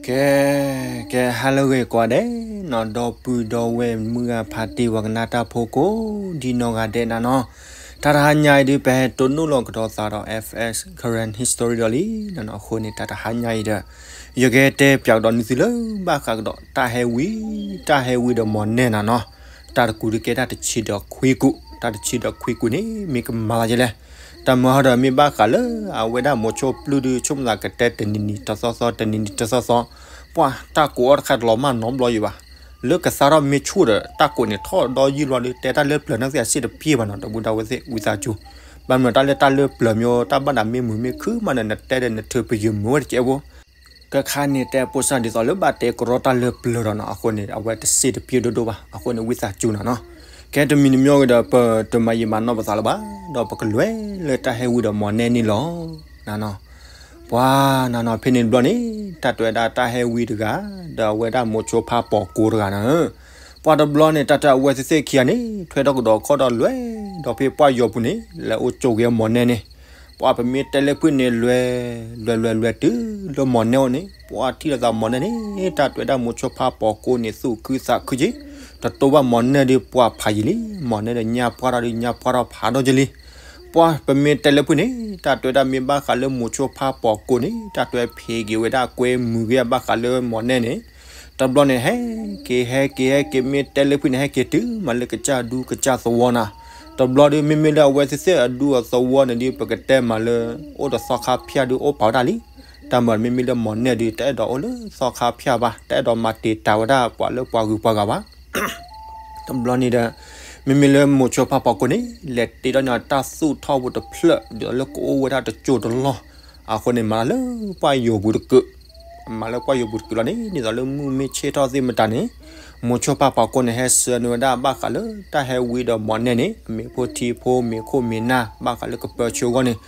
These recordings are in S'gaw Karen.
ကဲ ကဲ ဟါလၢအဂ့ၤကိးဂၤဒဲးနီၤ ဒီပုၢ်ဒီဝဲၢ်မုၢ်ဂၤဖးတံၢ် ပှၤကနၣ်တၢ်ဖိကိးဒံနီၢ်ဂၤဒဲးနၤနီၤ, တၢ်တဟါညါအံၤဒုး ပဟဲတိၢ်နီၣ်လီၤကဒီးသးဒီး F S Karen History ဒီးလံနၤနီၤ, အဃိန့ၣ် တၢ်တဟါညါအံၤဒီး ယကတဲပၠးကဒီးနသုလၢဘၣ်ဃးကဒီး တၢ်ဟဲဝံ တၢ်ဟဲဝံဒီးမီၢ်နဲၣ်နၤနီၤ, တၢ်တကူာ်ဒုးကဲတၢ်တဆံဒီးခွံကူာ်, တၢ်တဆံဒီးခွံကူာ်န့ၣ် မ့ၢ်ကမၤသးဒ်လဲၣ်. တၢ်မၤဟီဒီးမ့ၢ်ဘၣ်ဃးလၢအဝဲဒၣ်မိၤဆိပျုၢ်ဒုး ဆိကမိၣ်သးကတဲတနံၤနံၤတသီသီ တနံၤနံၤတသီသီ, ပှၤတၢ်ကိးအီၤတခါတလီၤမၢ်နီတဘျီယံၤဘၣ်. လၢကသါထီၣ်မ့ၢ်ဆူၣ်ဒီး တၢ်ကိးန့ၣ်ထီၣ်ဒီးယံာ်လီၤဒီး တဲတၢ်လၢပျၢၤန့ၣ်သ့ၣ်အစ့ၣ်တပျ့ၤဘၣ်နီၤ, ဒီပုၢ်ဒီဝဲၢ်သ့ၣ်ဝံသးစူၤ, ဘၣ်မနုၤတၢ်လၢတၢ်လၢပျၢၤမ့ၢ်တၢ်ဘၣ်ဒၣ်မ့ၢ်မုာ်မ့ၢ်ခုၣ်မးဒီး နတဲဒီးနထုးပယုာ်မုာ်ဝဲတကဲးဖိ ကခါန့ၣ် တဲပိစၢ်ဒ်သိးလၢဘၣ်တဲကရီတၢ်လၢပျၢၤဒီးနီၤ, အဃိန့ၣ် အဝဲတစ့ၣ်တပျ့ၤဒိၣ်ဒိၣ်ဘၣ်, အဃိန့ၣ် ဝံသးစူၤနၤနီၤ. ကဲတမံၤတမံၤဂ့ၤဒီး ပတမၤယံာ်မၤနီၢ်ပသးလၢၤဘၣ်, ဒီးပကလဲၤလၢတၢ်ဟဲဝံဒီးမီၢ်နဲၣ်န့ၣ်လီၤနၤနီၤ. ပှၤနၤနီၤ ဖဲန့ၣ်တဘျီန့ၣ် တၢ်တဲဝဲဒၣ်တၢ်ဟဲဝံတဂၤ ဒီးအဝဲဒၣ်မိၤဆိဖါပိာ်ကိတဂၤနၤ ပှၤတဘျီန့ၣ် တၢ်တဲအဝဲသ့ၣ်သ့ၣ်ခံဂၤန့ၣ် ထွဲထီၣ်ကဒီးခီၣ်ဒီးလဲၤဒီးဖဲပှၢ်ယီၤပူၤန့ၣ် လဲၤအိၣ်ကၠိက့ၤမီၢ်နဲၣ်န့ၣ်, ပှၤပမ့ၢ်တဲလၢဖုၣ်န့ၣ် လဲၤ လဲၤလဲၤလဲၤတုၤလၢမီၢ်နဲၣ်အိၣ်န့ၣ် ပှၤထံၣ်လိာ်သးမီၢ်နဲၣ်န့ၣ် တၢ်တဲဝဲဒၣ်မိၤဆိဖါပိာ်ကိန့ၣ် သူၣ်ခုသးခုက့ၤ, တတိၢ်ဘၣ်မီၢ်နဲၣ်ဒုးပှၤဖးယံာ်လံ, မီၢ်နဲၣ်ဒီးညါပှၢ်ထီၣ်ဒုးညါပှၢ်ထီၣ်ဖးဒိၣ်က့ၤလံ. ပှၤပမ့ၢ်တဲလၢဖုၣ်န့ၣ် တၢ်တဲဝဲဒၣ်မ့ၢ်ဘၣ်ဃးလၢမိၤဆိဖါပိာ်ကိန့ၣ် တၢ်တဲဝဲဖံးက့ၤဝဲဒၣ်ကွဲမုာ်က့ၤဘၣ်ဃးလၢမီၢ်နဲၣ်န့ၣ်, တဘျီန့ၣ် ဟဲက့ၤ ဟဲက့ၤ ဟဲက့ၤ မ့ၢ်တဲလၢဖုၣ်န့ၣ် ဟဲက့ၤတုၤမးလၢကစၢ်ဒူကစၢ်သဝီနၤ, တဘျီဒုး မ့မ့ၢ်လၢအဝဲသ့ၣ်သ့ၣ်အဒူအသဝီန့ၣ်ဒုး ပကတဲမးလၢ အိၣ်ဒီးသီခါဖၠၣ်ဒုးအိၣ်ပာ်ဝဲဒၣ်လံ. တၢ်မၤမ့မ့ၢ်လၢမီၢ်နဲၣ်ဒုး တအဲၣ်ဒိးအိၣ်လၢသီခါဖၠၣ်ဘၣ်, တအဲၣ်ဒိးမၤတံာ်တာ်ဝဲဒၣ်ပှၤလၢပှၤဂုၤပှၤဂၤဘၣ်. တဘျီန့ၣ်ဒီး မ့မ့ၢ်လၢမိၤဆိဖါပိာ်ကိန့ၣ် လဲၤတ့ထီၣ်န့ၢ်တၢ်သူၣ်ထီၣ်ပူၤတဖျၢၣ် ဒ်သိးလၢကအိၣ်ဝဲဒၣ်တစိၢ်တလီၢ်, အဃိန့ၣ် မၤလၢပှၢ်ယီၤပူၤတကုာ်, မၤလၢပှၢ်ယီၤပူၤတကုာ်လီၤန့ၣ် ဒ်သိးလၢမုၢ်မ့ၢ်ဆ့ၣ်ထီၣ်သ့ၣ်မတၤန့ၣ်, မိၤဆိဖါပိာ်ကိန့ၣ် ဟဲဆှၢန့ၢ်ဝဲဒၣ်ဘၣ်ဃးလၢတၢ်ဟဲဝံဒီးမီၢ်နဲၣ်န့ၣ် အမ့ၤဖိထံဖိ မ့ၤခိၣ်မ့ၤနၢ် ဘၣ်ဃးလၢကပၢဆှၢအဂီၢ်န့ၣ်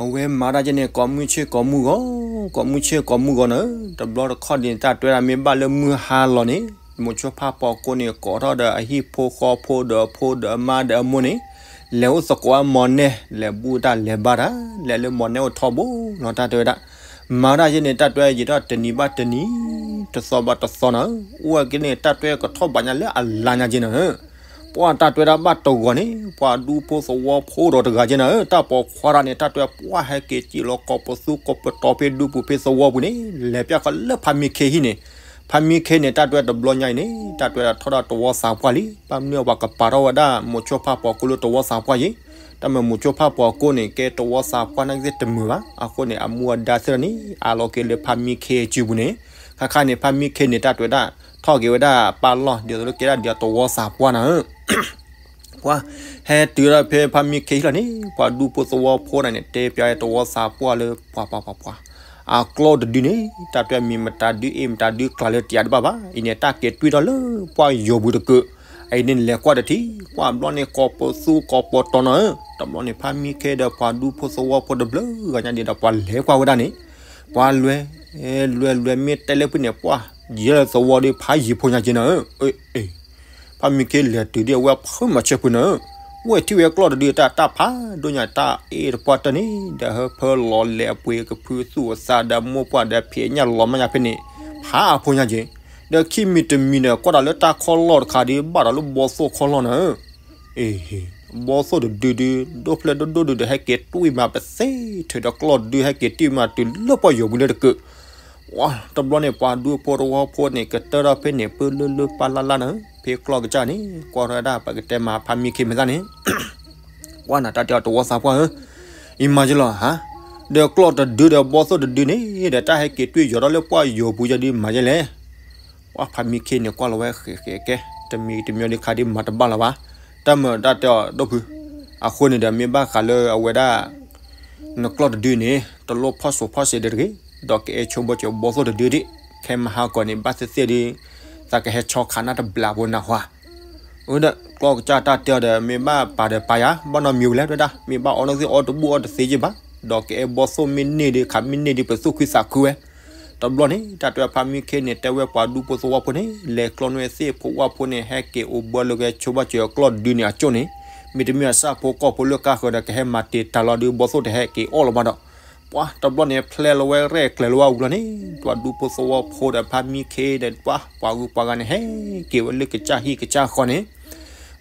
အဝဲမၤဒၣ်က့န့ၣ် ကိးမုၢ်ဆ့ၣ်ကိးမုၢ်ဂီၤ, ကိးမုၢ်ဆ့ၣ်ကိးမုၢ်ဂီၤနၤ, တဘျီတခီၣ်ဒ်န့ၣ် တၢ်တဲဝဲဒၣ်မ့ၢ်ဘၣ်လၢမုၢ်ဟါလီၤန့ၣ် မိၤဆိဖါပိာ်ကိန့ၣ် ကိးထီၣ်ဒီးအဟံၣ်ဖိဃီဖိဒီးအဖိဒီးအမါဒီးအမိၢ်န့ၣ်, လဲၤအိၣ်သကိးအမီၢ်နဲၣ် လဲၤဘူၣ်တၢ်လဲၤဘါတၢ် လဲၤလၢမီၢ်နဲၣ်အိၣ်ထီဘိလီၤ တၢ်တဲဝဲဒၣ်, မၤဒၣ်က့န့ၣ် တၢ်တဲဝဲယံာ်ထီၣ်တနံၤဘၣ်တနံၤ, တသီဘၣ်တသီနၤ, အိၣ်ဝဲက့န့ၣ် တၢ်တဲကထီၣ်ဘးညါလၢအလါညါက့နၤ ပှၤတၢ်တဲဝဲဒၣ်ဘၣ်တဂီၤန့ၣ် ပှၤဒူဖိသဝီဖိဒီးတဂၤက့နၤဧၢ, တၢ်ပိာ်ခွါတဂၤန့ၣ် တၢ်တဲပှၤဟဲက့ၤစံၣ်လီၤကိးပသူကိးပတီၤဖဲဒူပူၤဖဲသဝီပူၤန့ၣ် လဲၤပၠၣ်ဃီလၢဖါမံခ့ဟံၣ်န့ၣ်, ဖါမံခ့န့ၣ် တၢ်တဲတဘျီညါအံၤန့ၣ် တၢ်တဲထီၣ်ဒၣ်သဝီသးပှၢ်လံ, ဘၣ်မနုၤပှၤကပာ်ထီၣ်ဝဲဒၣ်မိၤဆိဖါပိာ်ကိလၢသဝီသးပှၢ်ယ့ၣ်, တၢ်မၤမိၤဆိဖါပိာ်ကိန့ၣ် ကဲသဝီသးပှၢ်နာ်က့သ့ၣ်တမုာ်ဘၣ်, အဃိန့ၣ် အမူအဒါသ့ၣ်န့ၣ် အးလီၤက့ၤလၢဖါမံခ့စုပူၤန့ၣ်, ခါခါန့ၣ် ဖါမံခ့န့ၣ် တၢ်တဲဝဲဒၣ် ထီၣ်က့ၤဝဲဒၣ်ပၢ်လီၢ် ဒ်သိးလၢကဲဒၣ်ဒ်သဝီသးပှၢ်နၤဧၢ ပှၤဟဲတုၤဒီးဖဲဖါမံခ့ဟံၣ်လီၤန့ၣ် ပှၤဒူဖိသဝီဖိန့ၣ် တဲပၠးသဝီသးပှၢ်လၢပှၤပှၤပှၤပှၤ, အကျီၢ်တဒုန့ၣ် တၢ်တဲမ့ၢ်မတၤဒုအ့ၣ်မတၤဒုကျးလၢတယးတဘၣ်ဘၣ်, အံၤန့ၣ် တၢ်က့ၤတွံၢ်ထီၣ်လၢပှၢ်ယီၤပူၤတကုာ်, အံၤန့ၣ် လဲၤကွၢ်တထံၣ် ပှၤဘျီန့ၣ် ကိးပသူကိးပတီၤနၤဧၢ, တဘျီန့ၣ် ဖါမံခ့ဒီးပှၤဒူဖိသဝီဖိတဘျုးဂၤညါဒ်ဒီး ပှၤလဲၤကွၢ်ဝဲဒၣ်န့ၣ်, ပှၤလွဲ လွဲ လွဲ မ့ၢ်တဲလၢဖုၣ်န့ၣ် ပှၤယဲၢ်သဝီဒီးဖးယံၤဖိညါက့နၤဧၢ, ဖါမံခ့လဲၤတုၤဒ်အဝဲဖုမၤဆၢဖုနၤဧၢ, ဝဲထံၣ်ဝဲကျီၢ်တဒုတၢ် တၢ်ဖးဒိၣ်ညါ တၢ်အ့ၣ်တပှၢ်တၢၢ်န့ၣ် ဒီးဟၢဖၢလီၤလဲၤအပှ့ၤကဖုသူၣ်အသးဒီးမိၢ်ပှၢ်ဒီးဖံးညၣ်လီၤမၢ်ညါဖဲန့ၣ်, ဖးအဖိညါက့, ဒီးခံမံၤတမံၤဒီး ကွၢ်တၢ်လၢတၢ်ခီၣ်လီၢ်တခါဒီး ဘၣ်ဒီးလၢဘီသိၣ်ခီၣ်လီၢ်နၤဧၢ အ့ ဘီသိၣ်တဒုဒု ဒိၣ်ဖျဲၣ်ဒိၣ်ဒိၣ်ဒုဒီး ဟဲက့ၤတွံၢ်မးပသ့ထုးဒီးကျီၢ်တဒု ဟဲက့ၤတွံၢ်မးတုၤလၢပှၢ်ယီၤပူၤလၢတကုာ်, ဝါ တဘျီန့ၣ် ပှၤဒူဖိသဝီဖိန့ၣ် ကတၢၢ်ထီၣ်ဖဲန့ၣ် ပၢလၢလၢပၢ်လၢ်လၢ်နၤဧၢ, ဖဲကျီၢ်ကစၢ်န့ၣ် ကွၢ်ထီၣ်ဝဲဒၣ် ပကတဲမးဖါမံခ့မဲာ်သၣ်န့ၣ် ကွၢ်နၤတၢ်တဲအီၤသဝီသးပှၢ်ဧၢ, အံၤမၤယဲလီၤဧါ, ဒီးကျီၢ်တဒုဒီးဘီသိၣ်တဒုန့ၣ် ဒီးတၢ်ဟဲက့ၤတွံၢ်ယီၤထီၣ်လၢပှၢ်ယီၤပူၤယဲဒုးမၤယဲလဲၣ်, ကွၢ်ဖါမံခ့န့ၣ် ကွၢ်လီၤဝဲဃဲးဃဲးကဲ တမံၤတမံၤဒုးခါဒုးမၤတဘၣ်လၢၤဘၣ်, တၢ်မၤတၢ်တဲအီၤဒိၣ်ဖု, အဃိန့ၣ်ဒီးမ့ၢ်ဘၣ်ဃးလၢအဝဲဒၣ် နကျီၢ်တဒုန့ၣ် တလိၣ်ဖီၣ်စိးဖီၣ်စ့းဒီးတဂ့ၤ, ဒီးကအဲၣ်ဆိဘီၣ်စၢၤဘီသိၣ်တဒုဒံး, ခဲမဟါကီးန့ၣ် ဘၣ်သ့ၣ်သ့ၣ်ဒုး သးကဟဲဆီခးနၢ်တဘျးဖိနၢ်ဟူဧါ, အဝဲဒၣ်ကျီၢ်ကစၢ်တၢ်တဲအီၤဒီး မ့ၢ်ဘၣ်ပာ်ဒီးပာ်ယၤ ဘၣ်နီတမံၤဝဲလဲၣ် တဲဝဲဒၣ် မ့ၢ်ဘၣ်အီနုၢ်သ့ၣ်အီတဘူၣ်အီတသ့က့ဘၣ်, ဒီးကအဲၣ်ဘီသိၣ်မ့ၢ်န့ၢ်ဒုး ခးမ့ၢ်န့ၢ်ဒုး ပသူၣ်ခုသးခုဝဲ တဘျီန့ၣ် တၢ်တဲဖါမံခ့န့ၣ် တဲဝဲပှၤဒူဖိသဝီဖိန့ၣ် လဲၤကျီၢ်နွဲၣ်သ့ၣ်ဖိဝၣ်ဖိန့ၣ် ဟဲက့ၤအိၣ်ဘှီလၢကဆိဘၣ်စၢၤအကျီၢ်တဒုန့ၣ်အကၠိၣ်န့ၣ်, မ့တမ့ၢ်အဆၣ်ဖိကီၢ်ဖိလၢကါဃၢၤဒီး ကဟဲမၤတံာ်တာ်လီၤဒုး ဘီသိၣ်တဟဲက့ၤအီၣ်လီၤဘၣ်ဒီး, ပှၤတဘျီန့ၣ် ဖျဲလီၤဝဲရဲၣ်ကျဲၤလီၤဝဲဝံၤလီၤန့ၣ် ပှၤဒူဖိသဝီဖိဒီးဖါမံခ့ဒီး ပှၤပှၤဂုၤပှၤဂၤန့ၣ် ဟဲက့ၤဝဲလၢကစၢ်ဟံၣ်ကစၢ်ဃီန့ၣ်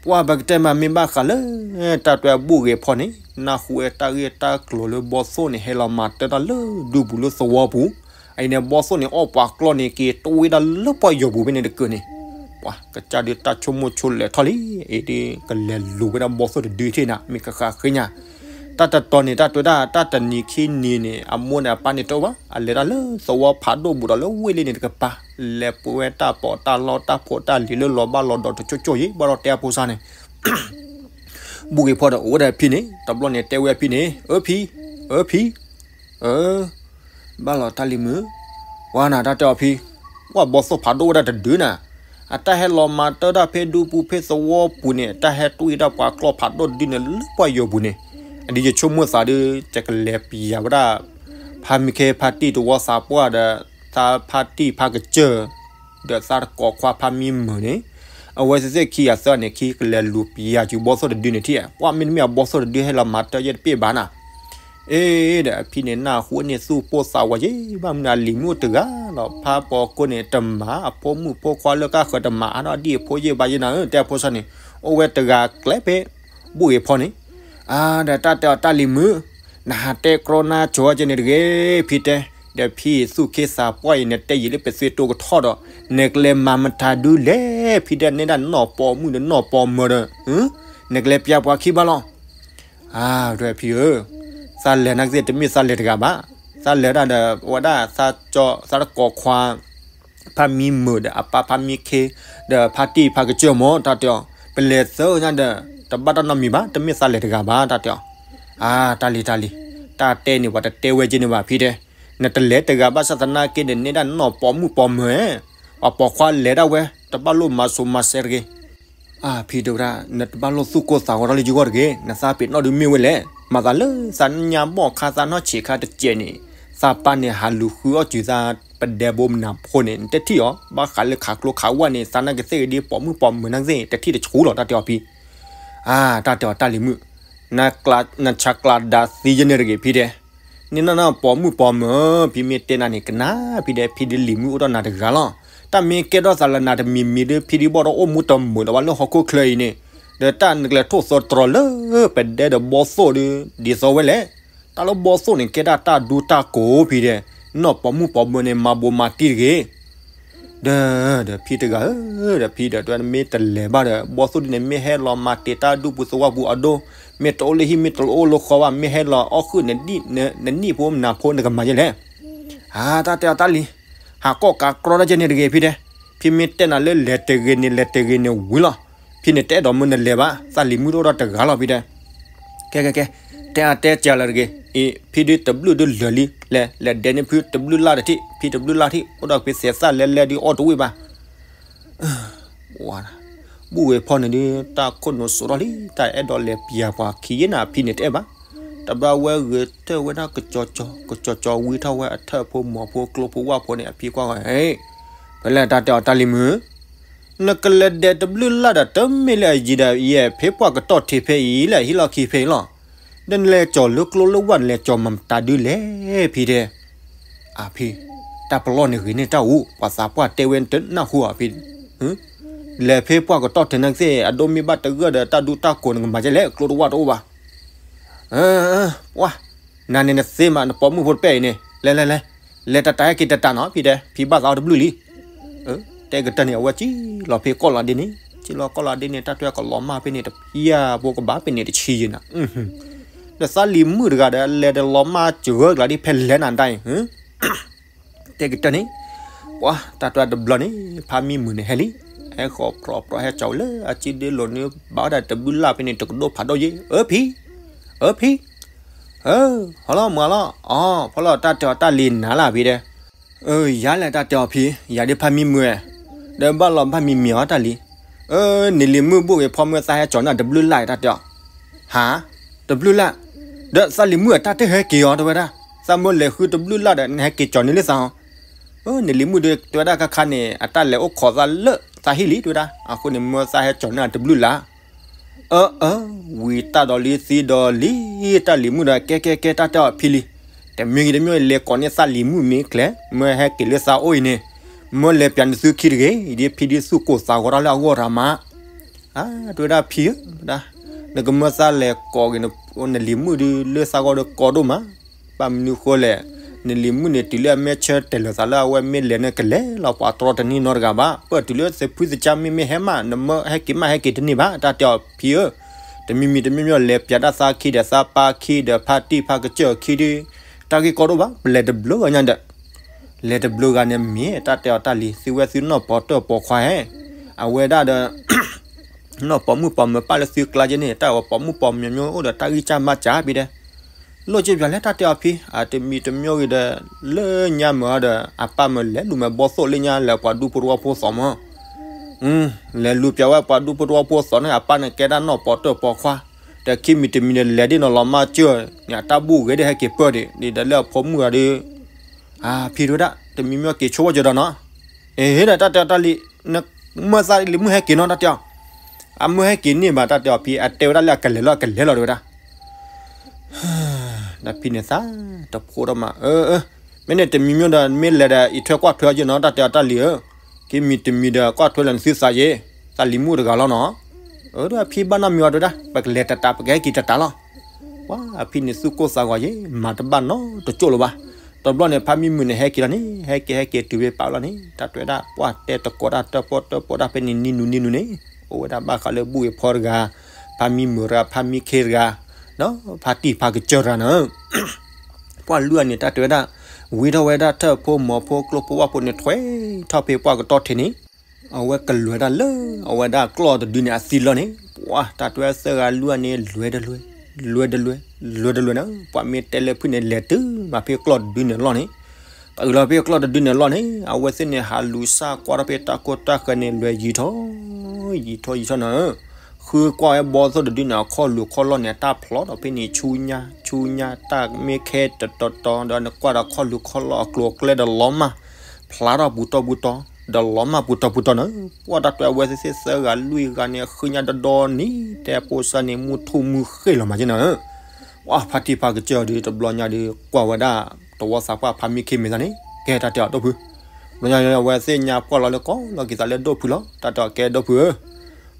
ပှၤပကတဲမးမ့ၢ်ဘၣ်ဃးလၢ တၢ်တွဲအဘူၣ်ဂ့ၤဖီန့ၣ် နၢ်ဟူဝဲတၢ်ဂ့ၢ်တၢ်ကျိၤလၢဘီသိၣ်န့ၣ် ဟဲလီၤမၤတၢ်တၢ်လၢဒူပူၤလၢသဝီပူၤ, အံၤန့ၣ် ဘီသိၣ်န့ၣ် အီၣ်ပှၤကျီၢ်န့ၣ် က့ၤတဝ့ဒၣ်လၢပှၢ်ယီၤပူၤဖဲန့ၣ်တကၢၢ်န့ၣ် ပှၤကစၢ်ဒုးတၢ်ဆိကမိၣ်ဆိလဲၤထီၣ်လံ, အံၤဒုးကလဲၤလူၤဝဲဒၣ်ဘီသိၣ်တဒုထံၣ်နၤ မ့ၢ်ဃၣ်ဃၣ်ဃ့ညါ တၢ်တတီၤန့ၣ် တၢ်တဲဝဲဒၣ်တၢ်တနံၤခံနံၤန့ၣ် အမိၢ်န့ၣ်အပၢ်န့ၣ်တအိၣ်ဘၣ်, အလဲၤတၢ်လၢသဝီဖးဒိၣ်ဘူးဒီးလၢဝ့ၢ်လ့န့ၣ်တကပၤ, လဲၤပှ့ၤဝဲတၢ်ပီးတၢ်လီတၢ်ဖိးတၢ်လံၤလၢလီၤဘၣ်လီၤဒီးတကၠိကၠိယံၤ ဘၣ်ဒီးတဲအဖိစၢ်န့ၣ် ဘူၣ်ဂ့ၤဖီဒီးအိၣ်ဝဲဒၣ်ဖံန့ၣ် တဘျီန့ၣ်တဲဝဲအဖံန့ၣ် အၢဖံ, အၢဖံ, အၢ ဘၣ်လီၤတၢ်လံၤမုာ်, ပှၤနၤတၢ်တဲအီၤဖံ, ပှၤဘီသိၣ်ဖးဒိၣ်ဝဲဒၣ်တဒုနၤ, အတၢ်ဟဲလီၤမၤတၢ်တၢ်ဖဲဒူပူၤဖဲသဝီပူၤန့ၣ် တၢ်ဟဲတွံၢ်တၢ်ပှၤကျီၢ်ဖးဒိၣ်တဒုန့ၣ်လၢပှၢ်ယီၤပူၤန့ၣ်, အဒ်ယဆိကမိၣ်သးဒုး ယကလဲၤပျးဝဲဒၣ် ဖါမံခ့ဖါတံၢ်တဝီသးပှၢ်ဒီး သးဖါတံၢ်ဖါကစၢၢ် ဒီးသးတကိးခွါဖါမံမုာ်န့ၣ်, အဝဲသ့ၣ်သ့ၣ်ခံဂၤသၢဂၤန့ၣ် ခံကလဲၤလူၤပျးစူၤဘီသိၣ်တဒုန့ၣ်ထံၣ်, ပှၤမ့တမ့ၢ်အဘီသိၣ်တဒုဟဲလီၤမၤတၢ်ယဲၢ်တပ့ၢ်ဘၣ်နၤ, အ့ဒီးအဖံန့ၣ်နၢ်ဟူန့ၢ်သူၣ်ပိၢ်သးဝးယဲၢ် ဘၣ်မနုၤအလံၤမုၣ်အိၣ်တဂၤလီၤ ဖါပိာ်ခိၣ်န့ၣ်တမၤ အဖိမုၣ်ဖိခွါလၢကါဃၢၤတမၤအါထီၣ်ဒ်အဖိယဲၢ်ဘၣ်ယဲၢ်နၤဧၢ တဲအဖိစၢ်န့ၣ်, အိၣ်ဝဲတဂၤကျဲဖဲ ဘူၣ်ဂ့ၤဖီန့ၣ်, အါဒီးတၢ်တဲအီၤတၢ်လံၤမုာ်, နဟးတဲကြီနါကၠီကဲန့ၣ်တဂ့ၤ ဖံတဲ, ဒီးဖံသူၣ်ခ့သးပှၢ်အံၤ နတဲယံာ်လၢပသွံၣ်တိကထီၣ်ဒီး နကလဲၤမၤမတၤဒုလဲၣ် ဖံတဲနဲဒၣ်နီၢ်ပိာ်မုၣ်ဒီးနီၢ်ပိာ်မၢၤဒီး, နကလဲၤပျးပှၤခံဘၣ်လီၤ အါ ဒွဲၣ်ဖံဧၢ, သးလဲၤနာ်က့သ့ၣ်တမ့ၢ်သးလဲၤတဂၤဘၣ်, သးလဲၤဒၣ်ဒီးဝဲဒၣ် သးတကိးခွါ ဖါမံမုာ်ဒီးအပၢ်ဖါမံခ့ ဒီးဖါတံၢ်ဖါကစၢၢ်မၢ် တၢ်တဲအီၤ, ပလဲၤသၢညါဒီး တဘၣ်တၢ်နီတမံၤဘၣ် တမ့ၢ်သးလဲၤတဂၤဘၣ် တၢ်တဲအီၤ, အါ တၢ်လံၤတၢ်လံၤ, တၢ်တဲန့ၣ်ပှၤတတဲဝဲက့န့ၣ်ဘၣ်ဖံတဲ, နတလဲၤတဂၤဘၣ်ဆၣ်သနာ်က့န့ၣ် နဲဒၣ်နီၢ်ပိာ်မုၣ်ပိာ်မၢၤ, ပှၤပိာ်ခွါလဲၤဒၣ်ဝဲ တဘၣ်လိၣ်မၤစိၤမၤစဲတဂ့ၤ အါ ဖံတဲဝဲဒၣ် နတဘၣ်လိၣ်သူၣ်ကိၢ်သးဂီၤထီၣ်လၢယဂီၢ်တဂ့ၤ, နသးပ့ၤနီၣ်ဒုးမ့ၢ်ဝဲလဲၣ်, မၤသးလၢသးညါဘီၣ်ခါသးနီၢ်ဆံးခါတစဲးန့ၣ်, သးပၢ်န့ၣ်ဟးလူၤဃုအီၣ်စူၤသး ပဒဲဘိမနၤဖိန့ၣ် နတထံၣ်အီၤ, ဘၣ်ဃးလၢခးကျိခးဝၣ်န့ၣ် သးနာ်က့သ့ၣ်ဂ့ၤဒ်ပိာ်မုၣ်ပိာ်မၢၤနာ်က့သ့ၣ် တထံၣ်တဆူလီၤ တၢ်တဲအီၤဖံ အါ တၢ်တဲအီၤတၢ်လံၤမုာ်, နဆးကျးဒါသံယဲၢ်န့ၣ်တဂ့ၤဖံတဲ, န့ၣ်နနီၢ်ပိာ်မုၣ်ပိာ်မၢၤ, ဖံမ့ၢ်တဲနၤန့ၣ် ကနၣ်ဖံတဲ, ဖံဒ်လံၤမုာ်အိၣ်ဒီးနၤတဂၤလီၤ, တၢ်မ့ၢ်ကဲထီၣ်သးလၢနၤတမံၤမံၤဒီး ဖံဒ်ဘၣ်ဒီးအိၣ်မူတမုာ်ဒီးဘၣ်လၢဟီၣ်ခိၣ်ချၢအံၤန့ၣ်, ဒီးတၢ်နကလဲၤထိၣ်သီတြီၤလၢ ပဒဲဒီးဘီသိၣ်ဒီး ဒ်သိးဝဲလဲၣ်, တၢ်လၢဘီသိၣ်န့ၣ် ကဲဒၣ်တၢ်ဒူတၢ်ကိးဖံတဲ, နီၢ်ပိာ်မုၣ်ပိာ်မၢၤန့ၣ် မၤဘိးမၤတံၢ်တဂ့ၤ ဒီး ဒီးဖံတဂၤဧၢ, ဒီးဖံဒီး မ့ၢ်တလဲၤဘၣ်ဒီး ဘီသိၣ်ဒ်န့ၣ် မ့ၢ်ဟဲလီၤမၤတ့ၢ်တၢ်ဒူပူၤသဝီပူၤအဒိ, မ့ၢ်တအိၣ်လၢဟံၣ် မ့ၢ်တအိၣ်လၢဃီဘၣ် မ့ၢ်ဟဲလီၤအီၣ်ဃုာ် နနံၣ်ဖိမနၤဖိ နကမၤယဲၢ်လဲၣ်. အါ တၢ်တဲအီၤတၢ်လံၤ, ဟးကီၢ်ကးကြီတၢ်ယဲၢ်န့ၣ်တဂ့ၤဖံတဲ, ဖံမ့ၢ်တဲနၤလၢလဲၤတဂ့ၤန့ၣ် လဲၤတဂ့ၤန့ၣ်ဝံၤလီၤ, ဖံန့ၣ်တအဲၣ်ဒိးမၢနလဲၤဘၣ်, သးလံၤမုၣ်တအိၣ်ဒီးတဂၤလီၤဖံတဲ ကဲကဲကဲ, တဲအါတဲစှၤလၢာ်တဂ့ၤ, အံၤ ဖံဒုးတဘျုးဒုးလၢာ်လံ, လဲၤလဲၤဒဲန့ၢ်ဖုတဘျုးလၢ်တထံၣ်, ဖံတဘျုးလၢ်ထံၣ်, အိၣ်ဒီးကွံသဲးသၣ်လဲၤလဲၤဒုးအီၣ်တဝံၣ်ဘၣ်. ဝါ, ဘူၣ်ဝဲဖီန့ၣ်ဒုး တၢ်ခိၣ်နူာ်စိးထီၣ်လံ, တၢ်အဲၣ်ဒိးလဲၤပျးပှၤခံယဲၢ်နၤ ဖံန့ၣ်တအဲၣ်ဘၣ်, တဘျီဝဲဂဲၤထၢၣ်ဝဲဒၣ်ကစီၤကစီၤ, ကစီၤကစီၤဝံထီၣ်ဝဲအထၢၣ်ဖိမီၤဖိကျိဖိဝၣ်ဖိန့ၣ် အဖံကွၢ်ဝဲ, ဖဲလဲၣ်တၢ်တဲအီၤတၢ်လံၤမုာ် နကလဲၤဒဲးတဘျုးလၢ်ဒီး တမ့ၢ်လၢအယံၤဒီး ယဲၢ်ဖဲပှၢ်ကတီၢ်ထံးဖဲအံၤလၢအဟံၣ်လီၢ်ခံဖဲအံၤလီၤ. ဒီးနလဲၤကၠီၤလၢကျိလၢဝၣ် နလဲၤကၠီၤမၤမတၤဒုလဲၣ် ဖံတဲ. အဖံ, တၢ်ပလီၢ်န့ၣ်ဂ့ၤန့ၢ်တၢ်အူ, ပှၤသးပှၢ်တဲဝဲတနၢ်ဟူအဖံ, လဲၤဖဲပှၢ်ကတီၢ်ထံးနာ်က့သ့ၣ် အဒိမ့ၢ်ဘၣ်တဂၢၢ်ဒီး တၢ်ဒူတၢ်ကိးနကမၤယဲၢ်လဲၣ် ကျိတဝၣ်တအိၣ်ဘၣ်. ပှၢ်, နၤန့ၣ်နသ့မး နပိာ်မုၣ်ဖိတပဲၣ်အံၤန့ၣ် လဲၤလဲၤလဲၤ, လဲၤတၢ်တၢ်ဟဲက့ၤတၢ်တၢ်နီၤ ဖံတဲ, ဖံဘၣ်သးအီၤတဘျုးလံ. တဲကတၢၢ်န့ၣ် အဝဲစံၣ်လီၤဖဲကီၢ်လီၤဒ့န့ၣ်, စံၣ်လီၤကီၢ်လီၤဒ့န့ၣ် တၢ်ထွဲကလီၤမၢ်ဖဲန့ၣ် တဖျၢၣ်ဖိကဘၣ်ဖဲန့ၣ်တဆံယဲၢ်နၤ, ဒီးသးလံၤမုၣ်တဂၤဒီး လဲၤဒီးလီၤမၢ်စှၤကျါဒ်ဖဲလဲၣ်နၤဒၣ်အံၤ တဲကတၢၢ်န့ၣ်, ပှၤတၢ်တွဲတဘျီန့ၣ် ဖါမံမုာ်န့ၣ်ဟဲလံ, ဟဲဃီၤပြီပြီဟဲကၠီၤလၢအစုဒ့လိၤန့ၣ် ဘၣ်ဝဲဒၣ်တဘျုးလၢ်ဖဲန့ၣ် တကဒိၣ်ဖးဒိၣ်ယဲၢ်, အၢဖံ, အၢဖံ, ဟၢ, ဟီလီၤမုၢ်လီၤ, အီ, ဖီလီၤတၢ်တဲအီၤတၢ်လံၤနၤလၢဖံတဲ, အၢ ယၤလဲၣ်တၢ်တဲအီၤဖံ, ယၤဒ်ဖါမံမုာ်, ဒီးဘၣ်လီၤဖါမံမုာ်အီၤတၢ်လံၤ, အၢ နလံၤမုၣ်ဘူၣ်ဂ့ၤဖီမုၢ်သးဟဲကၠီၤန့ၢ်တဘျုးလၢ်တၢ်တဲအီၤ, ဟါ, တဘျုးလၢ်, ဒီးသးလံၤမုၣ်အတၢ်တဟဲက့ၤအီၤတဲဝဲဒၣ်, သးမၢလဲၤဃုတဘျုးလၢ်ဒီး နဟဲက့ၤကၠီၤန့ၢ်လၢသးအီၤ, နလံၤမုၣ်ဒီးတဲဝဲဒၣ်ခါခါန့ၣ် အတၢ်လဲၤအိၣ်ခိးသးလၢသးဟံၣ်လံတဲဝဲဒၣ်, အဃိန့ၣ်မၢသးဟဲကၠီၤန့ၢ်တဘျုးလၢ် အၢ အၢ, ဝံၤတၢ်ဒီးလံသံဒီးလံ, တၢ်လံၤမုၣ်ဒီး ကဲကဲကဲ တၢ်တဲအီၤဖံလံ, တမ့ၢ်ဂ့ၤတမ့ၢ်ဂ့ၤ လဲၤကိးန့ၢ်သးလံၤမုၣ်မ့ၢ်ကျဲ, မၢဟဲက့ၤလၢသးအိၣ်အံၤန့ၣ်, မၢလဲၤပၠးနသုခံတဂ့ၤ, ဒ်ဖံဒ်သူၣ်ကိၢ်သးဂီၤတၢ်လၢအဂီၢ်တၢ်မး. အါ, တဝဲဒၣ်ဖံဧၢ, နကမၢသးလဲၤကိးက့ၤနလံၤမုၣ်ဒုးလၢသးဂီၤဒီးကိးဒိၣ်မး, ဘၣ်မနုၤဃိလဲၣ်, နလံၤမုၣ်န့ၣ်တုၤလၢအမဲာ်ဆၢတဲာ်လီၤသးလၢအဝဲမ့ၢ်လဲၤန့ၣ် ကလဲၤလီၤပှၤတြီတန့ၢ်နီတဂၤဘၣ်, ပၢၢ်တုၤလၢသဖုသကၢ်မ့မ့ၢ်ဟဲမး နမၢဟဲက့ၤမးဟဲက့ၤတန့ၢ်ဘၣ်, တၢ်တဲအီၤဖံဧၢ, တမံၤမံၤတမံၤမံၤလဲၤပၠးဒၣ်သးခံဒီးသးပၢ်ခံဒီးဖါတံၢ်ဖါကစၢၢ်ခံဒုး, တၢ်ဂ့ၢ်ကီဒိၣ်ဘၣ်, ပလဲၤတဘျုးဂၤညါဒီး လဲၤတဘျုးဂၤန့ၣ်မ့ၢ်တၢ်တဲအီၤတၢ်လံၤ, သုဝဲသုနီၢ်ပိာ်တၢၢ်ပိာ်ခွါဟဲ, အဝဲဒၣ်ဒီး နီၢ်ပိာ်မုၣ်ပိာ်မၢၤပၢ်လၢသုကျါက့န့ၣ် တၢ်ဝဲပိာ်မုၣ်ပိာ်မၢၤမၠိအိၣ်ဒီးတၢ်ဂံၢ်စၢ်ဘါစၢ်ဖံဒီး, လိၣ်က့ပၠးလဲၣ်တၢ်တဲအီၤဖံ, အတမံၤတမံၤဂ့ၤဒီး လၢညါမ့ၢ်ဒီး အပၢ်မၢလဲၤလူၤမ့ၢ်ဘီသိၣ်လၢညါ လဲၤပှၤဒူဖိတဝီဖိသီးမး လဲၤလူၤပၠးဝဲပှၤဒူဖိတဝီဖိသီးန့ၣ် အပၢ်န့ၣ်ကဲဒၣ်နီၢ်ပိာ်တၢၢ်ပိာ်ခွါ, ဒီးခံမံၤတမံၤန့ၣ် လဲၤဒ်နီၢ်လီၤမၢ်ကၢၢ်, န့ၣ်တၢ်ဘူၣ်ဂ့ၤဒ်ဟဲက့ၤပၢၢ်ဒံး, ဒ်ဒီးလၢအဖိမုၣ်ဂၤဒီး, အါဖံတဝဲဒၣ် တမံၤမံၤက့ၤဆိဝဲကၢၤဒီးနီၤ, အ့ၣ်ဒီးတၢ်တဲအီၤတၢ်လံၤ, နမၢသးလံၤမုၣ်ဟဲက့ၤနီၤတၢ်တဲအီၤ, အမၢဟဲက့ၤန့ၢ်ဘၣ်တၢ်တဲအီၤဖံ အတဲဝဲဒၣ်လၢအကလဲၤလီၤအကလဲၤလီၤတဝဲဒၣ် ဒီးဖံန့ၣ်သးတဖိဒီးမး, အၢ, မ့ၢ်န့ၣ်တမံၤမံၤဒီး မ့ၢ်လဲၤဒီးအံးထွဲကွၢ်ထွဲအီၤယနီၤ တၢ်တဲအီၤတၢ်လံၤဧၢ, ခံမံၤတမံၤဒီးကွၢ်ထွဲလၢနသုသးယ့ၣ်, သးလံၤမုၣ်တဂၤလီၤနီၤ, အၢ ဒီးဖံဘၣ်နီတမံၤအီၤတဝဲဒၣ် ပကလဲၤတတး ပကဟဲက့ၤတတးလီၤ, ပှၤအဖံန့ၣ်သူၣ်ကိၢ်သးဂီၤယ့ၣ် မၤတဘၣ်နီတကၠိၢ်လၢၤဘၣ်, တဘျီန့ၣ် ဖါမံမုာ်န့ၣ်ဟဲက့ၤလီၤန့ၣ် ဟဲက့ၤဟဲက့ၤတုၤဖဲပာ်လီၤန့ၣ် တၢ်တဝဲဒၣ် ပှၤတဲတကိးတၢ်တၢၣ်ပီၣ်တၢၣ်ပီတၢ်ဖဲန့ၣ်နံၤနူၤနံၤနူၤန့ၣ်, အိၣ်ဝဲဒၣ်ဘၣ်ဃးလၢဘူၣ်ဂ့ၤဖီတဂၤ, ဖါမံမုာ်တဂၤ ဖါမံခ့တဂၤ, ဒီးဖါတံၢ်ဖါကစၢၢ်တဂၤန့ၣ် ပှၤလွံၢ်ဂၤန့ၣ် တၢ်တဲဝဲဒၣ်, ဝံထီၣ်ဝဲဒၣ်ထၢၣ်ဖိမီၤဖိကျိဖိဝၣ်ဖိန့ၣ် ထွဲထီၣ်ဖဲပှၤကတီၢ်ထံးန့ၣ်, အဝဲကလဲၤဒၣ်လၢ အဝဲဒၣ်ကျီၢ်တဒုန့ၣ်အသံလီၤန့ၣ်, ပှၤတၢ်တဲဝဲသၢဂၤလွံၢ်ဂၤန့ၣ် လဲၤတလဲၤ, လဲၤတလဲၤ, လဲၤတလဲၤန့ၣ် ပှၤမ့ၢ်တဲလၢဖုၣ်န့ၣ် လဲၤတုၤမးဖဲကျီၢ်တဒုန့ၣ်လီၤန့ၣ်, တုၤလီၤဖဲကျီၢ်တဒုန့ၣ်လီၤန့ၣ် အဝဲသ့ၣ်န့ၣ် ဟးလူၤစၢ်ကွၢ်ထီၣ်ဖဲတၢ်ခိၣ်တၢ်ဃၢၤန့ၣ် လဲၤယံာ်ထီၣ် ယံာ်ထီၣ်ယံာ်ထီၣ်န့ၣ် ဃုကွၢ်ဝဲဘီသိၣ်တဒုန့ၣ် အခီၣ်လူၤခီၣ်လီၢ်န့ၣ် တၢ်ဖျိးဒီးဖဲန့ၣ်ဆူညါ ဆူညါ တၢ်မ့ၢ်ခဲတတီၤတီၤ ဒီးနကွၢ်ဒီးခီၣ်လူၤခီၣ်လီၢ်အကျိၤအကျဲဒီးလီၤမၢ် ဖျါထီၣ်ပူၤတီပူၤတီ ဒီးလီၤမၢ်ပူၤတီပူၤတီန့ၣ် ပှၤတၢ်တဲဝဲသ့ၣ်သ့ၣ်သၢဂၤလွံၢ်ဂၤန့ၣ် ဃုညါဒီဒီနံၤ တဲပိစၢ်န့ၣ် မူထူၣ်မူဃ့ၢ်လီၤမးက့န့ၣ် ပှၤဖါတံၢ်ဖါကစၢၢ်ဒုးတဘျီညါဒုး ကွၢ်ဝဲဒၣ် တဝီသးပှၢ်ဖါမံခ့မဲာ်သးန့ၣ် ကဲတၢ်တဲအီၤဒိၣ်ဖု တဘျီညါအဝဲသ့ၣ်ညါပှၢ်လီၤလၢကီလီၤက့ၤသးလၢဒိၣ်ဖုလီၤ တၢ်တဲအီၤကဲဒိၣ်ဖုဧၢ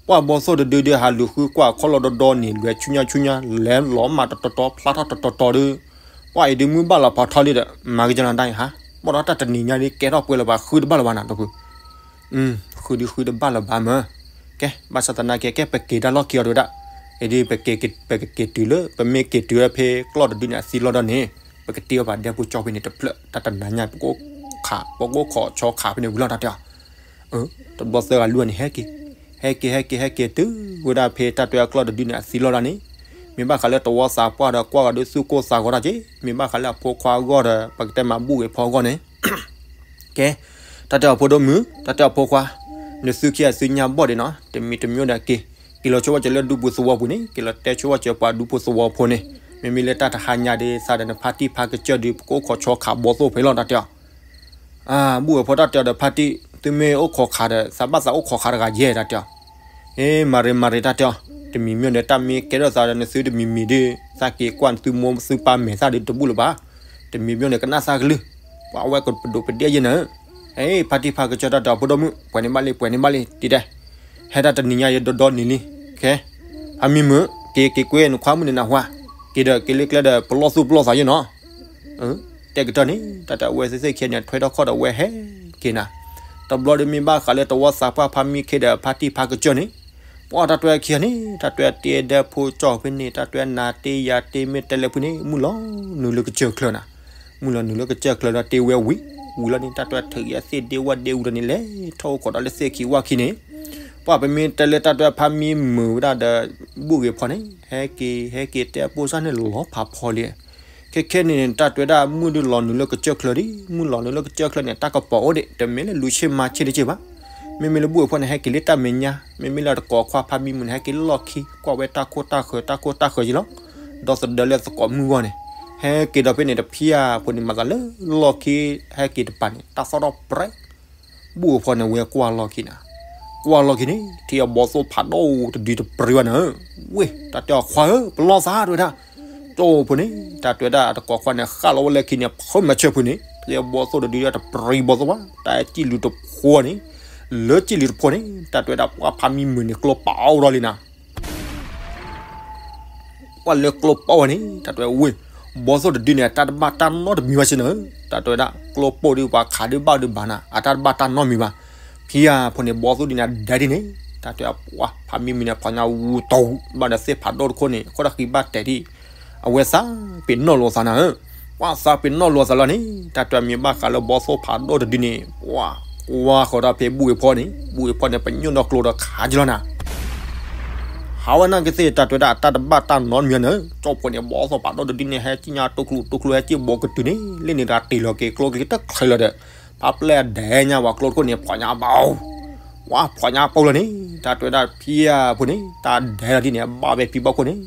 ပှၤဘီသိၣ်တဒုဒုးဟးလူၤဃုကွၢ်ခီၣ်လီၢ်ဒီဒီနံၤ လွဲၤဆူညါဆူညါ လဲၤလီၤမၢ်တတီၤတီၤ ဖျါထီၣ်တတီၤတီၤဒုး ပှၤအံၤဒုးမုၢ်ဘၣ်လီၤဖးထီလံဒီး မၤက့ၤကလီၤတၢ်အံၤဟါ ဘၣ်ဒီးတၢ်တနံၤညါဒုးကဲထီၣ်ပှဲၤလၢၤဘၣ် ဃုတဘၣ်လၢၤဘၣ်နၤ ဒိၣ်ဖု ဃုဒုးဃုတဘၣ်လၢၤဘၣ်မၢ် ကဲ ဘၣ်ဆၣ်သနာ်က့ ကဲပက့ၤတၢ်လီၢ်ခံအီၤတဝဲဒၣ် အံၤဒုး ပကက့ၤတုၤလၢ ပမ့ၢ်က့ၤတုၤလၢဖဲကျီၢ်တဒုန့ၣ်အသံလီၤဒီးန့ၣ် ပကတ့အီၤဘၣ်ဒဲဖိကၠီဖဲန့ၣ်တဖျၢၣ် တၢ်တနၤညါ ပကအိၣ်ခး ပကအိၣ်ခိးဆီခးဖဲန့ၣ်ဝံၤလီၤတၢ်တဲအီၤ တဘျီသၢဂၤလွံၢ်ဂၤန့ၣ် ဟဲက့ၤ ဟဲက့ၤ ဟဲက့ၤ ဟဲက့ၤ တုၤဝဲဒၣ်ဖဲတၢ်တဲအကျီၢ်တဒုန့ၣ်အသံလီၤဒီးန့ၣ် မ့ၢ်ဘၣ်ဃးလၢတဝီသးပှၢ်ဒီးကွၢ်ဂၤဒုးသူၣ်ကိၢ်သးဂီၤတၢ်က့ မ့ၢ်ဘၣ်ဃးလၢအဖိခွါအဂီၢ်ဒီး ပကတဲမၤဘူၣ်ဂ့ၤဖီအဂီၢ်န့ၣ် ကဲ တၢ်တဲအီၤဖိဒိၣ်မုၣ် တၢ်တဲအီၤဖိခွါ နသုခံဂၤသုညါဘီၣ်ဒံးနီၤ တမံၤတမံၤဒီးက့ၤ က့ၤလီၤဆိဝဲစၢၤလၢဒူပူၤသဝီပူၤန့ၣ် က့ၤလီၤတဲဆိဝဲစၢၤပှၤဒူဖိသဝီဖိန့ၣ် မ့မ့ၢ်လၢတၢ်တဟါညါဒ်သးဒီး နဖါတံၢ်ဖါကစၢၢ်ဒုး ပကအိၣ်ခိးဆီခးဘီသိၣ်ဖဲလီၤ တၢ်တဲအီၤ အါ ဘူၣ်ဝဲဖိတၢ်တဲအီၤဒီးဖါတံၢ် သုမ့ၢ်အိၣ်ခိးခးဒီး သးဘၣ်သးအိၣ်ခိးခးတဂၤယဲၢ် တၢ်တဲအီၤ အ့ မၤရ့မၤရ့ တၢ်တဲအီၤ တမံၤမံၤဒီး တၢ်မ့ၢ်ကဲထီၣ်သးဒီး နသုတမံၤမံၤဒုး သးက့ၤကွၢ်နသုမိၢ်သုပၢ်မဲာ်သၣ်ဒုးတဘူၣ်လၢၤဘၣ် တမံၤမံၤဒီး ကနၣ်သးကလုၢ် ပှၤဝဲကပဒိးပဒဲယဲၢ်နၤ အ့ ဖါတံၢ်ဖါကစၢၢ်တၢ်တဲအီၤ ဖိဒိၣ်မုၣ် ပှဲၤန့ၢ်ဘၣ်လံ ပှဲၤန့ၢ်ဘၣ်လံ တံၤတဲ ဟဲတၢ်တနံၤညါယဲၢ်ဒီဒီနံၤလံ ခဲ ဖါမံမုာ် က့ၤက့ၤကွဲနခွါမုၣ်န့ၣ်နၢ်ဟူဧါ က့ၤဒီးက့ၤလၢကျဲဒီး ပလီၢ်သူၣ်ပလီၢ်သးယဲၢ်နီၤ တဲကတၢၢ်န့ၣ် တၢ်တဲအဝဲသ့ၣ်သ့ၣ်ခံဂၤန့ၣ် ထွဲထီၣ်ခီၣ်ဒီးဝဲဟဲက့ၤနၤ တဘျီဒုးမ့ၢ်ဘၣ်ဃးလၢတဝီသးပှၢ်ဖါမံခ့ဒီးဖါတံၢ်ဖါကစၢၢ်န့ၣ် ပှၤတၢ်တွဲခံဂၤန့ၣ် တၢ်တွဲတ့ဒဲဖိကၠီၣ်ဖဲန့ၣ် တၢ်တွဲနၤတ့ယၤတ့မ့ၢ်တဲလၢဖုန့ၣ် မုၢ်လီၤနုာ်လၢကစၢၢ်ချၢနၤ မုၢ်လီၤနုာ်လၢကစၢၢ်ချၢဒီးတ့ဝဲဝံၤ ဝံၤလီၤန့ၣ် တၢ်တွဲထုးယဲၢ်သ့ၣ်ဒ့ဝၣ်ဒ့ဝူၤဒီးန့ၣ် လဲၤထီၣ်အိၣ်ခိးဒီးလၢသ့ၣ်ခံဝၣ်ခံန့ၣ် ပှၤပမ့ၢ်တဲလၢတၢ်တွဲဖါမံမုာ်ဝဲဒၣ်ဒီး ဘူၣ်ဂ့ၤဖီန့ၣ် ဟဲက့ၤ ဟဲက့ၤတဲအပိၢ်စၢ်န့ၣ်လီၤဖးဖီလံ ခဲခဲန့ၣ်န့ၣ် တၢ်တွဲဒၣ်မုၢ်ဒုးလီၤနုာ်လၢကစၢၢ်ချၢဒံး မုၢ်လီၤနုာ်လၢကစၢၢ်ချၢန့ၣ် တၢ်ကပီၤအိၣ်ဒံး တမ့ၢ်လၢလူၤဆ့ၣ်မၤဆ့ၣ်တက့ၢ်ဘၣ် မ့မ့ၢ်လၢဘူၣ်ဂ့ၤဖီန့ၣ် ဟဲက့ၤလၢတၢ်မဲာ်ညါ မ့မ့ၢ်လၢတကိးခွါဖါမံမုာ်န့ၣ် ဟဲက့ၤလီၢ်ခံ ကွၢ်ဝဲတၢ်ခိၣ်တၢ်ဃၢၤ တၢ်ခိၣ်တၢ်ဃၢၤယံၤလီၤ ဒီသဒၢလၢသကိးမုၢ်ဂီၢ်န့ၣ် ဟဲက့ၤဒီးဖဲန့ၣ်တဖံဧါ ဖိန့ၣ်မၤသးလၢလီၢ်ခံ ဟဲက့ၤတပၤန့ၣ် တၢ်သီၣ်ထီၣ်ပြဲ ဘူၣ်ဂ့ၤဖီန့ၣ် ဝဲကွၢ်လီၢ်ခံန့ၣ် ကွၢ်လီၢ်ခံန့ၣ် ထံၣ်အဘီသိၣ်ဖးဒိၣ်တဒုတပြံဝဲန့ၣ် ဝ့ၢ် တၢ်တဲအီၤခွါဧၢ ပလီၢ်သးတဝဲဒၣ် ကၠိဖိန့ၣ် တၢ်တဲဝဲဒၣ်အတကိးခွါန့ၣ် ဃၣ်လီၤဝဲလၢခံန့ၣ် ဖုမၤဆၢဖုန့ၣ် ကဲဘီသိၣ်တဒုဒီးတပြံဘီသိၣ်ဘၣ် တၢ်ဟဲစံၣ်လူၤတဖိန့ၣ် လၢစံၣ်လူၤတဖိန့ၣ် တၢ်တဲဝဲဒၣ်ပှၤဖးမံမုာ်န့ၣ် ကျိပာ်အီၤဒီးလံနၤ ပှၤလၢကျိပာ်ဝဲန့ၣ် တၢ်တဲဝဲဝ့ၢ် ဘီသိၣ်တဒုန့ၣ် တၢ်တဘၣ်တၢ်နီတမံၤဘၣ်စ့ၢ်နၤဧၢ, တၢ်တဲဝဲဒၣ်ကျိပိၢ်ဒုးပှၤခးဒုးဘၣ်ဒုးဘၣ်နၤ အတၢ်တဘၣ်တၢ်နီတမံၤဘၣ်, ဖံဧၢဖိန့ၣ် ဘီသိၣ်ဒုန့ၣ် ဒဲဒ်န့ၣ် တၢ်တဲဝဲပှၤဖးမံမုာ်န့ၣ် ဖီၣ်ညါဝူတီၤဝူ ဘၣ်ဒီးသ့ၣ်ဖးဒိၣ်တခိၣ်န့ၣ် ခိၣ်တဃံဘၣ်တဲာ်ဒံး, အဝဲသးပ့ၤနီၣ်လိာ်သးနၤဧၢ, ပှၤသးပ့ၤနီၣ်လိာ်သးလီၤန့ၣ် တၢ်တဲဝဲမ့ၢ်ဘၣ်ဃးလၢဘီသိၣ်ဖးဒိၣ်တဒုန့ၣ် ပှၤကွၢ်ဃီၤဒီးဖဲဘူၣ်ဝ့ၤဖီန့ၣ် ဘူၣ်ဝ့ၤဖီန့ၣ် ပညိၣ်ဒီးကျိဒီးခးကလီၤနၤ ဟးဝဲနာ်က့သ့ၣ် တၢ်တဲဝဲဒၣ်တၢ်တဘၣ်တၢ်နီတမံၤနၤဧၢ, ကၠိဖိန့ၣ် ဘီသိၣ်ဖးဒိၣ်တဒုန့ၣ် ဟဲကံၣ်ညါတိကျိတိကျိ ဟဲကံၣ်ဘီကတုၤန့ၣ် လၢန့ၣ်တဂၤတ့ၢ်လီၤက့ၤကျိကလံၤတချ့လီၤဒီး ဖးပျဲၢ်ဒဲးညါဝဲကျိတခိၣ်န့ၣ် ဖီၣ်ညါဘၣ်, ဝဲဖီၣ်ညါပိၢ်လီၤန့ၣ် တၢ်တဲဝဲဒၣ်ဖံဧၢဖိန့ၣ် တၢ်ဒဲးလီၤဒ်န့ၣ် ဘၣ်ဝဲဖံဘီခိၣ်န့ၣ်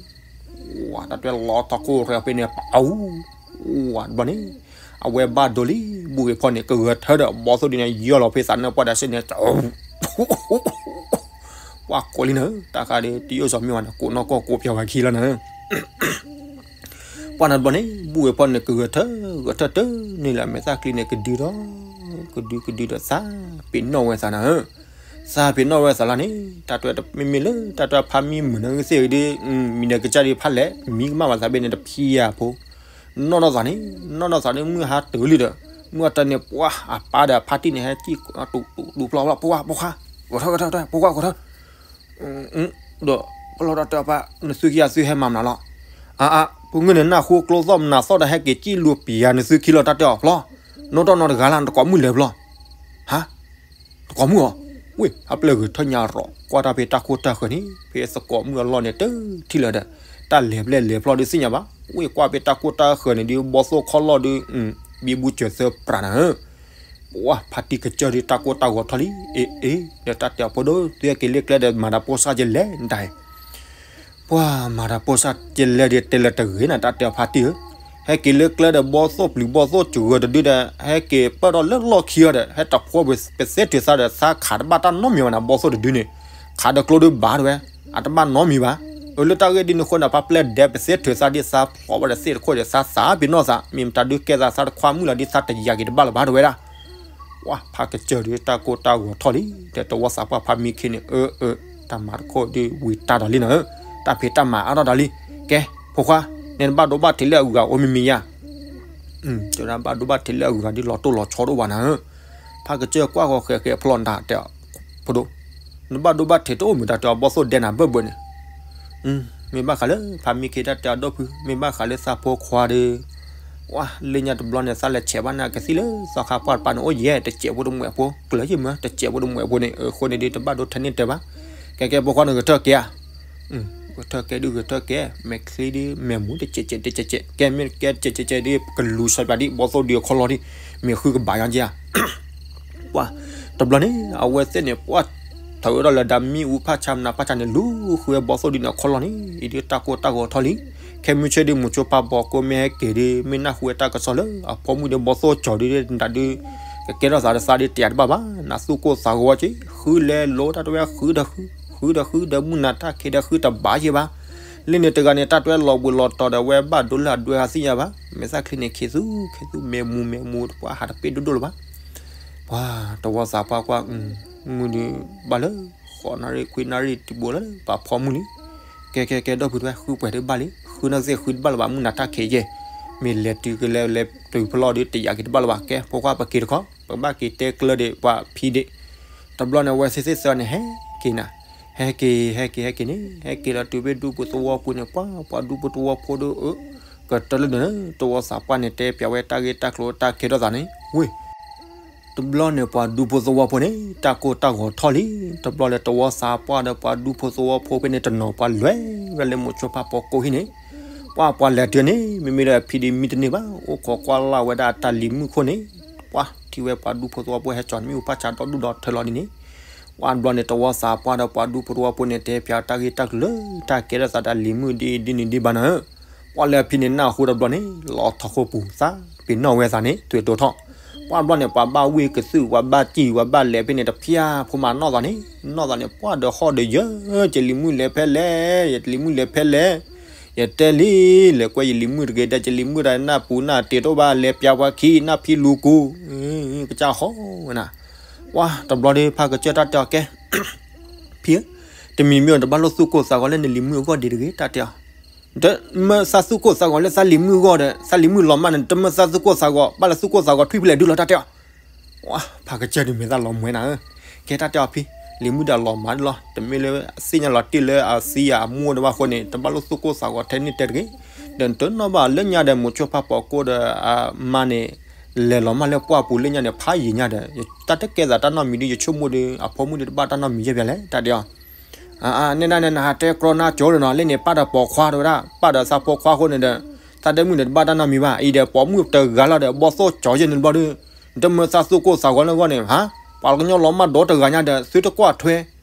ဝဲတၢ်တဲဝဲလီၤထီၣ်ခိၣ်ရဲဖဲန့ၣ် ပအူ ဝဲတဘျီန့ၣ် အဝဲဘၣ်ဒိလံ ဘူၣ်ဝ့ၤဖီန့ၣ် ကဂဲၤထၢဒီးဘီသိၣ်ဒုန့ၣ် ယီၢ်လီၤဖဲသးနၢၣ်ပှၢ်ဒီးစ့ၢ်န့ၣ် ပှၢ်ကိးလံနၤဧၢ, တၢ်ဃးဒီးတယိၣ်စီၤမ့ၢ်ဝဲန့ၣ် ကိးနီၢ်ကီၢ်ကိးပၠးဝဲခံလီၤနၤဧၢ, ပှၢ်န့ၣ်တဘျီန့ၣ် ဘူၣ်ဝ့ၤဖီန့ၣ် ကဂဲၤထၢ ဂဲၤထၢတၢ်န့ၣ်လၢမဲာ်သၣ်ချံန့ၣ် ကဒုဒီး ကဒုကဒုဒီးသးပ့ၤနီၣ်ဝဲသးနၤဧၢ, သးပ့ၤနီၣ်ဝဲသးလီၤန့ၣ် တၢ်တဲဝဲမ့မ့ၢ်လၢတၢ်တဲဝဲဖးမံမုာ်နၤဂ့ၤသ့ၣ်ဂ့ၤဒီး မံၤနၤကစၢ်ဒ်ဖးလဲၣ် မံကမၣ်ဘၣ်သးဘ့ၣ်န့ၣ်တဖံဧၢဖိ နီၣ်နီၣ်သးန့ၣ် နီၣ်နီၣ်သးန့ၣ် မုၢ်ဟါတုၤလံဒီး မုၢ်အတၢ်န့ၣ် ပှၤအပၢ်ဒီးဖါတံၢ်န့ၣ် ဟဲကံၣ်တူတူဖျီဖျီ ဖိခွါ ဖိခွါ ဂဲၤထၢ ဂဲၤထၢ ဖိခွါ ဂဲၤထၢ, ဒီး ပလီၢ်တၢ်တဲအီၤပၢ် နသုခံဂၤသုဟဲမၤမနုၤလီၤ, အါအါ ပမုၢ်နနၢ်ဟူကျိသီၣ်မနုၤသီၣ်ဒီး ဟဲက့ၤကံၣ်လူၤပံၤယၤနသုခံလီၤ တၢ်တဲအီၤဖျီ, နီၣ်တီၢ်နီၣ်တဂၤလၢ် နတကိးမုၣ်လဲၤဖျီ, ဟါ တကိးမုၣ်အီၤ, ဝ့ၢ် ဖးပျဲၢ်ဂဲၤထၢညါရီၤ ကွၢ်တၢ်ဖဲတၢ်ခိၣ်တၢ်ဃၢၤန့ၣ် ဖဲသကိးမုၣ်အလီၢ်န့ၣ် တထံၣ်လၢၤဒီး တၢ်လဲၤဖျဲၣ်လဲၤဖျီဒုးသ့ၣ်ညါဘၣ်, ဝ့ၢ် ကွၢ်ဖဲတၢ်ခိၣ်တၢ်ဃၢၤန့ၣ်ဒုး ဘီသိၣ်ခီၣ်လီၢ်ဒုး ဘံဘူစၢၤသၢပြးနၤဧၢ, ပှၤဖါတံၢ်ကစၢၢ်ဒုးတၢ်ကိၢ်တၢ်ဂီၤထီၣ်လံ, အ့ အ့ ဒီးတၢ်တဲအီၤဖိဒိၣ် သုဟဲက့ၤလၢကျဲဒီးမၤတၢ်ပိၢ်စၢ်ကလဲၣ်ဒၣ် ပှၤမၤတၢ်ပိၢ်စၢ်ကလဲၣ်ဒီး တဲလၢၤတဂ့ၤနၤ တၢ်တဲအီၤဖါတံၢ်ဧၢ, ဟဲက့ၤလၢကျဲဒီး ဘီသိၣ်ပျုၤဘီသိၣ်စှၤတဒုဒီး ဟဲက့ၤပၢၢ်ထီၣ်လၢလီၢ်ခံအီၤဒီး ဟဲတဖှီပသဲထုးသးဒီး သးခးတဘၣ်တၢ်နီတမံၤဘၣ်နၤ ဘီသိၣ်တဒုန့ၣ်, ခးဒီးကျိဒုးဘၣ်တဝဲ, အတဘၣ်နီတမံၤဘၣ်, အၢ လၢတၢ်ဂ့ၢ်ဒ်န့ၣ်အဃိန့ၣ် ဖးပျဲၢ်ဒဲးပသဲထုးသးဒ်သးဖျီဘၣ်ဒီးသ့ၣ်တခိၣ်ဒီး သးသးပ့ၤနီၣ်သး မ့ၢ်မတၤဒုးကဲသး သးတခွါမုၣ်လီၤဒ်သးတယာ်က့ၤတဘၣ်လၢၤဘၣ်တဝဲဒၣ် ပှၤဖးကစၢၢ်ဒီးတၢ်ကိၢ်တၢ်ဂီၤထီၣ်လံ, ဒီးတဝီသးပှၢ်ဖါမံခ့န့ၣ် အၢ အၢ တၢ်မၤတခိၣ်ဒုးဝံၤတၢ်ဒီးလံနၤဧၢ, တၢ်ဖံးတၢ်မၤအါထီၣ်ဒီးလံ, ကဲ ဖိခွါ, နတဘၣ်ဒိဘၣ်ထံးလၢအဂုၤအဂၤအိၣ်မံၤမံၤယါ, တဘၣ်ဒိဘၣ်ထံးလၢအဂုၤအဂၤဒုးလီၤတိၢ်လီၤဆီဒိၣ်ဘၣ်နၤဧၢ, ဖးကစၢၢ်ကွၢ်ဃီၤဃဲးဃဲးဖျီနတၢ်တဲအီၤ, ဖိဒိၣ်, နဘၣ်ဒိဘၣ်ထံးတအိၣ်မုၢ်တၢ်တဲအီၤ ဘီသိၣ်ဒဲနၤဘၢၣ်ဘၢၣ်န့ၣ် မ့ၢ်ဘၣ်ဃးလၢ ဖါမံခ့တၢ်တဲအီၤဒီဖု, မ့ၢ်ဘၣ်ဃးလၢသးဖိခွါဒီး, ဝါ လၢညါတဘျီန့ၣ် သးလဲၤဆဲးဘၣ်နၤကသံၣ်လၢ သီခါပှၢ်တပၤန့ၣ် အိၣ်ယဲၢ် တစဲးဖိတမှဲးဖိ, ကျၢၤယမၢ တစဲးဖိတမှဲးဖိန့ၣ် အဃိန့ၣ်ဒုး တဘၣ်ဒိထဲန့ၣ်တဲဘၣ်, ကဲကဲ ဖိခွါန့ၣ်ဂဲၤထၢၣ်ကဲဧါ, ဂဲၤထၢၣ်ကဲဒုး ဂဲၤထၢၣ်ကဲ, မဲာ်ချံဒုး မဲာ်မူတစဲးစဲး တစဲးစဲး ကဲ မ့ၢ်ကဲတစဲးစဲးစဲးဒုး ကလူၤဆီပၠးဒံး ဘီသိၣ်ဒုးအခီၣ်လီၢ်ဒံး, မ့ၢ်ဃုကဘၣ်ညါက့ဧါ ပှၤ တဘျီန့ၣ် အဝဲသ့ၣ်န့ၣ် ပှၤ ထၢဝဲဒီးလၢဒၣ်မ့ၣ်အူဖးဆါမနၤဖးဆါန့ၣ် လူၤဃုဝဲဘီသိၣ်ဒုးန့ၣ်အခီၣ်လီၢ်န့ၣ် အံၤဒုးတၢ်ကိၢ်တၢ်ဂီၤထီၣ်လံ, ခဲမုၢ်ဆ့ၣ်ဒုး မုဆိဖးဘီကိးမ့ၢ်ဟဲက့ၤဒုး မ့ၢ်နၢ်ဟူဝဲတၢ်ကစီၣ်လၢအဖိမုၣ်ဒီးဘီသိၣ်ကၠီၤဒုး ဒၣ်ဒုး ကကဲထီၣ်သးဒီးသးဒုးတယာ်တဘၣ်ဘၣ်, နသူၣ်ကိၢ်သးဂီၤဝဲက့ၤ ဃုလဲၤလိတၢ်တဝဲ ဃုဒီးဃု ဃုဒီးဃုဒီးမုၢ်နၤတၢ်ခံးဒီးဃုတဘၣ်ယဲၢ်ဘၣ် လၢန့ၣ်တဂၤန့ၣ် တၢ်တွဲလီၤဘှံးလီၤတီၤဒီး အဝဲဘၣ်ဒိလၢအဒွဲအသ့ၣ်ညါဘၣ်. မဲာ်သၣ်ချံန့ၣ် ခံသူ ခံသူ မဲာ်မူ မဲာ်မူ ပှၤဟးတပ့ၢ်ဒိၣ်ဒိၣ်လၢၤဘၣ်. ပှၤတဝီသးပှၢ်ကွၢ် မုၢ်ဒုးဘၣ်လၢ ဃိးနၣ်ရံၣ် ခွံနၣ်ရံၣ်တဘိလၢ ပှၤဖီမုၢ်လံ. ကဲ ကဲ ကဲ ဒီပုၢ်တဝဲၢ် ဃုပှဲၤဒုးဘၣ်လံ. ဃုနၢ်သ့ၣ်ဃုတဘၣ်လၢၤဘၣ် မုၢ်နၤတၢ်ခံးယဲၢ်. မ့ၢ်လဲၤတုၤကလဲၤလဲၤတုၤဖလီၢ်ဒုး တယာ်က့ၤတဘၣ်လၢၤဘၣ်. ကဲ ဖိခွါပက့ၤတခီ ပကဘၣ်က့ၤတဲကျၢဒံးပှၤဖံဒံး. တဘျီန့ၣ် အဝဲသ့ၣ်သ့ၣ်သၢန့ၣ် ဟဲက့ၤနၤ ဟဲက့ၤ ဟဲက့ၤ ဟဲက့ၤန့ၣ် ဟဲက့ၤလီၤတုၤဖဲဒူပူၤသဝီပူၤန့ၣ် ပှၤ ပှၤဒူပူၤသဝီဖိဒီး အၢ ကတၢၢ်လၢန့ၣ် တဝီသးပှၢ်န့ၣ် တဲပၠးဝဲတၢ်ဂ့ၢ်တၢ်ကျိၤတၢ်ကဲထီၣ်သးန့ၣ် ဝ့ၢ် တဘျီန့ၣ် ပှၤဒူဖိသဝီဖိန့ၣ် တၢ်ကိၢ်တၢ်ဂီၤထီၣ်လံ. တဘျီလၢတဝီသးပှၢ်ဒီးပှၤဒူဖိသဝီဖိဖဲန့ၣ်တနီၤ ပှၤလဲၤဝဲလၢမိၤဆိဖးပိာ်ကိးဟံၣ်န့ၣ် ပှၤ ပှၤလဲၤတုၤန့ၣ် မ့မ့ၢ်လၢအဖံဒံးမံတန့ၢ်ဘၣ် အိၣ်ခိးကွၢ်လၢ်ဝဲဒၣ်တၢ်လံၤမုၣ်ခိၣ်န့ၣ် ပှၤထံၣ်ဝဲပှၤဒူဖိသဝီဖိဟဲကၠီၤမ့ၣ်အူဖးဆါဒီဒူၣ်ဒီထၢလီၤဒ်န့ၣ် ပှၤတဘျီန့ၣ် တဝီသးပှၢ်ဒီးပှၤဒူဖိသဝီဖိန့ၣ် တဲပၠးတၢ်ဂ့ၢ်တၢ်ကျိၤလၢတၢ်ကဲထီၣ်သးတၢ်လံၤမုၣ်ဒ်အံၤဒ်န့ၣ်ဒ်ဘၣ်နၤဧၢ ပှၤလၢအဖံန့ၣ်နၢ်ဟူတဘျီန့ၣ် လီၤထီၣ်ခိၣ်ပူၤသး ပ့ၤနီၣ်ဝဲသးန့ၣ် သွဲၣ်တိၤထီၣ်. ပှၤတဘျီန့ၣ် ပှၤဘၣ်ဝ့ၢ်ကသုၣ် ပှၤဘၣ်စံၣ် ပှၤဘၣ်လဲၤဖဲန့ၣ် တဖၠါဖိမၤနီၣ်သးန့ၣ် နီၣ်သးန့ၣ် ပှၤဒီးဟီၣ်ဒီးယၢၤ ယလံၤမုၣ်လဲၤဖဲလဲၣ် ယလံၤမုၣ်လဲၤဖဲလဲၣ် ယတဲလံ, လဲၤကွဲယလံၤမုၣ်တဂ့ၤဒီး ယလံၤမုၣ်တဂၤနၢ်ပူၤနၢ်တ့ၢ်တအိၣ်ဘၣ် လဲၤပျးပှၤခံ နၢ်ဖံလူၤကူ, ကစၢ်ဟီဝဲနၤ, ဝါ တဘျီဒီး ဖးကစၢၢ်တၢ်တဲအီၤကဲ ဖံဧၢ, တမံၤမံၤတဘၣ်လိၣ်သူၣ်ကိၢ်သးဂီၤလၢနလံၤမုၣ်အဂီၢ်ဒံးတဂ့ၤ တၢ်တဲအီၤ, တမ့ၢ်သးသူၣ်ကိၢ်သးဂီၤလၢသးလံၤမုၣ်အဂီၢ်ဒီး သးလံၤမုၣ်လီၤမၢ်န့ၣ် တမ့ၢ်သးသူၣ်ကိၢ်သးဂီၤ ဘၣ်လဲၤသူၣ်ကိၢ်သးဂီၤထွံၣ်ဖဲလဲၣ်ဒုလီၤ တၢ်တဲအီၤ, ဝါ ဖးကစၢၢ်ဒုးမ့ၢ်သးလီၤမွဲနၤဧၢ, ကဲတၢ်တဲအီၤဖံ, လံၤမုၣ်ဒီးလီၤမၢ်ဒုလီၤ တမ့ၢ်လၢသ့ၣ်ညါလီၤတံၢ်လၢအသံအမူတဘၣ်အဃိန့ၣ် တဘၣ်လိၣ်သူၣ်ကိၢ်သးဂီၤထဲန့ၣ်တဲတဂ့ၤ, ဒီးတနီၣ်ဘၣ်လၢညါဒီး မိၤဆိဖးပိာ်ကိၢ်ဒီးအမါန့ၣ် လဲၤလီၤမၢ်လၢပှၢ်ပူၤလၢညါန့ၣ် ဖးယံာ်ညါဒီး တၢ်တကဲသးတၢ်နီတမံၤဒု ယဆိကမိၣ်ဒီး အဖိမုၣ်ဒုတဘၣ်တၢ်နီတမံၤယဲၢ်ပၠးလဲၣ် တၢ်တဲအီၤ, အန့ၣ်ဒၣ်န့ၣ် နဟးတဲကြီနါကၠိဒီးနီၤ လၢန့ၣ်ပၢ်ဒီးပိာ်ခွါတဝဲဒၣ် ပၢ်ဒီးသးဖိခွါအဃိန့ၣ်ဒီး သးဒဲမုၣ်န့ၣ်တဘၣ်တၢ်နီတမံၤဘၣ် အံၤဒီးပိာ်မုၣ်တဂၤလီၤဒီး ဘီၣ်သိၣ်ကၠီယဲၢ်န့ၣ်တဘျီဒီး နတမ့ၢ်သးသူၣ်ကိၢ်သးဂီၤလၢအဂီၢ်န့ၣ် ဟါ, ပှၤကညီလီၤမၢ်ဒီတဂၤညါဒီး သုတကွၢ်ထွဲ,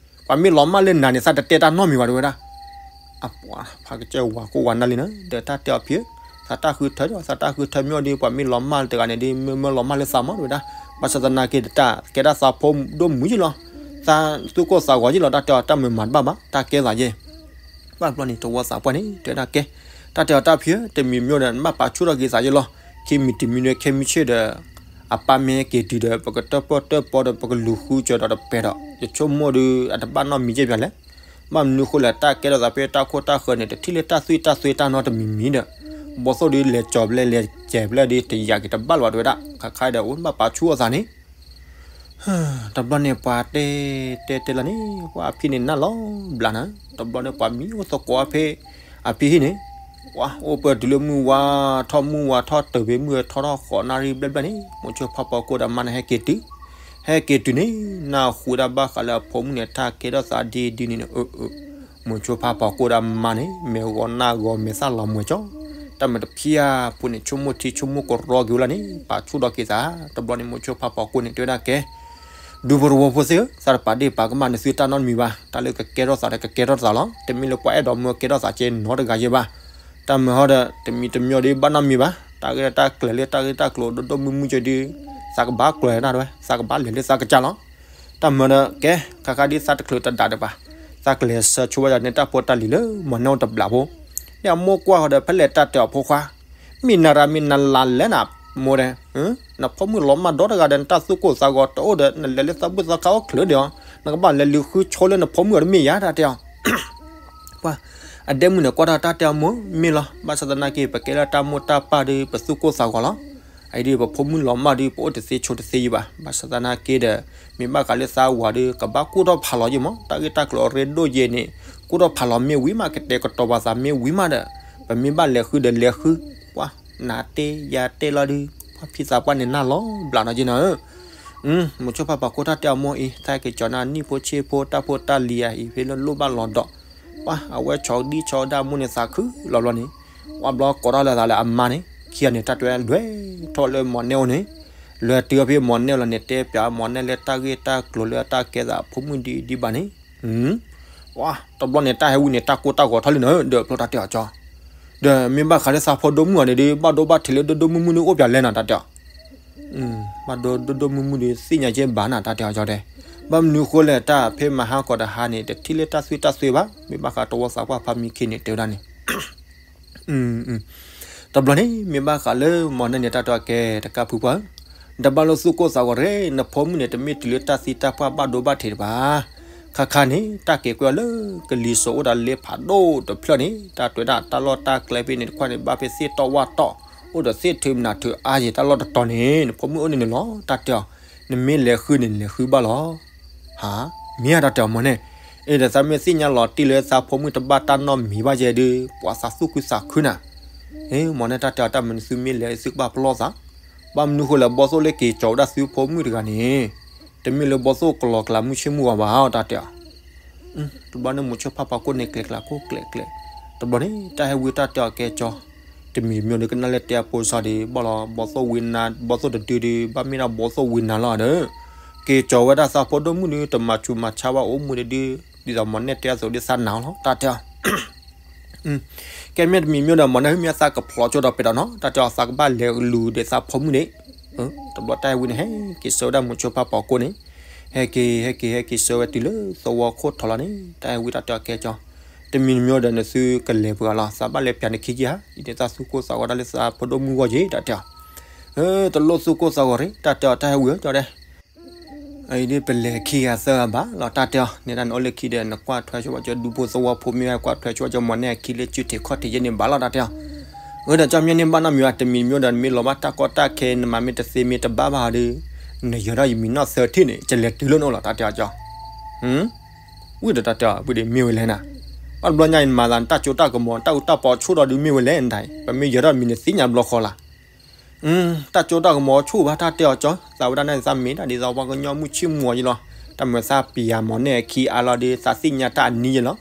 ပှၤမ့ၢ်လီၤမၢ်လၢနၤန့ၣ် သးတတဲတၢ်နီတမံၤဘၣ်တဝဲဒၣ် အပှၤ ဖးကစၢၢ်ဝၤကိၢ်ဝၤနၢ်လံနၤ ဒီးတၢ်တဲအီၤဖံဧၢ, သးတၢ်ဃုထၢဒီး သးတၢ်ဃုထၢမ့ၢ်အိၣ်ဒီး ပှၤမ့ၢ်လီၤမၢ်တဂၤန့ၣ်ဒီး မ့ၢ်မၢလီၤမၢ်လၢသးမးတဝဲဒၣ်, ဘၣ်ဆၣ်သနာ်က့ဒီး တၢ်ကဲဒၣ်သးဖိဒိၣ်မုၢ်ယ့ၢ်လီၤ, သးသူၣ်ကိၢ်သးဂီၤယ့ၢ်လီၤ တၢ်တဲအီၤ တၢ်မုာ်မၤတဘၣ်ဘၣ် တၢ်ကဲသးယဲၢ် ဘၣ်ဘျီန့ၣ် တဝီသးပှၢ်န့ၣ် တဲဒၣ်ကဲ, တၢ်တဲအီၤတၢ်ဖံဧၢ တမံၤမ့ၢ်ဒီး နဘၣ်ပာ်ဆူၣ်ထီၣ်က့ၤသးယ့ၢ်လီၤ, ခံမံၤတမံၤဒီးခဲမုၢ်ဆ့ၣ်ဒီး အပၢ်မ့ၢ်ဟဲက့ၤတုၤဒီး ပကတၢၣ်ပီၢ်တၢၣ်ပီဒီး ပကလူၤဃုစၢၤဒီးတပဲာ်ဒီး ယဆိကမိၣ်ဒီး အတဘၣ်နီတမံၤယဲၢ်ပၠးလဲၣ်, ဘၣ်မနုၤဃိလဲၣ် တၢ်ကဲထီၣ်သးဖဲတၢ်ခိၣ်တၢ်ဃၢၤန့ၣ် တထံၣ်လၢတၢ်သွံၣ်တၢ်သွဲတၢ်နီတမံၤမံၤဒီး ဘီၣ်သိၣ်ဒီးလဲၤကၠီၤဘျဲလဲၤကဲၤဘျဲဒီး တယာ်က့ၤတဘၣ်လၢၤဘၣ်တဝဲဒၣ် ခါခါဒီး အိၣ်ဘၣ်ပာ်ဆူၣ်အီၤသးန့ၣ် တဘျီန့ၣ် ပှၤတဲတဲတဲလီၤန့ၣ် ပှၤအဖံန့ၣ်နၢ်လီၤဘျးနၤ, တဘျီန့ၣ် ပှၤမံအိၣ်သကိးအဖဲ အဖံဟံၣ်န့ၣ်, ပှၤအိၣ်ပၢၢ်တုၤလၢမုၢ်ဝါထီၣ်မုၢ်ဝါထီၣ်တုၤဖဲမုၢ်ထီၣ်ထီၣ် ဃိးနၣ်ရံၣ်ဘျဲၣ်ဘျဲၣ်န့ၣ် မိၤဆိဖးပိာ်ကိၢ်ဒီးမါန့ၣ်ဟဲက့ၤတုၤ, ဟဲက့ၤတုၤန့ၣ် နၢ်ဟူဒၣ်ဘၣ်ဃးလၢအဖိမုၣ်န့ၣ် တၢ်ကဲထီၣ်သးဒ်ဒ်န့ၣ်န့ၣ် အၢ အၢ မိၤဆိဖးပိာ်ကိၢ်ဒီးမါန့ၣ် မဲာ်ဂီၤနၢ်ဂီၤမဲာ်သၣ်လီၤမှဲၤကၠီ, တၢ်မုာ်တဖၠၣ်ဖိန့ၣ် ဆိကမိၣ်ထံဆိကမိၣ်ကရီက့ၤဝဲလီၤန့ၣ် ပာ်ဆူၣ်ထီၣ်က့ၤသး, တဘျီန့ၣ် မိၤဆိဖးပိာ်ကိၢ်န့ၣ် တဲဝဲဒၣ်ကဲ, ဒူဖိတဝီဖိသ့ၣ်ဧၢ, သးတပာ်ဒ့ၣ်ပာ်ကမၣ်နသုတၢ်နီတမံၤဘၣ်, တၢ်လၢကကဲထီၣ်သးဒီးကကဲထီၣ်သးလီၤ, တမ့ၢ်လၢပှၤအဲၣ်ဒိးမၢကဲထီၣ်သးကဲနီတဂၤယဲၢ်ဘၣ်, တၢ်မုာ်ဟီဒီး တမံၤတမံၤဒီးဘၣ်နီတမံၤဘၣ်, တၢ်ဂ့ၢ်တၢ်ကျိၤဒိၣ်ဒိၣ်မုၢ်မုၢ်ကဲဒုး, သးကဘၣ်ကျိၤတၢ်တဝဲ, သးကဘၣ်လဲၤလၢသးကစၢ်လီၤ တၢ်မၤဒီးကဲ, ခါခါဒ်သးတချုးတဒးဒံးဘၣ်, သးကလဲၤဆှၢဆိဝဲဒၣ်န့ၣ် တၢ်ဖိတၢ်လံၤလၢမီၤနဲအိၣ်တဘျးဖိ, န့ၣ်အမိၢ်ကွၢ်ဃီဒီး ဖဲလဲၣ်တၢ်တဲအီၤဖိခွါ, မ့ၢ်နၤရၤမ့ၢ်နၤလၤလဲၣ်နမိၢ်ဒဲး, နဖိမုၣ်လီၤမၢ်ဒီတဂၤဒီး နတၢ်သူၣ်ကိၢ်သးဂီၤတအိၣ်ဒီး နလဲၤလၢသးဘုၣ်သးခါအိၣ်ချုးဒံးအီၤ, နကဘၣ်လဲၤလံၤဃုဆိလၢနဖိမုၣ်အီၤတမ့ၢ်ယၤ တၢ်တဲအီၤ ပှၤအဒဲမုၣ်န့ၣ် ကွၢ်ထီၣ်တၢ်တဲအီၤမိၢ် မ့ၢ်လီၤ, ဘၣ်ဆၣ်သနာ်က့ ပကဲလၢတၢ်မိၢ်တၢ်ပၢ်ဒီး ပသူၣ်ကိၢ်သးဂီၤလီၤ. အအံၤဒ် ပဖိမုၣ်လီၤမၢ်ဒီး ပအိၣ်တသ့ဆိတသ့ယံၤဘၣ်. ဘၣ်ဆၣ်သနာ်က့ဒီး မ့ၢ်ဘၣ်ဃးလၢသးဝၤဒီး ကဘၣ်ကူၣ်ထီၣ်ဖးလီၤယံၤမး, တၢ်ဂ့ၢ်တၢ်ကျိၤအရ့ဒိၣ်ယဲန့ၣ် ကူၣ်ထီၣ်ဖးလီၤမ့ၢ်ဝံၤမး ကတဲာ်ကတီၤပာ်သးမ့ၢ်ဝံၤမးဒီး ပမ့ၢ်ဘၣ်လဲၤဃုဒီးလဲၤဃု, ပှၤနၤတဲယၤတဲလီၤဒုး ပှၤဖံသးပှၢ်န့ၣ်နၢ်လီၤဘျးနီၤယဲနီၤဧၢ မိၤဆိဖးပိာ်ကိၢ်တၢ်တဲအီၤမိၢ်အံၤ သးက့ၤကၠီၤနၤနံၣ်ဖိဆ့ဖိ တၢ်ဖိတၢ်လံၤအံၤ ဖဲလၢလိၣ်ဘၣ်လီၤဒီး, ပှၤအဝဲဆီဒံၣ်ဆီဒၣ်မိၢ်န့ၣ်သးခုလီၤဘျီန့ၣ်, ပှၤဘျီကိးထီၣ်လၢသးလၢအမါန့ၣ်, ခံဂၤန့ၣ် တၢ်တဲလွဲထီၣ်လၢမီၤနဲအိၣ်န့ၣ်, လွဲတုၤဖဲမီၤနဲအိၣ်လီၤန့ၣ် တဲပၠးမီၤနဲလၢတၢ်ဂ့ၢ်တၢ်ကျိၤလၢတၢ်ကဲသးဖိမုၣ်ဒ်ဒ်ဘၣ်န့ၣ် ပှၤတဘျီန့ၣ် တၢ်ဟဲဝံန့ၣ် တၢ်ကိၢ်တၢ်ဂီၤထီၣ်လံနီၤ ဒီးဖျိတၢ်တဲအီၤကၠီ, ဒီးမ့ၢ်ဘၣ်ဃးလၢသးဖိဒိၣ်မုၢ်အီၤန့ၣ်ဒီး ဘၣ်ဒိဘၣ်ထံးလၢဒိၣ်ဒိၣ်မုၢ်မုၢ်န့ၣ်အိၣ်ပၠးလဲၣ်နီၤ တၢ်တဲအီၤ ဘၣ်ဒိဒိၣ်ဒိၣ်မုၢ်မုၢ်ဒီး သ့ၣ်ညါကဲဘၣ်နၤ တၢ်တဲအီၤကၠီတဲ, ဘၣ်မနုၤဃိလဲၣ် တၢ်ဖဲမဟါကီးတဟါန့ၣ် တထံၣ်လၢတၢ်သွံၣ်တၢ်သွဲဘၣ်, မ့ၢ်ဘၣ်ဃးတဝီသးပှၢ်ဖးမံခ့န့ၣ် တဲဝဲဒၣ်န့ၣ် တဘျီန့ၣ် မ့ၢ်ဘၣ်ဃးလၢမီၤနဲန့ၣ် တၢ်တဲအီၤကဲတကးဖုပှၢ်ဧၢ, တဘၣ်လိၣ်သူၣ်ကိၢ်သးဂီၤရဲ နဖိမုၣ်န့ၣ် တမ့ၢ်တုၤလၢတၢ်သံတၢ်ပှၢ်ဘၣ်ဒိဘၣ်ထံးတဘၣ်, ခါခါန့ၣ် တၢ်က့ၤကွဲအီၤလၢကလံၤစိးအိၣ်ဒီးလ့ဖးဒိၣ်တဖျၢၣ်န့ၣ် တၢ်တွဲဒၣ်တၢ်လီၢ်တၢ်ကျဲဖဲန့ၣ်တခီန့ၣ် ဘၣ်ဖဲသ့ၣ်တီၢ်ဝၣ်တီၢ် အိၣ်ဒီးသ့ၣ်ထုးမနၤထုးအါယံၤတၢ်လီၢ်တတီၤန့ၣ် နဖိမုၣ်အိၣ်န့ၣ်န့ၣ်လီၤ တၢ်တဲအီၤ, နမ့ၢ်လဲၤဃုန့ၣ် နလဲၤဃုဘၣ်လီၤ ဟါ, မ့ၢ်ဧါတၢ်တဲအီၤမီၤနဲ, အ့ဒီးသးမ့ၢ်သ့ၣ်ညါလီၤတံၢ်လၢသးဖိမုၣ်တဘၣ်တၢ်နီတမံၤဘၣ်ယဲဒီး ပှၤသးသူၣ်ခုသးခုနၤ, မီၤနဲတၢ်တဲအီၤတၢ်မနုၤသုမ့ၢ်လဲၤသုကဘၣ်ပလီၢ်သး, ဘၣ်မနုၤဃိလဲၣ် ဘီသိၣ်လၢက့ၤကၠီၤဝဲဒၣ်သုဖိမုၣ်တဂၤန့ၣ်, တမ့ၢ်လၢဘီသိၣ်ကလီၤကလးမုၢ်ဆ့ၣ်မုၢ်ဂီၤဘၣ်အီၤတၢ်တဲအီၤ တဘျီန့ၣ် မိၤဆိဖးပိာ်ကိၢ်န့ၣ် ကျဲၤကျဲၤခိၣ်ကျဲၤကျဲၤ, တဘျီန့ၣ် တၢ်ဟဲဝံတၢ်တဲအီၤကဲကၠီ, တမံၤမံၤဒီးကနၣ်လၢတဲအဖိစၢ်ဒီး ဘၣ်လီၤ ဘီသိၣ်ဝံနၤ ဘီသိၣ်တဒုဒီး ဘၣ်မ့ၢ်ဒၣ်ဘီသိၣ်ဝံနၤလီၤဒီး, က့ၤကၠီၤဝဲဒၣ်သးဖိဒိၣ်မုၣ်ဒီး တမၤဆူးမၤဆါဘၣ်အိၣ်မူဒီး ဒ်သိးမီၤနဲတဲအသိးဒီးသးနၤလီၤ တၢ်တဲအီၤ ကဲမ့ၢ်တမံၤမ့ၢ်ဒီး မီၤနဲမ့ၢ်သးကဖျိးကၠိဒီးပဲာ်ဒီးနီၤ တၢ်တဲအီၤ သးကဘၣ်လဲၤလူၤဒီးသးဖိမုၣ်န့ၣ်, တဘျီတၢ်ဟဲဝံန့ၣ် ဟဲက့ၤဆှၢဝဲဒၣ်မိၤဆိဖးပိာ်ကိၢ်န့ၣ်, ဟဲက့ၤ ဟဲက့ၤ ဟဲက့ၤဆှၢဝဲတုၤလၢသဝီခိၣ်ထီလီၤန့ၣ် တၢ်ဟဲဝံတၢ်တဲအီၤကဲကၠီ, တမံၤတမံၤဒီးနသုကလဲၤပှၤလီၤ, သးဘၣ်လဲၤပျးနခံက့ၤဧါ, အံၤန့ၣ်သးသူၣ်ကိၢ်သးဂီၤတၢ်လၢသးဖိဒိၣ်မုၢ်ဂီၢ်က့ၤ တၢ်တဲအီၤ. တလိၣ်သူၣ်ကိၢ်သးဂီၤရ့ၣ် တၢ်တဲအီၤ, တၢ်ဟဲဝံၤဧၢ ကၠီဒဲး. အံၤဒ်ပလဲၤခံဂၤသၢဂၤဘၣ်လီၤ တၢ်တဲအီၤ, နဲဒၣ်နအိၣ်လၢခံဒီး နကွၢ်ထွဲဆိဝဲကၠီဒူဖိသဝီဖိ မ့ၢ်ဝဲကွၢ်ထွဲဆိဝဲကၠီမီၤနဲၣ်အခံလၢစုထံးခီၣ်ထံးယဲန့ၣ်ဘၣ်လီၤ တၢ်တဲအီၤ. အဝဲဒီးကၠီမ့ၢ်န့ၢ်ဘၣ်နီတမံၤဘၣ်, တမံၤမံၤဒီးနမ့ၢ်လီၤဘၣ်တၢ်ကီတၢ်ခဲ နမၤမ့ၢ်တသ့မ့ၢ်တဘၣ်ဘၣ်ဒီး နယၢၤထီၣ်ယမံၤနီၢ်သၢထံၣ်န့ၣ် ကလဲၤတုၤလၢနအိၣ်လီၤ တၢ်တဲအီၤကၠီ. ဝံၤဒီးတၢ်တဲအီၤ ပုၢ်ဒ့မ့ၢ်ဝဲလဲၣ်နၤ, ဘၣ်တဘျီညါအံၤနမၤသးနတၢ်စိတၢ်ကမီၤ တၢ်အူတၢ်ပီဆိၣ်ဒီးဒုးမ့ၢ်ဝဲလဲၣ်နတၢ်အံၤ ပမ့ၢ်ယၢၤထီၣ်မံၤန့ၣ်သ့ၣ်ညါဘျီဃီလၢ်. တၢ်စိတၢ်ကမီၤဆိၣ်ဘၣ် တၢ်တဲအီၤကၠီ, သးဝဲဒၣ်န့ၣ် သးမ့ၢ်ဒၣ်ဒ်သိးပှၤကညီမုၢ်ဆ့ၣ်မူအီၤယဲလီၤ, တၢ်မၤသးပျးမီၤနဲၣ်အခံအါလီၤဒီး သးသ့ၣ်ညါတၢ်အနံၤယဲလီၤ.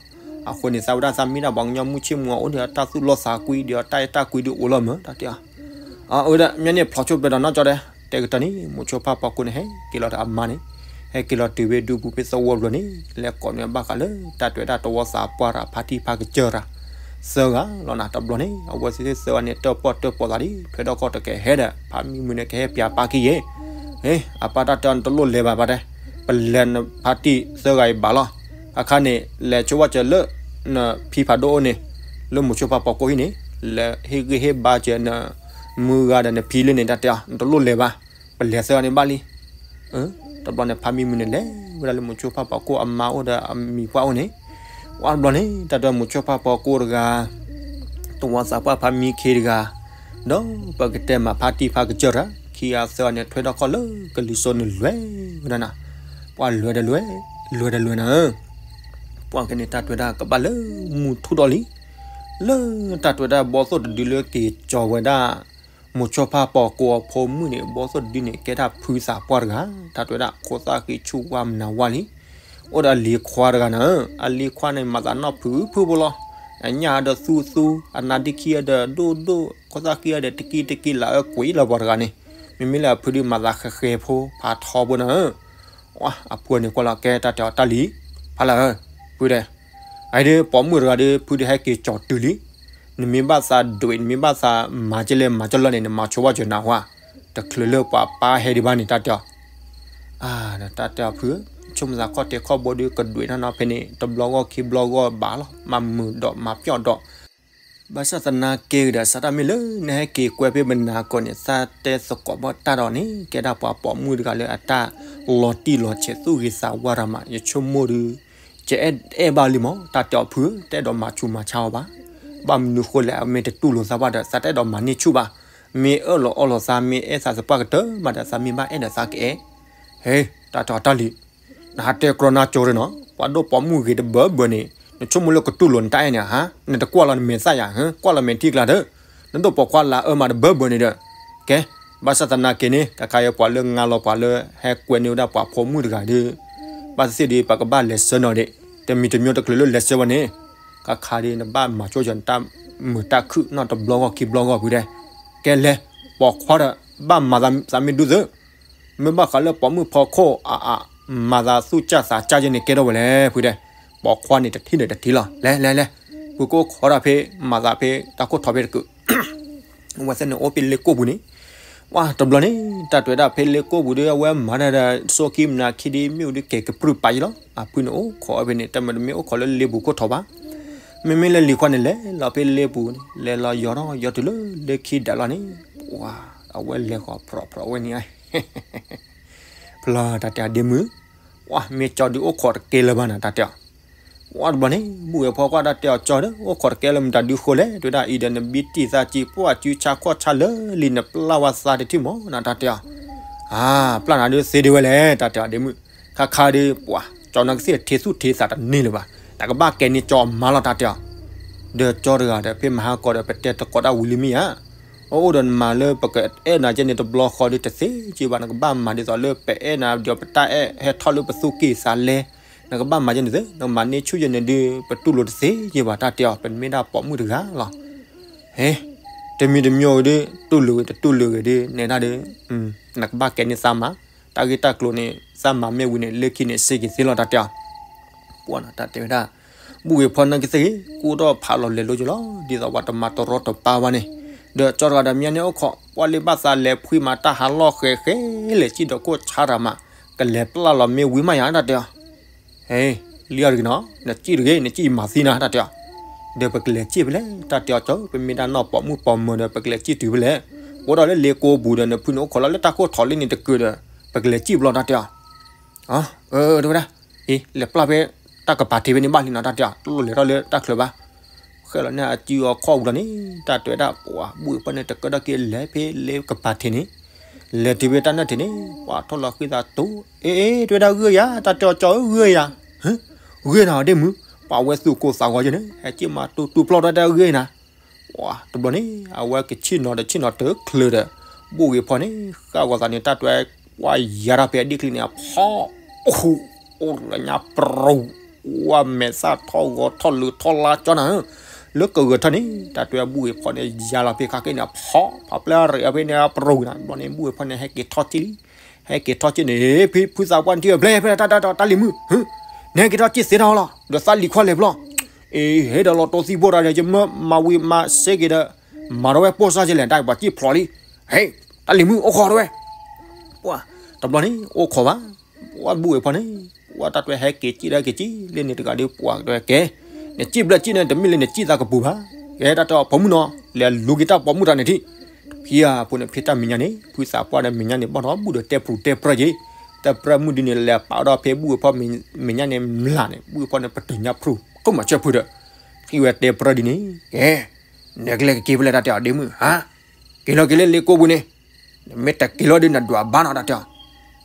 အဃိန့ၣ် သးဝဲဒၣ်သးမ့ၢ်ဒၣ်ပှၤကညီမုၢ်ဆ့ၣ်မူအီၤအိၣ်ဒီးတၢ်သူၣ်လီသးကွံဒီးတၢ်အဲၣ်တၢ်ကွံဒုးအိၣ်လီၤမး တၢ်တဲအီၤ. အဝဲဒၣ်မ့ၢ်န့ၣ်ဖျိးဆိပျဲဒီးနီၢ်ကၠီဒဲး, တဲကတီၢ်န့ၣ် မိၤဆိဖါပီၤကိန့ၣ် ဟဲက့ၤလီၤဒီးအမါန့ၣ်, ဟဲက့ၤလီၤတုၤဝဲဒူပူၤဖဲသဝီပျီန့ၣ်, လဲၤကိးန့ၢ်ဘၣ်ဃးလၢတၢ်တွဲၤဒၣ်တဝီသးပှၢ်တၢ်ဖါတံၢ်ဖါကစၢၢ်တၢ် သၢဂၤလီၤနၤ တဘျီန့ၣ် အဝဲသ့ၣ်သၢဂၤန့ၣ် တၢၣ်ပီၣ်တၢၣ်ပီသးဒ် ထွဲထီၣ်ခီၣ်တကဲဟဲဒီး ဖါမံမုၢ်န့ၣ်ကဟဲပျးပၢ်ခံယဲၢ်. ဟ့ အပၢ်တၢ်တဲအီၤ နတလိၣ်လဲၤဘၣ်ဘၣ်တဲ, ပလဲၤနဖါတံၢ်သၢဂၤအံၤဘၣ်လီၤ. အခါန့ၣ် လဲၤဆိဝဲကၠီလၢ နဖံဖးဒိၣ်အိၣ်န့ၣ်, လၢမိၤဆိဖါပီၤကိၢ်ဟံၣ်န့ၣ်, လဲၤဟ့ၣ်ဂံၢ်ဟ့ၣ်ဘါကၠီန မုၢ်ဂၤဒီးနဖံလၢန့ၣ် တၢ်တဲအီၤ နတလိၣ်လဲၤဘၣ်, ပလဲၤသၢဂၤန့ၣ်ဘၣ်လံ. တဘျီန့ၣ် ဖါမံမုၢ်န့ၣ်လဲၤဝဲဒၣ်လၢမိၤဆိဖါပီၤကိၢ်အမါအိၣ်ဒီးအမံၤပှၢ်အိၣ်န့ၣ်, ဝဲတဘျီန့ၣ် တၢ်တဲမိၤဆိဖါပီၤကိၢ်တဂၤ တဝီသးပှၢ်ဖါမံခ့တဂၤ, ဒီးပကတဲမးဖါတံၢ်ဖါကစၢၢ်တၢ် ခံဂၤသၢဂၤန့ၣ် ထွဲထီၣ်ခီၣ်လၢကလံၤစိးန့ၣ်လွဲဝဲဒၣ်နၤ, ပှၤလွဲဒီးလွဲ, လွဲဒီးလွဲနၤဧၢ. ပှၤကန့ၣ်တၢ်တွဲၤဒၣ်ကဘၣ်လၢမုၢ်ထူၣ်ဒီးလံ, လၢတၢ်တွဲၤဒၣ်ဘီသိၣ်တဒုလၢက့ၤကၠီၤဝဲဒၣ် မိၤဆိဖါပီၤကိၢ်အဖိမုၣ်န့ၣ် ဘီသိၣ်တဒုန့ၣ် ကဲဒၣ်ဖုသးပှၢ်တဂၤ, တၢ်တွဲၤဒၣ်ခိၣ်သၣ်ဃံဆူၣ်ဝါမနၤဝါလံ. အိၣ်ဒီးအလံၤခွါတဂၤနၤဧၢ, အလံၤခွါန့ၣ် မၤသးနီၢ်ဖုဖုဖိလီၤ. အညၣ်ဒီးသူသူ, အနါဒ့ခံဒီးဒိၣ်ဒိၣ်, ခိၣ်သၣ်ဃံဒီးတကံတကံလၢအကွံလီၤပှၤတဂၤန့ၣ်, မ့မ့ၢ်လၢအဖုဒုးမၤသးဃဲဃဲဖိဖးထီဖိနၤဧၢ. အဖုန့ၣ်ကွၢ်လီၤကဲတၢ်တဲအီၤတၢ်လံၤ, ဖးလၢ ဖုဒဲး အဒုးပိာ်မုၣ်တဂၤဒီး ဖုဒုးဟဲက့ၤကၠီၤတုၤလံ. နမ့ၢ်ဘၣ်သးဒွဲၣ် နမ့ၢ်ဘၣ်သးမၤကလဲၣ်မၤကလီန့ၣ် နမၤဆိဝဲကၠီနၤဟါ, တချုးလၢပှၤပၢ်ဟဲဒံးဘၣ်န့ၣ် တၢ်တဲအီၤ. တၢ်တဲအီၤဖု, ဆိကမိၣ်သးခီၣ်တဲာ်ခီၣ်ဘိဒုးကဒွဲၣ်နီၢ်နီၢ်ဖဲန့ၣ် တဘျီဂီၢ်ခံဘျီဂီၢ်ဘၣ်လီၤ, မၤမုာ်ဒီးမၤပျီၣ်ဒီး ဘၣ်ဆၣ်သနာ်က့ဒီး စးတၢ်မ့ၢ်လၢနဟဲက့ၤကွဲဖဲမနၤကီၢ်န့ၣ် သးတဲသကိးဘၣ်တၢ်ဒီးန့ၣ် ကဲဒၣ်ပှၤပိာ်မုၣ်တဂၤလၢအတၢ်လီၤတံၢ်လီၤဆဲးသူၣ်ဂ့ၤသးဝါတၢ်မး ယဆိကမိၣ်ဒီး ကအဲၣ်ဘၣ်လံမး တၢ်တဲအီၤဖု, တအဲၣ်ဒိးမၤဆူးမၤဆါအီၤဘၣ်. ဘၣ်မနုၤဃိလဲၣ် အမ့ၢ်တတူၢ်လိာ်သးဘၣ်ဒီး သးတအဲၣ်ဒိးမၤန့ၢ်ဆူၣ်ဘၣ်. မ့ၢ်အၢၣ်လီၤအီလီၤသး မ့ၢ်အဲၣ်သးသပှၢ်ကတၢၢ်မးဒီး သးမ့ၢ်ဘၣ်အဲၣ်ဒီးသးကအဲၣ်. ဟ့, တၢ်တဲအီၤတၢ်လံၤ နဟးတဲကြီနါကၠိရ့ၣ်နီၤ, ပှၤဒိၣ်ပိာ်မုၣ်ဂ့ၤတဘၢဘၢန့ၣ် နဆိကမိၣ်လၢကတူၢ်လိာ်နတၢ်အဲၣ်န့ၣ်ဧါ, နတကွၢ်လီၤနမဲာ်သၣ်ယၤ, ကွၢ်လီၤမဲာ်ထံကျါဒီး, နဒိၣ်ပိာ်ခွါလၢအအၢမးတဘၢဘၢန့ၣ်ဒီး, ကဲ, ဘၣ်ဆၣ်သနာ်က့န့ၣ် ကခါအံၤပှၤလၢငါလီၤပှၤလၢဟဲကွဲန့ၢ်ဝဲဒၣ်ပှၤဖိမုၣ်တဂၤဒီး, ဘၣ်သ့ၣ်သ့ၣ်ဒီး ပကဘၣ်လဲၤဆှၢနီၤဒံး, တမံၤတမံၤတချုးလၢလဲၤဆှၢဝဲန့ၣ်, ကခါဒီးနဘၣ်မၤဆိကၠီနတၢ်မုာ်တၢ်ခုၣ်နီတဘျီဂီၢ်ခံဘျီဂီၢ်ဖုဒဲး, ကဲလဲၤ, ပိာ်ခွါဒီး ဘၣ်မၤသးမ့ၢ်ဒူသၢ မ့ၢ်ဘၣ်ဃးလၢပိာ်မုၣ်ဖီခိၣ်အအါ, မၤသးသူၣ်ကၢ်သးကၢ်ယဲန့ၣ်ကဲထီၣ်ဝဲလဲၣ်ဖုဒဲး, ပိာ်ခွါန့ၣ်တထံၣ်ဒီးတထံၣ်လီၤ, လဲၤလဲၤလဲၤ, ဖုကအိၣ်ခိးတၢ်ဖဲ, မၤသးဖဲတၢ်ခိၣ်ထီဖဲတကုး, အဝဲသ့ၣ်န့ၣ်အိၣ်ဖဲလ့ကိၣ်ပူၤန့ၣ်, ဝါတဘျီန့ၣ် တၢ်တွဲၤဒၣ်ဖဲလ့ကိၣ်ပူၤဒီး အဝဲမၤတၢ်ဒီးစိကံမနၤခံဒ်မ့ၣ်အူဒ်ကဲၤကပြုၢ်ပာ်ယဲလီၤ, အဖုန့ၣ်အိၣ်ခိးဝဲဖဲန့ၣ် တမ့ၢ်တမ့ၢ်အိၣ်ခိးလၢလ့ပူၤခိၣ်ထီဘၣ် မ့မ့ၢ်လၢလံၤခွါန့ၣ် လဲၤလီၤဖဲလ့ပူၤန့ၣ် လဲၤလီၤယီၤထီၣ်ယီၤတုၤလၢလၢခံဒၣ်လီၤန့ၣ်, ပှၤ, အဝဲလဲၤဃီၤဖြီဖြီဝဲန့ၣ်, ဖျီတၢ်တဲအဒ့မုၣ်, ပှၤမ့ၢ်ကၠီဒုးအိၣ်ခိးတကဲလၢၤဘၣ်နၤတၢ်တဲအီၤ, ဝါတဘျီန့ၣ် ဘူၣ်ဂဲၤဖီကွၢ်တၢ်တဲအီၤကၠီဒီး အိၣ်ခိးတကဲလၢၤမတၤဒုးဃိလဲၣ် တဲဝဲဒၣ်အံၤဒီးနဘံတံၢ်သးကံ ပှၢ်စုဆါခီၣ်ဆါလၢလံနပျၢ်ဝဲသးတထံၣ်မးနတၢ်တဲအီၤ, အါ, ပျၢ်နၤဒုးသ့ဒံးဝဲလဲၣ် တၢ်တဲအီၤဒ့မုၣ်, ခါခါဒီး ပှၤ, ကၠီနီၢ်ကသ့ၣ်ထံသူၣ်ထံသးတန့ၢ်လၢၤဘၣ်, နကဘၣ်ကဲန့ၢ်ကၠီအမါလီၤတၢ်တဲအီၤ, ဒီးကၠီတဂၤဒီး ဖဲမဟါကီဒီး ပတဲသကိးတၢ်ဝံၤလံမ့ၢ်ဧါ, အအိၣ်ဒီးနမၤလၢပကအဲၣ်နၤကဲန့ၣ်တဘျီဃီဒီးတသ့က့ဘၣ် နကဘၣ်မၤဒ်သိးလၢပအဲၣ်နၤဒီးပတၢ်အဲၣ်ဟဲထီၣ်လၢပသူၣ်ကံၢ်သးလဲ, နကဘၣ်မၤကဲန့ၣ်သ့ နကမၤန့ၢ်ဆူၣ်ယဲန့ၣ်ဒုး ပတူၢ်လိာ်တသ့က့ဘၣ်တၢ်တဲအီၤ ပမ့ၢ်ဒၣ်ပိာ်မုၣ်တဂၤလီၤ. ဟ့, တမံၤတမံၤဂ့ၤဒီး တူၢ်လိာ်ဂ့ၤတတူၢ်လိာ်ဂ့ၤဒီး နဲဒၣ်ဒီး, နကဘၣ်ကဲန့ၢ်သးမၤ, တၢ်ဂ့ၢ်တၢ်ကျိၤန့ၣ် သးမၤမ့ၢ်ဝံၤန့ၣ် လၢခံန့ၣ် စ့က့ၤသ့လီၤတၢ်တဲအီၤ, ပှၤနတၢ်တဲဝဲဒၣ်, ဘူၣ်ဂ့ၤဖီနီၢ်ကသ့ၣ်ဂ့ၤ ကူၣ်ထီၣ်ဖးလီၤလဲၤလိက့ၤလီၤ ဒ်သိးပှၤတမၤတရီတပါဘၣ်န့ၣ်, ဒီးကၠီတဂၤဒီးမ့ၢ်န့ၣ်အိၣ်ခိး ပှၤလၢဘၣ်သးလဲၤဖှံမး တၢ်ဟးလီၢ်ဃဲၤဃဲလဲၣ် စံၣ်ဒီးခိၣ်ဆါတၢ်မး, ကလဲၤပျၢ်လီၤမ့ၢ်ဝံၤမးယါတၢ်တဲအီၤ, ဟ့ လံအီၤတဂ့ၤနီၤ, နစံၣ်တဂ့ၤ, နစံၣ်ယမၤသံနၤ တၢ်တဲအီၤ. ဒီးပကလဲၤစံၣ်ဖဲလဲၣ် တၢ်တဲအီၤကၠီ, ပမ့ၢ်ဒၣ်နီၢ်ပိာ်မုၣ်ပိာ်မၢၤဒီး ပကလဲၤစံၣ်တုၤဖဲလဲၣ်. အိၣ်ဒီးလၢလ့ကိပူၤဒီး နဖုနအိၣ်ခိးလီၤလၢတၢ်ခိၣ်ထီၣ်လံန့ၣ်တကုာ်ဒီး ပကလဲၤစံၣ်ဘျီ တၢ်တဲအီၤ. အၢ တဲဝဲဒၣ်, အ့ လဲၤပျၢ်ဖဲတၢ်ကပၤထံးဖဲန့ၣ်ဘၣ်လံနီၤ တၢ်တဲအီၤ, တလိၣ်လဲၤထီၣ်လၢတၢ်ချၢဘၣ်. ဃဲလီၤန့ၣ်အစုအခီၣ်ပူၤလီၤန့ၣ် တၢ်တဲဝဲဒၣ် ပှၤဘူၣ်ဝဲဖီန့ၣ် တကၢၢ်ထီၣ်က့ၤလဲၤဖဲလ့ကပၤထံးန့ၣ်, လဲၤတုၤဖဲတၢ်နၢၣ်ထံးန့ၣ် ပှၤထီၣ်လီၤဃံသးတူ, အ့ အ့ တဲဝဲဒၣ် ဂုၢ်ယၤ တၢ်တဲအီၤကၠီဧၢ ဂုၢ်ယၤ, ဂုၢ်နၤဒ့မုၣ်, ပှၤဝဲသူၣ်ကိၢ်သးဂီၤယဲန့ၣ် ဟဲက့ၤမၤတူတူပျီၢ်တၢ်တဲဂုၢ်နၤ. ပှၤတဘျီန့ၣ် အဝဲကဆ့ၣ်နီၤတဆ့ၣ်နီၤတချုးဒီး ဘူၣ်ဂ့ၤဖီန့ၣ် ဃၣ်ဂီၤသးန့ၣ် တၢ်တဲဝဲ ပှၤယၤတၢ်ဖဲအဒံၣ်ချံန့ၣ် အဖီ အိၣ် အိၣ်လၢညါပရူၤ, ဝဲမဲာ်သၣ်ထီၣ်ဂီၤထီၣ်လၢထီၣ်လါကၠီနၤဧၢ, လၢကဂဲၤထီၣ်န့ၣ် တၢ်တဲဝဲဘူၣ်ဂ့ၤဖီန့ၣ် ယၤလီၤဖဲခါက့ၤန့ၣ် အဖီ ဖးပျဲၢ်ရ့အဖဲန့ၣ် အပရူၤနၤ, ဘျီန့ၣ် ဘူၣ်ဂ့ၤဖီန့ၣ် ဟဲက့ၤထီၣ်က့ၤလံ, ဟဲက့ၤထီၣ်က့ၤန့ၣ် ဖုသးပှၢ်နထံၣ်အဖျဲၣ်ဖဲတၢ်တၢ်တၢ်လံၤမုၣ်, နဟဲက့ၤထီၣ်က့ၤသ့တၢ်လီၤ ဒီးသးလံၤခွါလဲၤဘျီ, အ့ ဟဲဒီးလီၤတိသံဘိတၢ်ဒီး ယမၢမၤဝံၤမၤစ့က့ၤဒီး မၤထီၣ်ဝဲပိၢ်စၢ်ကလဲၣ် တၢ်ပှၤစံၣ်ဖျိးလံ, ဟဲ တၢ်လံၤမုၣ်အိၣ်ခိးထီၣ်ဝဲ, ပှၤ တဘျီန့ၣ် အိၣ်ခိးဘၣ်, ပှၤဘူၣ်ဝဲဖီန့ၣ် ပှၤတၢ်တဲဟဲက့ၤစံၣ်တၢ်က့ၤစံၣ်လၢန့ၣ်တဂၤဒီး ပှၤတဲကဲ, နစံၣ်ဘျၢစံၣ်န့ၣ် တမ့ၢ်လၢနစံၣ်သးကပူၤဘၣ်, ကဲတၢ်တဲအီၤပိာ်မုၣ်နီၤ လဲၤလူၤက့ၤတၢ်ပိာ်မုၣ်တၢ်န့ၣ်ထံၣ်, ဖံဧၢ ဖိန့ၣ်ဖံတၢ်မဲာ်ညါန့ၣ် ဖုသးပှၢ်ဒီးမဲာ်ညါန့ၣ် ဘၣ်ထီၣ်ဘူၣ်ဒီးတဲပရူၤတဲပြၢၢ်က့ၤ, တဲပြၢၢ်မုၢ်ဒုန့ၣ် လဲၤပာ်ဒီးဖဲဘူၣ်ဝဲဖီမဲာ်ညါန့ၣ်မျးန့ၣ် ဘူၣ်ဝဲဖီန့ၣ် ပတုာ်ညါဖရူၤ ခိၣ်မၤဆၢဖုဒီး ထံၣ်ဝဲတဲပြၢၢ်ဒ်န့ၣ် ကဲ နကလဲၤကက့ၤဖဲလဲၣ်တၢ်တဲအီၤဒ့မုၣ်ဧါ, က့ၤလီၤက့ၤလၢလ့ကိပူၤန့ၣ်, နမ့ၢ်တက့ၤလီၤဒီး နဒွးဘၣ်နီၤတၢ်တဲအီၤ,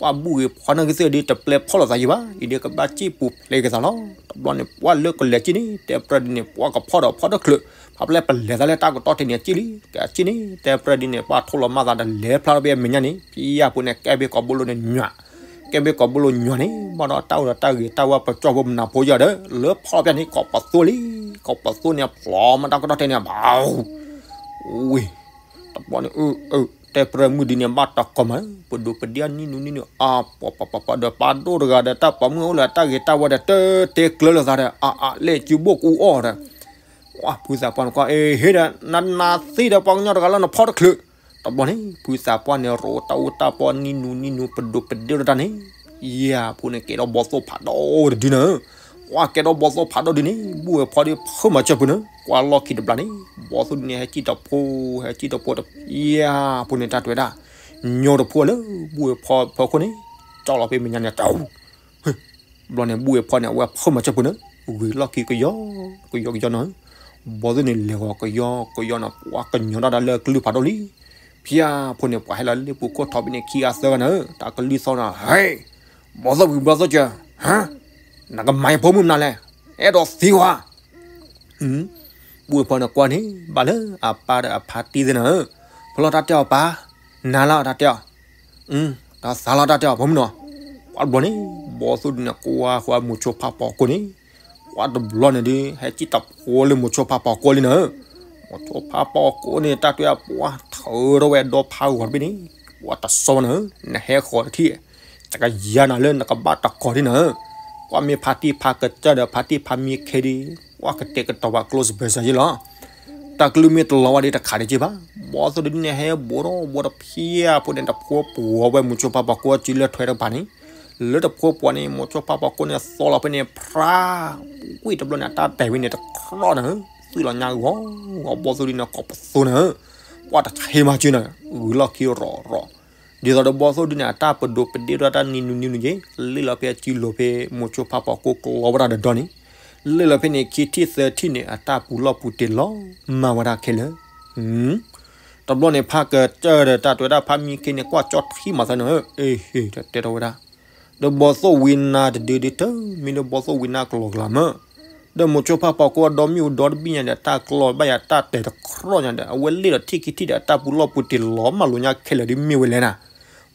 ပှၤဘူၣ်ဂ့ၤဖီန့ၣ်ကသ့ၣ်ဒီး တပျဲဖီၣ်လိာ်သးယံၤဘၣ်, အံၤဒီးကဘၣ်စံၣ်ပူၤဖျဲးက့ၤသးလီၤ, တဘျီန့ၣ် ပှၤလၢကလဲၤစံၣ်န့ၣ် တဲပြၢၢ်ဒ်န့ၣ် ပှၤကဖီၣ်ဒီးဖီၣ်တချုး, ဖးပျဲၢ်ပလဲၤသးလၢတၢ်ကတီၢ်ထံးန့ၣ်စံၣ်လံ, ကစံၣ်န့ၣ် တဲပြၢၢ်ဒ်န့ၣ် ပှၤထိၣ်လီၤမၢ်သးဒီးလဲၤဖျါထီၣ်ဖဲမဲာ်ညါန့ၣ် ဖံဧၢ ဖိန့ၣ် ကဲဘ့ၣ်ကိာ်ဘိလိန့ၣ်ညွး, ကဲဘ့ၣ်ကိာ်ဘိလိညွးန့ၣ် ဘၣ်ဒီးတၢ်အိၣ်ဒီးတၢ်ဂ့ၤတၢ်ဝါပကၠီဖိမနၤဖိယီၤဒီး လၢဖီၣ်ဖျါန့ၣ် ကိးပသူလံ, ကိးပသူန့ၣ် ဖျိးမးတၢ်ကတီၢ်ထံးန့ၣ် ဘၣ် ဝ့ၢ်, တဘျီန့ၣ် အၢ အၢ တဲပြၢၢ်မုၢ်ဒ်န့ၣ် ဘၣ်တကိးမး ပဒိးပဒ့နံၣ်နူနံၣ်နူ အါ ပှၤပှၤပှၤပှၤဒီး ပၢ်ဒိၣ်တဂၤဒီး တၢ်ပိာ်မုၣ်အိၣ်လၢအတၢ်ဂ့ၤတၢ်ဝါဒီး တတဲကျၢၤလိာ်သးဒီး အါအါ လဲၣ်စုဘိၣ်ကအူအီၣ်ဒီး ဝဲ ဖုသးပှၢ်န့ၣ်ကွၢ် အ့ ဟ့ၣ်ဒီး နနၤသံဒီးပှၤကညီတဂၤလၢနဖီၣ်တချုး, တဘျီန့ၣ် ဖုသးပှၢ်န့ၣ် ရိးတၢ်အူတၢ်ပီနံၣ်နူနံၣ်နူ ပဒိးပဒ့ဒီးတၢ်န့ၣ် ယဲၢ် ဖိန့ၣ် ကဲထီၣ်ဘီၣ်သိၣ်ဖးဒိၣ်တဒုန့ၣ်, ဝဲ ကဲထီၣ်ဘီၣ်သိၣ်ဖးဒိၣ်ဒုန့ၣ် ဘူၣ်ဝဲဖီဒီး ဖုမၤစၢၤဖုန့ၣ် ကွၢ်လီၢ်ခံတဘျီန့ၣ် ဘီၣ်သိၣ်ဒုန့ၣ် ဟဲစံၣ်တဖိ ဟဲစံၣ်တဖိတဖျၢၣ် ဖိန့ၣ် တၢ်တဲဝဲဒၣ် ညိတဖိလၢ ဘူၣ်ဝဲဖီဖီခိၣ်န့ၣ် ကၠီလီၤဖဲမဲာ်ညါန့ၣ် တၢ် ဘျီန့ၣ် ဘူၣ်ဝဲဖီန့ၣ် အဝဲဖုမၤစၢၤဖုန့ၣ် ဂ့ၤလီၢ်ခံကယီ ကယီကယီနီၤ, ဘီၣ်သိၣ်န့ၣ် လဲၤဂီၤကယီကယီနီၤ ပှၤကညီၤတၢ်ဒီးလၢကလုၢ်ဖးဒိၣ်လံ, ဖံဧၢ ဖိန့ၣ် ပှၤဟဲလီၤလၢပူၤခိၣ်ထီဘိန့ၣ် ခံဂၤသၢဂၤန့ၣ် တၢ်ကလုၢ်သီၣ်နီၤ ဟဲ ဘီၣ်သိၣ်ဝံၤဘီၣ်သိၣ်စၢၤ ဟါ နကမၤယဖိမုၣ်မနုၤလဲၣ်, အဲၣ်ဒိးသံဝဲ ဘူၣ်ဝဲဖီန့ၣ်ကွၢ်န့ၣ် ဘၣ်လၢအပၢ်ဒီးအဖါတံၢ်သ့ၣ်န့ၣ်, ဖျီတၢ်တဲအီၤပၢ်, နၤလီၤတၢ်တဲအီၤ, တၢ်သးလီၤတၢ်တဲအီၤ ဖိမုၣ်နီၤ, ပှၤတဘျီန့ၣ် ဘီၣ်သိၣ်ဒုန့ၣ် ကွၢ်ဃီမိၤဆိဖါပိာ်ကိၢ်န့ၣ်, ပှၤတဘျီန့ၣ်ဒုး ဟဲစံၣ်တဖိလၢမိၤဆိဖါပိာ်ကိၢ်လံန့ၣ်, မိၤဆိဖါပိာ်ကိၢ်န့ၣ် တၢ်တဲအီၤ ပှၤထၢထီၣ်ဝဲဒီဖါဂီၤတဘ့ၣ်န့ၣ်, ပှၤတစီန့ၣ်, နဟဲဃီၤတထံၣ် တကယၤနၤလၢနကဘၣ်တကိးဒ်န့ၣ်, ကွၢ်မ့ၢ်ဖါတံၢ်ဖါကစၢၢ်ဒီးဖါတံၢ်ဖါမံခ့ဒုး, ကွၢ်ကတဲာ်ကတီၤပှၤကျိစဘၢၣ်စၢ်ယ့လီၤ, တၢ်ကလုၢ်မ့ၢ်တလီၤဝဲဒီးတခးဒံးက့ဘၣ်, ဘီၣ်သိၣ်ဒုန့ၣ်ဟဲဘိးထီၣ်ဘိးတဖျၢၣ်ဖိန့ၣ် တဖိပှီၤဝဲမိၤဆိဖါပိာ်ကိၢ်စုလၢထွဲတကပၤန့ၣ်, လၢတဖိပှီၤန့ၣ် မိၤဆိဖါပိာ်ကိၢ်န့ၣ်သီလီၤဖဲန့ၣ် ဖြါ, ဝံၣ်တဘျီန့ၣ် အတၢ်တဲာ်ဝဲန့ၣ်တခြီၣ်န့ၣ်, သွံၣ်လီၤညါဂီၤဂီၤ ဘီၣ်သိၣ်ဒုန့ၣ် ကိးပသူန့ၣ်, ကွၢ်တဆ့မၤစၢၤန့ၣ် ဂ့ၤလီၢ်ခံရီၤရီၤ ဒ်သိးဒီးဘီၣ်သိၣ်ဒုန့ၣ် အတၢ်ပဒိးပဒ့ဒီးတၢ်နံၤနူနံၤနူက့ၤ, လ့ၣ်လီၤဖဲအစုလိၤဖဲမိၤဆိဖါပိာ်ကိၢ်ကျီဝဲဒၣ်ဒီးဒီန့ၣ်, လ့ၣ်လီၤဖဲန့ၣ်ခံထံၣ်သၢထံၣ်န့ၣ် အတၢ်ပူၤလီၢ်ပူၤတ့ၢ်လီၤမၢ်ဝဲဒၣ်ခဲလၢာ်, တဘျီန့ၣ် ဖါကစၢၢ်ဒီးတၢ်တဲဝဲဒၣ်ဖါမံခ့န့ၣ် ကွၢ်ကၠီထံမၤသးန့ၣ်, အ့ဟ့ၣ် တတဲထီၣ်ဝဲဒၣ် ဒီးဘီၣ်သိၣ်ဝံနါတဒုဒုတမ့ၢ်လၢဘီၣ်သိၣ်ဝံနါကလီၤကလးမး, ဒီးမိၤဆိဖါပိာ်ကိၢ်အဒီမ့ၣ်အူဒီတဘ့ၣ်ညါဒီး တၢ်ကျီဘၣ်ယၤတၢ်တဲာ်တခြီၣ်ညါဒီး အဝဲလ့ၣ်ဒီးထံၣ်ခံထံၣ်ဒီး အတၢ်ပူၤလီၢ်ပူၤတ့ၢ်လီၤမၢ်လိာ်ညါခဲလၢာ်ဒ်မ့ၢ်ဝဲလဲၣ်နၤ,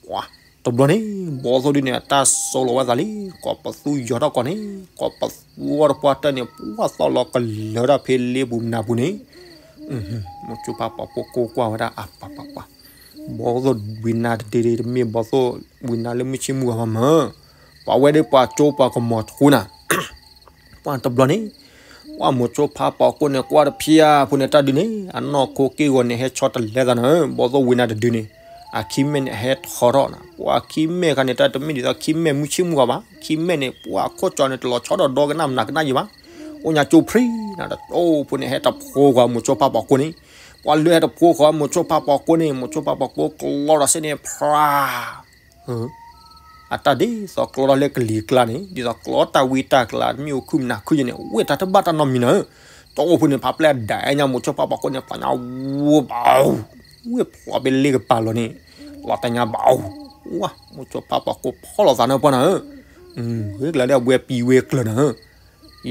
ပှၤ တဘျီန့ၣ် ဘီၣ်သိၣ်ဒုန့ၣ် အတၢ်စိလီၤဝဲသးလံ, ကိးပသူယီၤထီၣ်ကီးန့ၣ်, ကိးပသူအီၤတပှၢ်တၢၢ်န့ၣ် ပှၤသီၣ်လီၤကလၢၤဒၣ်ဖဲလ့ပူၤမနၤပူၤန့ၣ်, မိၤဆိဖါပိာ်ကိၢ်ကိၢ်ကွၢ်ဝဲဒၣ်အပှၤပှၤပှၤ, ဘီၣ်သိၣ်ဝံနါတဒုဒုတမ့ၢ်ဘီၣ်သိၣ်ဝံနါလၢမုၢ်ဆ့ၣ်မုၢ်ဂီၤမးမး, ပှၤဝဲဒၣ်ပှၤကၠိပှၤကမီၤတဃူနၤ ပှၤတဘျီန့ၣ်, ပှၤမိၤဆိဖါပိာ်ကိၢ်န့ၣ် ကွၢ်တဖျၢၣ်ဖိန့ၣ်တၢ်ဒုန့ၣ် အနီၢ်ခိက့ၢ်ဂီၤန့ၣ် ဟဲဆီတလဲသးန့ၣ်, ဘီၣ်သိၣ်ဝံနါတဒုန့ၣ်, အခံမဲာ်န့ၣ်အဟဲထီထီၣ်နၤ, ပှၤခံမဲာ်ခါန့ၣ် တၢ်တမ့ၢ်ဒ်သိးခံမဲာ်မုၢ်ဆ့ၣ်မုၢ်ဂီၤဘၣ်, ခံမဲာ်န့ၣ် ပှၤခိၣ်ကၠီန့ၣ် တလီၤဆီဒီးဒီကနၣ်မနၤကနၣ်ယံၤဘၣ်, အိၣ်ညါကၠိဖရံနၤ, တၢ်အိၣ်ဖိန့ၣ် ဟဲတဖိဃီမိၤဆိဖါပိာ်ကိန့ၣ်, ပှၤလၢဟဲတဖိဃီမိၤဆိဖါပိာ်ကိန့ၣ် မိၤဆိဖါပိာ်ကိကျီဒီးစ့န့ၣ် ဖျါ အတၢ်ဒ်သိးကျီဒီးလၢကလံၤကျါန့ၣ် ဒ်သိးကျီတၢ်ဝံတၢ်ကျါ တမ့ၢ်အိၣ်ခုၣ်မနၤခုၣ်ယဲန့ၣ် ဝ့ၢ်တၢ်တဘၣ်တၢ်နီတမံၤနၤဧၢ, တၢ်အိၣ်ဖိန့ၣ် ဖးပျဲၢ်ဒၣ်အဲၣ်ညါမိၤဆိဖါပိာ်ကိန့ၣ် ဖျါညါဝူဘၣ်, ဝ့ၢ်ဖျိးဘ့လ့ၣ်ကပၤလီၤန့ၣ်, လီၤတၢ်ညါဘၣ်, ဝါ မိၤဆိဖါပိာ်ကိဖီၣ်လိာ်သးနၢ်ပှၢ်နၤဧၢ, ဝ့ၢ်ကျၢၤလၢအဝဲပံၤဝ့ၢ်ကျၢၤနၤဧၢ,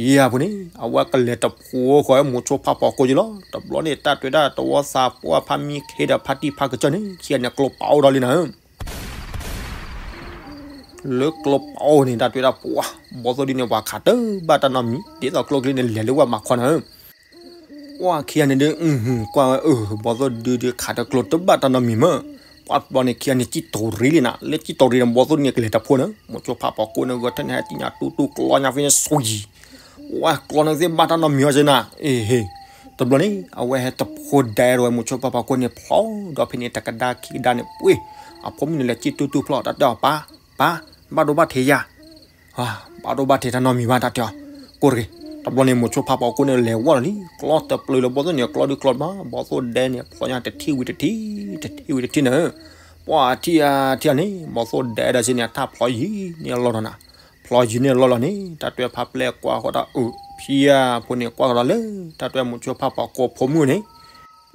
ယဲၢ်ဖိန့ၣ် အဝဲကလဲၤတဖိဃီမိၤဆိဖါပိာ်ကိယလီၤ, တဘျီန့ၣ် တၢ်တွဲဒၣ်တဝီသးပှၢ်ဖးမံခ့ဒီးဖါတံၢ်ဖါကစၢၢ်န့ၣ် ခံဂၤန့ၣ်ကျိပာ်အိၣ်ဒီးလံနၤဧၢ လၢကျိပာ်အိၣ်န့ၣ် တၢ်တွဲဒၣ်ပှၤ ဘီသိၣ်ဒုန့ၣ် ပှၤခးတဘၣ်တၢ်နီတမံၤ ဒ်သိးကျိချ့န့ၣ် လဲၤလၢဝဲမၤခီနၤဧၢ, ပှၤခံဂၤန့ၣ်ဒုး ကွၢ်ဝဲအၢ ဘီသိၣ်ဒုဒုးခးတကျိတဘၣ်တၢ်နီတမံၤမး, ပှၤဘျီန့ၣ်ခံဂၤန့ၣ် စံၣ်တိၤရံလံနၤ, လၢစံၣ်တိၤရံန့ၣ် ဘီသိၣ်ဒုန့ၣ် ကလဲၤတဖိနၤဧၢ, မိၤဆိဖါပိာ်ကိန့ၣ် ဂဲၤထၢၣ်န့ၣ် ဟဲစံၣ်ညါတူတူကျီညါဖဲန့ၣ် ဆိယံၤ ဝဲကျီန့ၣ်သ့ၣ်ဘၣ်တၢ်နီတမံၤအီၤစ့နၤ, အ့ဟ့, တဘျီန့ၣ် အဝဲဟဲတဖိဒဲဒီးဝဲမိၤဆိဖါပိာ်ကိန့ၣ် ဖျိးဒီးဖဲန့ၣ် တကဒါခံကဒါန့ၣ် ပှ့ၤ, အဖိမုၣ်န့ၣ်လဲၤစံၣ်တူတူဖျိး တၢ်တဲအီၤ ပၢ်, ပၢ်, ဘၣ်ဒိဘၣ်ထံးယၤ, ဘၣ်ဒိဘၣ်ထံးတၢ်နီတမံၤဘၣ် တၢ်တဲအီၤ, ကိၢ်တဂ့ၤ, တဘျီန့ၣ် မိၤဆိဖါပိာ်ကိန့ၣ် လဲၤဝီလီၤလံ, ကျီတပျုာ်လၢဘီသိၣ်န့ၣ် ကျီဒုးကျီဘၣ်, ဘီသိၣ်ဒဲန့ၣ် ဖျိးညါတထံၣ်ဝံၤတထံၣ်, တထံၣ်ဝံၤတထံၣ်နၤဧၢ, ပှၤထံၣ်ဧါထံၣ်ဧါန့ၣ် ဘီသိၣ်ဒဲဒီးစ့န့ၣ် အတၢ်ဖျိးယံၤန့ၣ်အလီၢ်ဒီးနၤ, ဖျိးယံၤန့ၣ်အလီၢ်လီၤန့ၣ် တၢ်တွဲဖးပျဲၢ်ကွၢ်ဃီဒီးအၢ ဖံဧါဖိန့ၣ် ကွၢ်ဃီဒီးလၢ တၢ်တွဲမိၤဆိဖါပိာ်ကိဖိမုၣ်န့ၣ်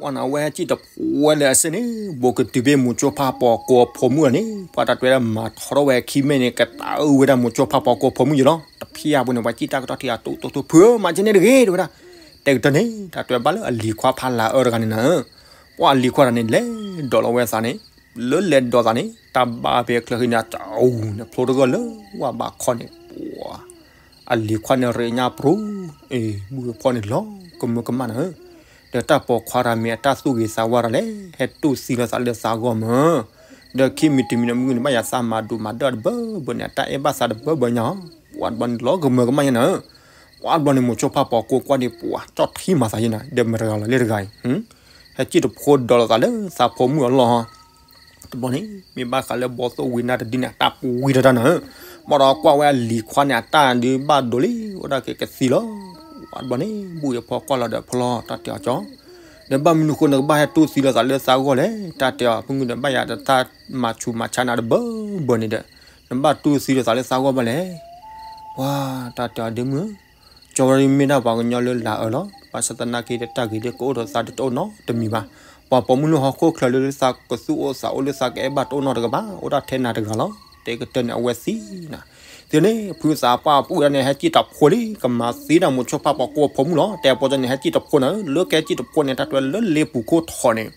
ပှၤနၤဝဲဟဲစံၣ်တဖိဝဲလၢအစ့န့ၣ် ဘူးကတုၤဖဲမိၤဆိဖါပိာ်ကိဖိမုၣ်လီၤန့ၣ် ပှၤတၢ်တွဲဒၣ်မၤထီထီၣ်ဝဲခံမဲာ်န့ၣ် ကတၢၢ်ဝဲဒၣ်မိၤဆိဖါပိာ်ကိဖိမုၣ်ယလီၤ, တဖံဧါဖိန့ၣ် ပှၤစံၣ်တၢ်ကတီၢ်ထံၣ်အတိတိတိ ဖုဧၢ မၤစ့န့ၣ်တဂ့ၤ တဲဝဲဒၣ်, တဲကတၢၢ်န့ၣ် တၢ်တွဲဘၣ်လၢအလံၤခွါဖးလၤအၢတဂၤန့ၣ်နၤဧၢ, ပှၤအလံၤခွါတဂၤန့ၣ် လဲၤဒိးလီၤဝဲသးန့ၣ်, လၢလဲၤဒိးသးန့ၣ် တၢ်ဘၣ်ဖဲချၢဃံန့ၣ် တအူန့ၣ် ဖျိတဂၢၢ်လၢဝဲဘးခီန့ၣ် ပှၤ အလံၤခွါန့ၣ်ရ့ညါပြူၤ, အ့ ဘုၣ်ဖီၣ်န့ၣ်လီၤကမၢကမၣ်နၤဧၢ, ဒီးတၢ်ပိာ်ခွါတဂၤမ့ၢ်အတၢ်သူၣ်ဂ့ၤသးဝါတၢ်လဲၣ် ဟဲတူၢ်သံလီၤသးလၢသးဂီၢ်မး, ဒီးခံမံၤတမံၤန့ၣ် မုၢ်န့ၣ်ဘၣ်ယၤသးမၤဒိၣ်မၤဒၢၣ်တဘၢဘၢန့ၣ် အတၢ်အဲၣ်ဘၣ်သးတဘၢဘၢညါဧါ, ပှၤတဘျီန့ၣ်လီၤကမၢကမၣ်ညါနၤဧၢ, ပှၤတဘျီန့ၣ် မိၤဆိဖါပိာ်ကိကွၢ်န့ၣ် ပှၤကၠီၣ်ထံမၤသးယဲနၤ ဒီးမတၤတဂၤလီၤလၢတဂၤအံၤ ဟဲစံၣ်တဖိဒိးလီၤသးလၢသးဖိမုၣ်အလီၢ်ဟီ တဘျီန့ၣ် မ့ၢ်ဘၣ်ဃးလၢဘီသိၣ်ဝံၤနၢ်တဒုန့ၣ် အတၢ်ပူၤဝံၤတၢ်တၢ်နၤဧၢ, ဘၣ်ဒီးကွၢ်ဝဲအလံၤခွါန့ၣ် အတၢ်ဒုးဘၣ်ဒိလံ အိၣ်ဒၣ်က့ၤကသံလီၤ, ပှၤတဘျီန့ၣ် ဘူၣ်အံၤဖီကွၢ်လီၤဒီးဖျီ တၢ်တဲအီၤကၠီ, ဒီးဘၣ်မနုၤဃိနကဘၣ်ဟဲတူၢ်သံလီၤသးလၢသးဂီၢ်လဲၣ်, တၢ်တဲအီၤ ဖုမုၣ်ဒီးဘၣ်ယၤတၢ်မၤဆူးမၤဆါနၤတဘၢဘၢန့ၣ်ဒီး နဘၣ်တူၢ်သံလီၤသးလၢသးဂီၢ်ဘၣ်လဲၣ် ပှၤတၢ်တဲအီၤဒ့မုၣ်ဧၢ, ကၠီဝဲမ့ၢ်ဒၣ်ပှၤကညီလၢလၤအၢလီၤ, ဘၣ်ဆၣ်သနာ်က့ဒီးတၢ်ဂ့ၤဒ်ကအိၣ်ဒီးသးဒ်တအိၣ်နီတမံၤဘၣ်, ပှၤပိာ်မုၣ်လၢဟီၣ်ခိၣ်ချၢလၢသးကသူၣ်အိၣ်သးအိၣ်လၢသးကအဲၣ်ဘၣ်တအိၣ်နီတဂၤဘၣ်, အိၣ်ဒၣ်ထဲနၤတဂၤလီၤ, တဲကတၢၢ်န့ၣ် အဝဲသံနၤ, သ့န့ၣ် ဖုသးပှၢ်ပူၣ်ဒၣ်န့ၣ် ဟဲစံၣ်တဖိလံ ကမၤသံဒၣ်မိၤဆိဖါပိာ်ကိအဖိမုၣ်လီၤ, တဲအပီၢ်ကၠီန့ၣ်ဟဲစံၣ်တဖိနၤဧၢ, လၢကဟဲစံၣ်တဖိန့ၣ် တၢ်တွဲလၢလ့ပူၤခိၣ်ထီန့ၣ်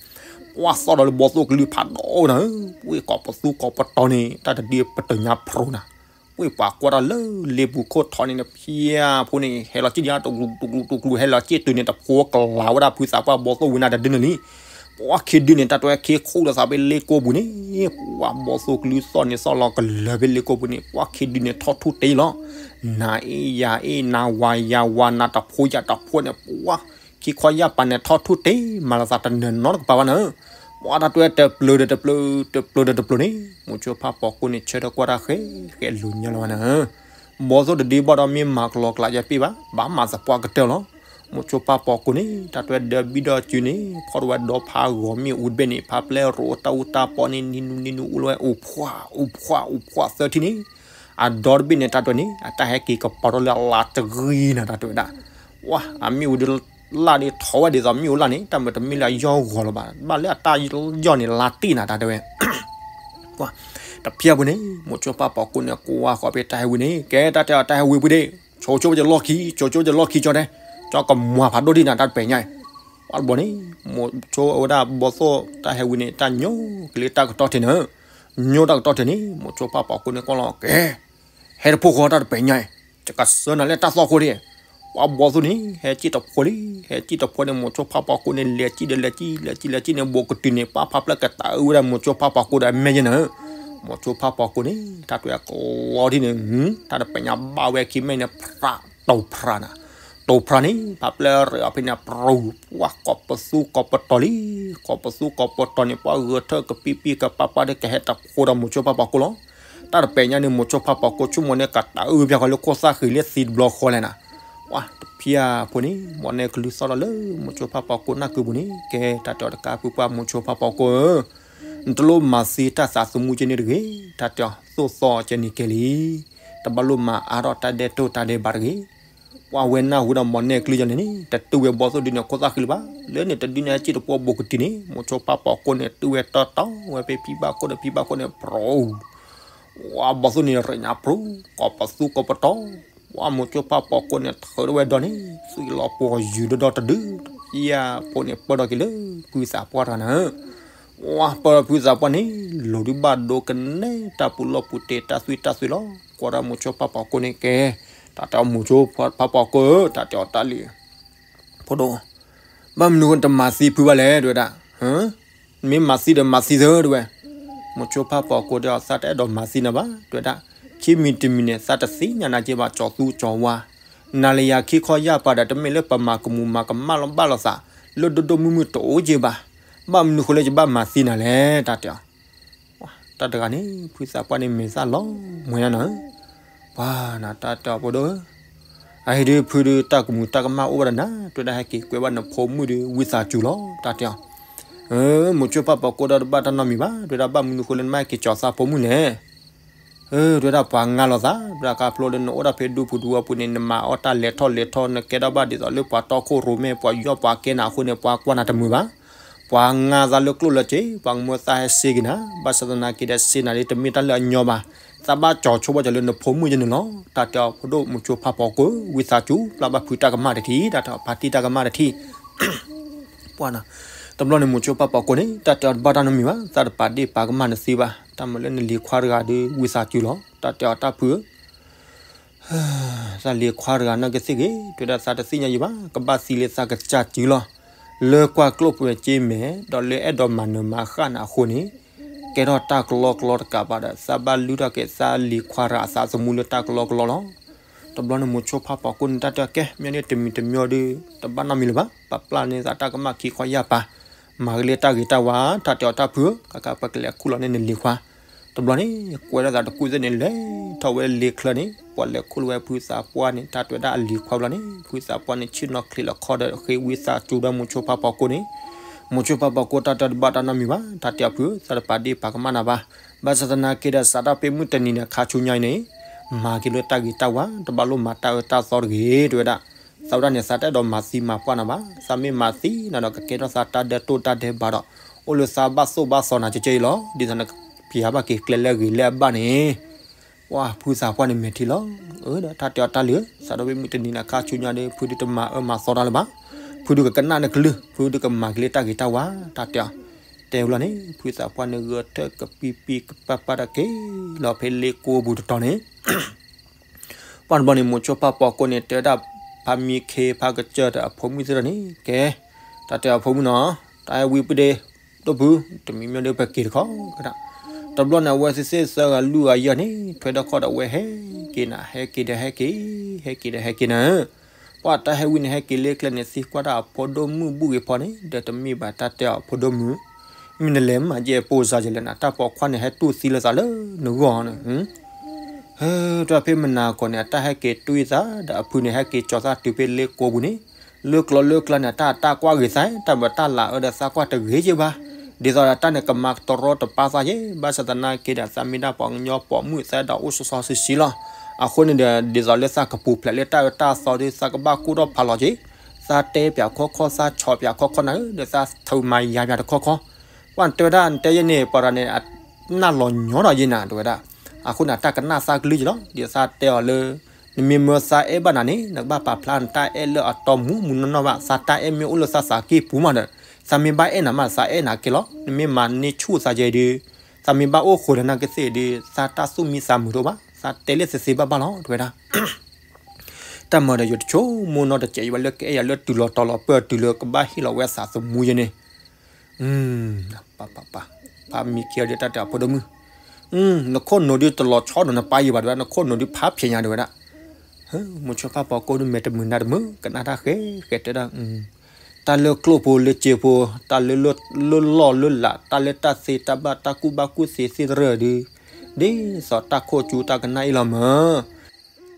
ပှၤသီၣ်ဒီးလၢဘီသိၣ်ကလုၢ်ဖးဒိၣ်နၤဧၢ, ပှ့ၢ်ကိးပသူကိးပတီၤန့ၣ် တၢ်တဒုပတၢၢ်ညါဖရိနၤ, ပှ့ၢ်ပှၤကွၢ်တၢ်လၢလ့ပူၤခိၣ်ထီန့ၣ် ဖံဧါဖိန့ၣ် ဟဲလီၤစံၣ်ဒံးတကျူးတကျူးတကျူး ဟဲလီၤစံၣ်တုၤန့ၣ် တဖိကလၤဝဲဒၣ်ဖုသးပှၢ်ဘီသိၣ်ဝံၤနၢ်တဒုန့ၣ်လံ, ပှၤခံဒုန့ၣ် တၢ်တွဲခ့ခိၣ်လီၤသးဖဲလ့ကိပူၤန့ၣ်, ပှၤဘီသိၣ်ကလုၢ်သီၣ်န့ၣ်သီၣ်လီၤကလၢၤဖဲလ့ကိပူၤန့ၣ် ပှၤခံဒုန့ၣ်ထီၣ်ထူၣ်တ့လီၤ, နၤအ့ၣ်ယၤအ့ၣ် နၤဝၤယၤဝၤ နၤတဖိယၤတဖိန့ၣ် ပှၤ ခံခီယၢ်ပၤန့ၣ်ထီၣ်ထူၣ်တ့ မၤလီၤသးတနၢၤနီတကပၤဘၣ်နၤဧၢ, ပှၤတၢ်တွဲတပျၢၤဒီးတပျၢၤ တပျၢၤဒီးတပျၢၤန့ၣ် မိၤဆိဖါပိာ်ကိန့ၣ် ဆၢထၢၣ်ကွၢ်တၢ်ဃဲဃဲလိၤညါလီၤဘၣ်နၤဧၢ, ဘီသိၣ်တဒုဘၣ်ဒီးမ့ၢ်မၤကလီကလးယပ့ၢ်ဘၣ် ဘၣ်မၤသပှၢ်ကတၢၢ်လီၤ, မိၤဆိဖါပိာ်ကိန့ၣ် တၢ်တွဲဒၢဘံဒီးစုန့ၣ် ဖီၣ်တဝဲဒီဖးဂီၤမ့ၣ်အူတဘ့ၣ်န့ၣ် ဖးပျဲၢ်ရိးတၢ်အူတၢ်ပီန့ၣ် နံၤနူနံၤနူအူလီၤဝဲ အိၣ်ဖှၣ် အိၣ်ဖှၣ် အိၣ်ဖှၣ်သၢထံၣ်န့ၣ်, အဒီတဘ့ၣ်န့ၣ် တၢ်တွဲန့ၣ် အတၢ်ဟဲက့ၤကပီၤထီၣ်လၢအလါတဂ့ၤနၤ တၢ်တွဲဝဲဒၣ်, ပှၤ အမ့ၣ်အူဒုးလၢ်ဒုးထီၣ်ဝဲဒ်သိးမ့ၣ်အူလၢ်န့ၣ် တၢ်မၤတမ့ၢ်လၢအယီၢ်ဂီၤလီၤဘၣ် ဘၣ်လၢအတၢ်ယီၢ်န့ၣ်လါတ့ၢ်နၤ တၢ်တဲဝဲ ပှၤ တဖျၢၣ်ပူၤန့ၣ် မိၤဆိဖါပိာ်ကိန့ၣ် ကွၢ်ဃီၤဖဲတၢ်ဟဲဝံၤန့ၣ် ကဲတၢ်တဲအီၤတၢ်ဟဲဝံၤပူၤဒ့ၣ် ဆိဆိဝဲယလီၢ်ခံ ဆိဆိဝဲယလီၢ်ခံကၠီတဲ ကၠီကမွၤဖးဒိၣ်ဒံးနၤ တၢ်တပဲာ်ညါအံၤ, ပှၤတဘျီန့ၣ် မိၤဆိဝဲဒၣ်ဘီသိၣ်တၢ်ဟဲဝံၤန့ၣ် တၢ်ညိကလ့တၢ်ကတီၢ်ထဲန့ၣ် ညိတၢ်ကတီၢ်ထဲန့ၣ် မိၤဆိဖါပိာ်ကိန့ၣ်ကွၢ်လီၤ ကဲ ဟဲတဖိဃီတၢ်တပဲာ်ညါအံၤ ယကစၢနၤလၢတၢ်သီၣ်ခိၣ်ဒ့ၣ်, ပှၤဘီသိၣ်န့ၣ် ဟဲစံၣ်တဖိလံ, ဟဲစံၣ်တဖိန့ၣ် မိၤဆိဖါပိာ်ကိန့ၣ် လဲၤစံၣ်ဒီးလဲၤစံၣ် လဲၤစံၣ်လဲၤစံၣ်န့ၣ် ဘူးကတုၤန့ၣ် ပှၤဖးပျဲၢ်ကတၢၢ်ဝဲဒၣ်မိၤဆိဖါပိာ်ကိဒီးအမဲာ်ညါနၤဧၢ, မိၤဆိဖါပိာ်ကိန့ၣ် တၢ်တွဲကလီထံၣ်န့ၣ် တၢ်တပဲာ်ညါဘၣ်ဝဲခံမဲာ်န့ၣ် ဖြးတိၤဖြးနၤ, တိၤဖရၣ်န့ၣ် ဖးပျဲၢ်ရ့အီၤဖဲန့ၣ် ပြူၤ ပှၤကိးပသူကိးပတီၤလံ, ကိးပသူကိးပတီၤန့ၣ် ပှၤဂဲၤထၢၣ်ကပံပံကပၢ်ပၢ်ဒီးကဟဲတၢ်ဖိဒီးမိၤဆိဖါပိာ်ကိၢ်လီၤ. တၢ်တပဲာ်ညါန့ၣ် မိၤဆိဖါပိာ်ကိၢ်ဆိကမိၣ်န့ၣ် ကတၢ်အုၣ်ပျၢ်ဃီလၢခိၣ်သၣ်ဃံးလၢသံတဘျီဃီလဲၣ်နၤ. ဝါ တဖျၢၣ်ဖိန့ၣ် မိၢ်နဲကလုၢ်သီၣ်ထီၣ်လၢမိၤဆိဖါပိာ်ကိၢ်နၢ်ကုပူၤန့ၣ် ကဲတၢ်တဲအီၤတကး ဖုပှၢ်မိၤဆိဖါပိာ်ကိၢ်ဧၢ, နတလိၣ်မၤသံတၢ်သးသမူကဲန့ၣ်တဂ့ၤ, တၢ်တဲအီၤသိၣ်သီကဲန့ၣ်ကဲလံ, တဘၣ်လိၣ်မၤအါထီၣ်တၢ်ဒဲးတိၢ်တၢ်ဒဲးဘးတဂ့ၤ. ပှၤဝဲနၢ်ဟူဒီးမိၢ်နဲကလုၢ်ယီၤန့ၣ်န့ၣ် တတုၤဝဲဘီသိၣ်ဒုန့ၣ် ခိၣ်သၣ်ဃံးလၢၤဘၣ်, လၢန့ၣ်တဒုန့ၣ်ဟဲစံၣ်တပှီၢ်ဘိးကတံၤန့ၣ် မိၤဆိဖါပိာ်ကိၢ်န့ၣ် တုၤဝဲတီတီဝဲဖဲဖံဘၣ်ခိၣ်န့ၣ် ဖံဘၣ်ခိၣ်န့ၣ် ပြူၤ ဝါ ဘီသိၣ်န့ၣ်ရ့ညါပြူၤ ကိးပသူကိးပတီၤ, ဝါ မိၤဆိဖါပိာ်ကိၢ်န့ၣ် ထုးထီၣ်ဝဲဒီးန့ၣ် သွံၣ်လီၤပှီၤယုာ်ဒီဒီတဒု, တဖျၢၣ်ဖိန့ၣ် ပၢၢ်ထီၣ်က့ၤလၢဖုသးပှၢ်တဂၤနၤဧၢ, ဝါ ပၢၢ်ဖုသးပှၢ်န့ၣ် လိၤဒုဘၣ်ဒိကနဲ တၢ်ပူၤလီၢ်ပူၤတ့ၢ် တၢ်သွံၣ်တၢ်သွံၣ်လီၤ, ကွၢ်ဒီးမိၤဆိဖါပိာ်ကိၢ်န့ၣ်ကဲ, တၢ်တဲအီၤမိၤဆိဖါပိာ်ကိၢ်ဧၢ တၢ်တဲအီၤတၢ်လံ ဖိဒိၣ်, ဘၣ်မနုၤဃိတမၤသံဖုဘၣ်လဲၣ် တဲဝဲဒၣ်, မ့ၢ်မၤသံဒီးမၤသံသၢ တဲဝဲ, မိၤဆိဖါပိာ်ကိၢ်တဲအီၤ သးတအဲၣ်ဒိးမၤသံနၤဘၣ် တဲဝဲဒၣ်, ခံမံၤတမံၤန့ၣ် သးတသ့ၣ်ညါနၤက့ဘၣ် ကၠီၤသူကၠီၤဝါ, နၤလၢယၤခံခီယၢ်ပၤဒီး တမ့ၢ်လၢပမၤကမူၤမၤကမၣ်လီၤဘၣ်လိာ်သး လၢဒိၣ်ဒိၣ်မုၢ်မုၢ်တအိၣ်က့ဘၣ်, ဘၣ်မနုၤဃိလၢယဘၣ်မၤသံနၤလဲၣ် တၢ်တဲအီၤ တၢ်တဂၤန့ၣ် ဖုသးပှၢ်န့ၣ်မဲာ်သၣ်လီၤမှဲၤနၤနၤဧၢ, ပှၤနၤတၢ်တဲအီၤဖိဒိၣ်ဧၢ, အဟံၣ်ဒုးဖုဒုးတၢ်ကမူၤတၢ်ကမၣ်အိၣ်ဝဲဒီးနၤ တဲဝဲဒၣ် ဟဲက့ၤကွဲးဘၣ်နဖိမုၣ်ဒီးဝံသးစူၤလီၤ တၢ်တဲအီၤ, မိၤဆိဖါပိာ်ကိၢ်ဒီးတဘၣ်တၢ်နီတမံၤဘၣ် တဲဝဲဒၣ် ဘၣ်မနုၤဃိလၢနမ့ၢ်ဟဲက့ၤကၠီၤသးဖိမုၣ်လဲၣ် တဲဝဲဒၣ် ပှၤငါလိာ်သး တဲဝဲဒၣ် ခါဖျိလၢနအိၣ်ဒၣ်ဖဲဒူပူၤဒူဝီပူၤန့ၣ် နမၤအီၣ်တၢ်လဲၤထီၣ်လဲၤထီ နကဲထီၣ်ဘၣ်ဒ်သိးလၢပှၤတီခိၣ်ရိၣ်မဲ ပှၤယီၢ်ပှၤကဲနၤအဃိန့ၣ် ပှၤကွၢ်နၤတမုာ်ဘၣ်, ပှၤငါသးလၢကျိၣ်လၢစ့ ပှၤကမၢသးဟဲစ့က့ၤနၤ, ဘၣ်ဆၣ်သနာ်က့ဒီးစ့နၤဒ်တမ့ၢ်တၢ်လၢအညီဘၣ်, သးဘၣ်ကၠီၤဆိဘၣ်ကၠီၤလၢနဖိမုၣ်ယဲန့ၣ်လီၤ, တၢ်တဲအီၤဖိဒိၣ်မိၤဆိဖါပိာ်ကိၢ် ဝံသးစူၤ ပျၢ်ဘၣ်ဖုတၢ်ကမၣ်တထံၣ် တၢ်တဲအီၤဖါတံၢ်တၢ်ကမၣ်တထံၣ် ပှၤနၤ, တဘျီန့ၣ်မိၤဆိဖါပိာ်ကိၢ်န့ၣ် တၢ်တဲအီၤတဘၣ်တၢ်နီတမံၤဘၣ် သးတပာ်ဒ့ၣ်ပာ်ကမၣ်နသ့ဘၣ် တၢ်မၤလၢနလံၤခွါတဂၤဒီး ဝံသးစူၤလီၤ တၢ်တဲအီၤတၢ်ဖုဧၢ, သးလံၤခွါတဂၤနီၢ်ကသ့ၣ်ဂ့ၤ တဲဝဲဒၣ်သးတသ့ၣ်ညါယံၤဘၣ် ကဘၣ်သံလၢသးကစၢ်စုလီၤ, လၢကွၢ်ကျိၣ်ပှဲၤက့မဲာ် ဒီးလၢအဲၣ်ဒိးမၤနၢၤမၤဃၣ်နၤအဃိန့ၣ်, ကဲထီၣ်တၢ်ကလီကလီတကးဘၣ်ဒီး သးဘၣ်လုၢ်ထီၣ်က့ၤသးလံၤခွါတဂၤအသးသမူလၢတၢ်ကလီကလီလီၤ. တဘျီန့ၣ်မိၤဆိဖါပိာ်ကိၢ်န့ၣ် တၢ်တဲအီၤကဲ မ့ၢ်န့ၣ်တမံၤတမံၤဒီး တဘၣ်နီတမံၤလၢၤဘၣ် ပာ်ပျၢ်န့ၢ်သးတၢ်ကမၣ်ခံခီယၢ်ပၤ, မၤကလဲၤတၢ်ဂ့ၤတၢ်ဝါ တၢ်တဲအီၤတၢ်ဖုဧၢ, ခါခါပကလဲၤခူၣ်လီၤန့ၢ်နလံၤခွါ, တဘျီန့ၣ် ကွဲးထီၣ်သးတကူၣ်သ့ၣ်န့ၣ် လဲၤထီၣ်ဝဲလ့ချၢန့ၣ် ပှၤလဲၤခူၣ်လီၤဝဲဖုသးပှၢ်န့ၣ် တၢ်တဲဝဲဒၣ်အလံၤခွါဘျီန့ၣ် ဖုသးပှၢ်န့ၣ် ဆ့ၣ်နီၤချံးလီၤခီဒီးဃ့ဝံသးစူၤဒီးမိၤဆိဖါပိာ်ကိၢ်န့ၣ်, မိၤဆိဖါပိာ်ကိၢ်တၢ်တဲတဘၣ်တၢ်နီတမံၤဘၣ် တၢ်တဲအီၤဖုဧၢ သးတပာ်ဒ့ၣ်ပာ်ကမၣ်နၤဘၣ်, ဘၣ်ဆၣ်သနာ်က့ဒီးစးထီၣ်ဖဲမုၢ်တနံၤန့ၣ် ခါဆူညါအံၤန့ၣ် မၤက့ၤလၢတၢ်ဂ့ၤတၢ်ဝါ တဘၣ်လိၣ်မၤတၢ်အၢတၢ်သီတဂ့ၤ တဲဝဲဒၣ်, သးဝဲဒၣ်န့ၣ် သးတအဲၣ်ဒိးမၤသံမၤပှၢ်နၤဘၣ်, သးမ့ၢ်မၤသံနၤဒီးကကဲထီၣ်သးတၢ်ဒဲးတိၢ်တၢ်ဒဲးဘးဒီး အိၣ်လၢသးဘၣ်သိၣ်ဘၣ်သီနၤကကဲအံၤလီၤ, ဒ်သိးနကပျၢ်ဘၣ်က့ၤကျဲလၢအဂ့ၤလၢအဘၣ်န့ၣ် ပှၤဖုသးပှၢ်န့ၣ်မဲာ်ထံလီၤ, အၢ ဒီးတၢ်တဲအီၤတၢ်လံ, စးထီၣ်ဖဲမုၢ်တနံၤန့ၣ် ခါဆူညါဒီး ဖုဒုးတမၤအၢမၤသီတၢ်လၢၤဘၣ်, ဖုဒုးကကနၣ်နကလုၢ်, ဖုဒုးကမၤက့ၤလၢတၢ်ဂ့ၤတၢ်ဝါ, တၢ်တဲအီၤ, တဲဝဲလီၤန့ၣ် ဖုသးပှၢ်န့ၣ်ဂဲၤထၢၣ်ကပံပံကပၢ်ပၢ်ဒီးက့ၤလီၤဖဲလ့ကိပူၤတတီၤန့ၣ် ပှၢ်တဘျီန့ၣ် မိၤဆိဖါပိာ်ကိၢ်န့ၣ် တဲဝဲဒၣ် ဖါမံခ့ဖါကစၢၢ်ဒီးအဖိမုၣ်သ့ၣ်ဒီးန့ၣ် ကဲ, တၢ်တဲအဖိမုၣ်နီၤ, တၢ်ဟဲဝံပဒ့ ဒိၣ်ဖု, တမံၤမ့ၢ်ဒီးပက့ၤတခီ, တဘျီန့ၣ် အဝဲသ့ၣ်သ့ၣ်သၢဂၤလွံၢ်ဂၤယဲၢ်န့ၣ် ထွဲဒီးခီၣ်ဒီးအဝဲဟဲက့ၤနၤ ဟဲက့ၤဒီးဟဲက့ၤ, ဟဲက့ၤဒီးဟဲက့ၤနၤ, ပှၢ်တၢ်ဟဲဝံန့ၣ် ဟဲက့ၤလ့ကျဲန့ၣ် သံကွၢ်တၢ်အဖိဒိၣ်မုၣ်ဘူၣ်ဂ့ၤဖီန့ၣ် ဒီးတမ့ၢ်ဘၣ်တၢ်တဲအီၤအဖိဒိၣ်မုၣ်, မ့ၢ်နလဲၤမၤယဲၢ်ပိၢ်စၢ်ယဲၢ်လဲၣ်နၤ တၢ်ပိာ်ခွါန့ၣ် ဟဲတူၢ်သံလၢသးလၢနဂီၢ်န့ၣ် ဟဲ, တၢ်ဖဲမနၤကီၢ်န့ၣ် အတၢ်ဟဲက့ၤတွံၢ်သးဒီးအဖုန့ၣ် ဟဲက့ၤကၠီၤသးတုၤဖဲလ့ကိပူၤန့ၣ်, လၢကျီလၢကျါန့ၣ် အတၢ်တၢ်ကွၢ်ဂ့ၤသး တၢ်ဘၣ်တၢ်လၤအၢဒီးသးကွၢ်တဂ့ၤယဲၢ်ဘၣ်, ဒ်သိးဒီးတၢ်န့ၣ်ကမၤတရီတပါသးယဲၢ်, ဘၣ်ဆၣ်သနာ်က့ဒီး သးမ့ၢ်ဒၣ်ပှၤကညီပိာ်မုၣ်သးဒီးအိၣ်စီစီဆှံဆှံလီၤ, အဃိန့ၣ်ဒီး ဒ်သိးလၢသးကပူၤဖျဲးလၢတၢ်အၢတၢ်သီဒီး သးကဘၣ်ကူၣ်ထီၣ်ဖးလီၤက့ၤ, သးတဲပၠးခီခီ သးဆီၣ်ပၠးခီခီနၤဧၢ, ဒီးသးထုးမၤယၤပၠးတခီခီ ပှၢ်တဲဝဲဒၣ် နတဲယဲန့ၣ် ပှၤတဂၤန့ၣ် အနၢ်လီၤညီဒီးယဲနၤ တဲဝဲဒၣ်, အဃိန့ၣ် တၢ်ကနၣ်သးကလုၢ်က့ၤလီၤ, ဒ်သးတဲအီၤလၢ နမ့ၢ်မၢသးအဲၣ်ဘၣ်နၤန့ၣ် နကဘၣ်ပာ်ဖျါနတၢ်အဲၣ်လၢအတီမူးမူးနီၢ်နီၢ်ဘၣ်, သးတၢ်အဲၣ်မ့ၢ်အိၣ်လၢသးသးကံၢ်ပူၤမးဒီး သးမ့ၢ်ဘၣ်အဲၣ်နၤမး သးအဲၣ်နၤကဲလီၤ, နမ့ၢ်မၤန့ၢ်ဆူၣ်သးယဲဒီး သးမ့ၢ်ဘၣ်အိၣ်ဃုာ်ဒီးနကသ့ၣ်ဒီး သးတၢ်သူၣ်မံသးမုာ်တအိၣ်ဘၣ်, သးတဲလၢသ့သ့ဘၣ်ဘၣ်လီၤ တဲဝဲဒၣ် တၢ်မၤဒီးယတဆိကမိၣ်နီတစဲးယဘၣ်လၢကအဲၣ်ယၤလၢတုၤလီၤတီၤလီၤပၢၢ်တုၤလၢကဘၣ်ဟ့ၣ်လီၤဝဲအသးသမူယဲန့ၣ်, ပၢ်ပၢ်ပၢ်, ဖါမံခ့အီၤဒီးတၢ်တဲအဖိဒိၣ်မုၣ်, နခိၣ်နူာ်ဒုးတလီၤဆီဒီးနပၢ်ယံၤဘၣ်တဲဝဲဒၣ်, နခိၣ်နူာ်ဒုးဖးဖျဲးညါတဲဝဲဒၣ်, မိၤဆိဖးပီကိၣ်ဒုးမဲာ်တမုာ်နါတမုာ် ကနၣ်တၢ်ဃဲဃဲတဲဒၣ်, တၢ်လၢကျိၣ်ဖိလၢစ့ဖိ, တၢ်လၢလၢလီၢ်လၢလာ်, တၢ်လၢတၢ်သ့တၢ်ဘၣ်တၢ်ကူၣ်ဘၣ်ကူၣ်သ့သ့တရၢၢ်ဒုး, ဒ်သိးတၢ်ခိၣ်ကၠူတၢ်ကနၣ်အံၤလီၤမၢ်.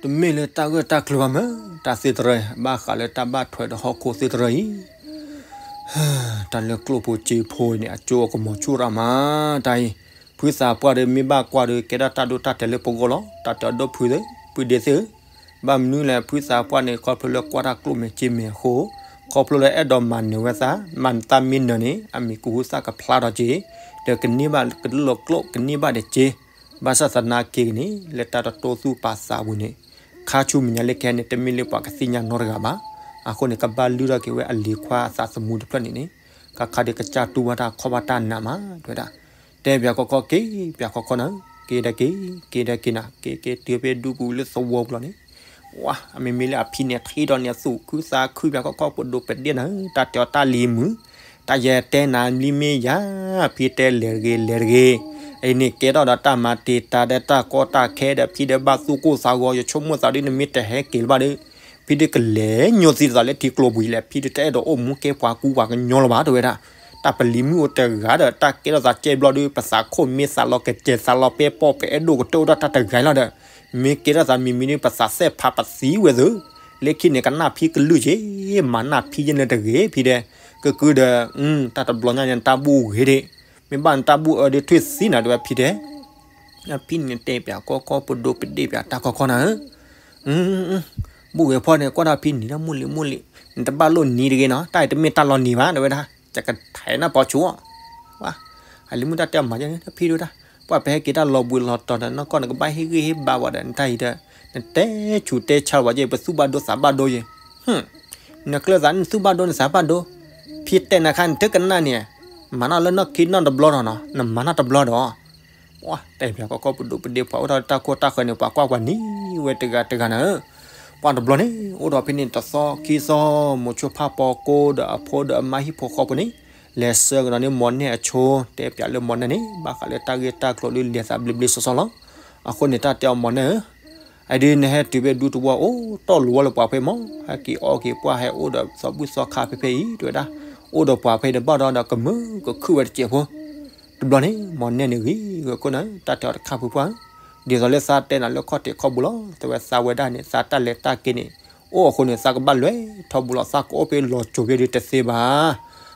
တမ့ၢ်လၢတၢ်ဂၢၢ်တၢ်ကျၢၤဘၣ်မၢ်, တၢ်သ့တရၢၢ် ဘၣ်ဃးလၢတၢ်ဘၣ်ထွဲဒီးဟီၣ်ခိၣ်သ့တရၢၢ်အံၤ တၢ်လၢကျိၣ်ဖိစ့ဖိအံၤန့ၣ် အကၠိအကမီၤဆူၣ်ရၣ်မး, တၢ်အံၤ, ဖုသးပှၢ်ဒီးမ့ၢ်ဘၣ်ကွၢ်ဒီး ကဲထီၣ်တၢ်ဒိတၢ်တဲာ်လၢပဂီၢ်လီၤ. တၢ်တဲအီၤဒီပုၢ်သ့ၣ်, ပုၢ်ဒ့သ့ၣ်ဧၢ, ဘၣ်မနုၤလဲၣ် ဖုသးပှၢ်န့ၣ် ခီဖျိလၢကွၢ်တၢ်ကျိၣ်မဲာ်စ့မဲာ်အဃိ, ခီဖျိလၢအဲၣ်ဒိးမၤနၢၤဝဲသး, မၤနၢၤသးမ့ၢ်နၢၤန့ၣ် အမံၤကဟူသၣ်ကဖျါထီၣ်က့ၤ, ဒီးကန့ၢ်ဘၣ်ကလၢလီၤကျိၣ် ကန့ၢ်ဘၣ်ဒီးစ့, ဘၣ်ဆၣ်သနာ်က့န့ၣ် လၢတၢ်တတိသူၣ်ပာ်သးပူၤန့ၣ် ခါဆူမဲာ်ညါလၢကဟဲန့ၣ် တမ့ၢ်လၢပှၤကသ့ၣ်ညါနီတဂၤဘၣ်. အဃိန့ၣ် ကဘၣ်လုၢ်ထီၣ်က့ၤဝဲအလံၤခွါအသးသမူတဖျၢၣ်န့ၣ်န့ၣ်, ခါခါဒီးကစၢ်တူၢ်ဘၣ်တၢ်ခီၣ်ဘၣ်တၢ်နးမး တဲဝဲဒၣ်. တဲပၠးခီခီက့ၤ, ပၠးခီခီနၤ, က့ၤဒီးက့ၤ, က့ၤဒီးက့ၤနၤ, က့ၤက့ၤတုၤဖဲဒူပူၤလၢသဝီပူၤလီၤန့ၣ်, ဝါ, အမ့မ့ၢ်လၢအဖံန့ၣ် ထံၣ်ဒီးန့ၣ် သူၣ်ခုသးခုပၠးခီခီပဒိးပဒ့ၣ်နၤ, တၢ်တဲအီၤတၢ်လံၤမုာ်, တၢ်ယတဲနၤလံမ့ၢ်ယၤ, ဖံတဲလဲၤတဂ့ၤ လဲၤတဂ့ၤ, အံၤန့ၣ်ကဲထီၣ်ဒီးတၢ်မၤတံာ်တာ်ဒီးတၢ်ကီတၢ်ခဲဒီး ဖံဒီးဘၣ်သူၣ်ကိၢ်သးဂီၤ ယဆိကမိၣ်သးဒ်နမ့ၢ်တဟဲက့ၤလၢၤဘၣ်ဒီး ဖံဒုးကလဲၤညိၣ်သံသးလၢထံကျိပူၤအံၤလဲၣ်, ဖံဒုးတအဲၣ်ဒိးအိၣ်မူကဲပှၤကူပှၤကညီလၢၤဘၣ် တဲဝဲဒၣ်. တၢ်ပလံၤမုၣ်အိၣ်တဂၤဒီး တၢ်ကဲထီၣ်သးကဲဘျီဒုး ပသးခိၣ်မ့ၢ်သးလီၤကစဲၤသးလီၤပဲပိာ် ပအဲၣ်ဒိးကတၢၢ်အိၣ်ဒၣ်တၢ်တဂၤလီၤဒီး, မ့ၢ်ကဲထီၣ်သးမံၤမံၤဒုး ပသးစဲးဖးပသံဝဲသ့, လၢခံန့ၣ် ကနၣ်ဖံကလုၢ်က့ၤ, မၤနၢ်ဖံယဲၢ်န့ၣ်တဂ့ၤ ဖံတဲ, ကကုဒီး, တၢ်တဘျီညါန့ၣ် တၢ်ဘူၣ်ဂ့ၤဒၣ်, မ့ၢ်ဘၣ်နတၢ်ဘူၣ်အၢဒုးထွံၣ်သံနၤ တဲဝဲဖံတဲ အဖံန့ၣ်တဲပၠးကီကီပဒိးပဒ့ၣ်ပၠးတၢ်ခီခီနၤဧၢ, ဘူၣ်ဂ့ၤဖီန့ၣ် ကွၢ်ဒၣ်ဖံနံၤဒၣ်မိၢ်လံၤမိၢ်လံၤ, နတဘၣ်လိၣ်နံၤတဂ့ၤနီၤ, တၢ်အံၤတမ့ၢ်တၢ်လီၤနံၤဘၣ် တဲဝဲဒၣ်, ကကထဲးနၢ်ပီၤဆူၣ်, ဝါ, အလံၤမုၣ်တၢ်တဲအီၤမၤယဲၢ်န့ၣ် ဖံတဲဝဲဒၣ်, ပှၢ်ပဟဲက့ၤတၢ်လီၤဘှံးလီၤတီၤဒီး နီၢ်ကီၢ်နကဘၣ်ဟ့ၣ်ဂံၢ်ဟ့ၣ်ဘါဝဲဒီး နတၢ်အံၤဒီး, နတဲဆူၣ်တဲဆါဝဲယဲၢ် ပသူၣ်ဘၣ်ဒိသးဘၣ်ဒိယဲၢ် နကျၢၤသးနသူၣ်ဘၣ်ဒိနသးဘၣ်ဒိ, ဖံတဲနၤခါနတကနၣ်န့ၣ်, မၤနီၢ်လၢနီၢ်ခံနီၢ်တဘျီဒီးနီၤ နမၤနီၢ်တဘျီဒီး, ပှၤတဲပၠးကီကီပဒိးပဒ့ၣ် ပှၤအိၣ်ထီၣ်တၢ်ခိၣ်တၢ်ဃၢၤန့ၣ် ပှၤကွၢ်ပှၤနံၤဝဲတဂၤတဂၤနၤဧၢ, ပှၤတဘျီန့ၣ် အိၣ်ဒီးဖဲန့ၣ်တသီခံသီ, မိၤဆိဖးပီကိၣ်ဒီးအဖိဒီးအမါဟံၣ်ဖိဃီဖိန့ၣ်, လဲၤဆှၢကဒီးန့ၣ် မီၤနဲၣ်အဆိ, တဲပၠးလၢမီၤနဲၣ်န့ၣ် ဘၣ်ဃးလၢတၢ်ဂ့ၢ်တၢ်ကျိၤဒုးလဲၤသးဘျ့ဘျ့စီစီလီၤ. အဃိန့ၣ် တၢ်တဲအီၤမီၤနဲၣ်ဧၢ အဒုးနဟဲတုၤဖဲဒူသဝီအိၣ်တီၢ်လိၤဝဲလၢပှၤဖဲမး, ဟဲက့ၤအီၣ်က့ၤပှၢ်ဟဲအိၣ်ဒီးသီဘူၣ်သီခါဖဲဖဲအံၤ တဲဝဲဒၣ်, အိၣ်ဒီးပှၤဖဲဒီးဘၣ်ဒီးဒီးကမုာ်ကခုၣ်ဝဲတစဲးဖိ, တဘျီန့ၣ် မီၤနဲၣ်န့ၣ်ဂ့ၤဂ့ၤခိၣ်နၢ်, တၢ်တဲအီၤတခါဖုပှၢ်, ဒ်သိးလၢသးတဲနၤလၢခီၣ်ထံးခီၣ်ဘိလီၤ, တဲဝဲသးဝဲဒၣ်န့ၣ် သးတၢ်လဲၤတၢ်က့ၤန့ၣ်, အိၣ်အဃိန့ၣ် သးကဘၣ်လဲၤထီဘိလီၤ, သးကအိၣ်ဖဲလီၤစိၤဖဲဒုးတသ့ဘၣ်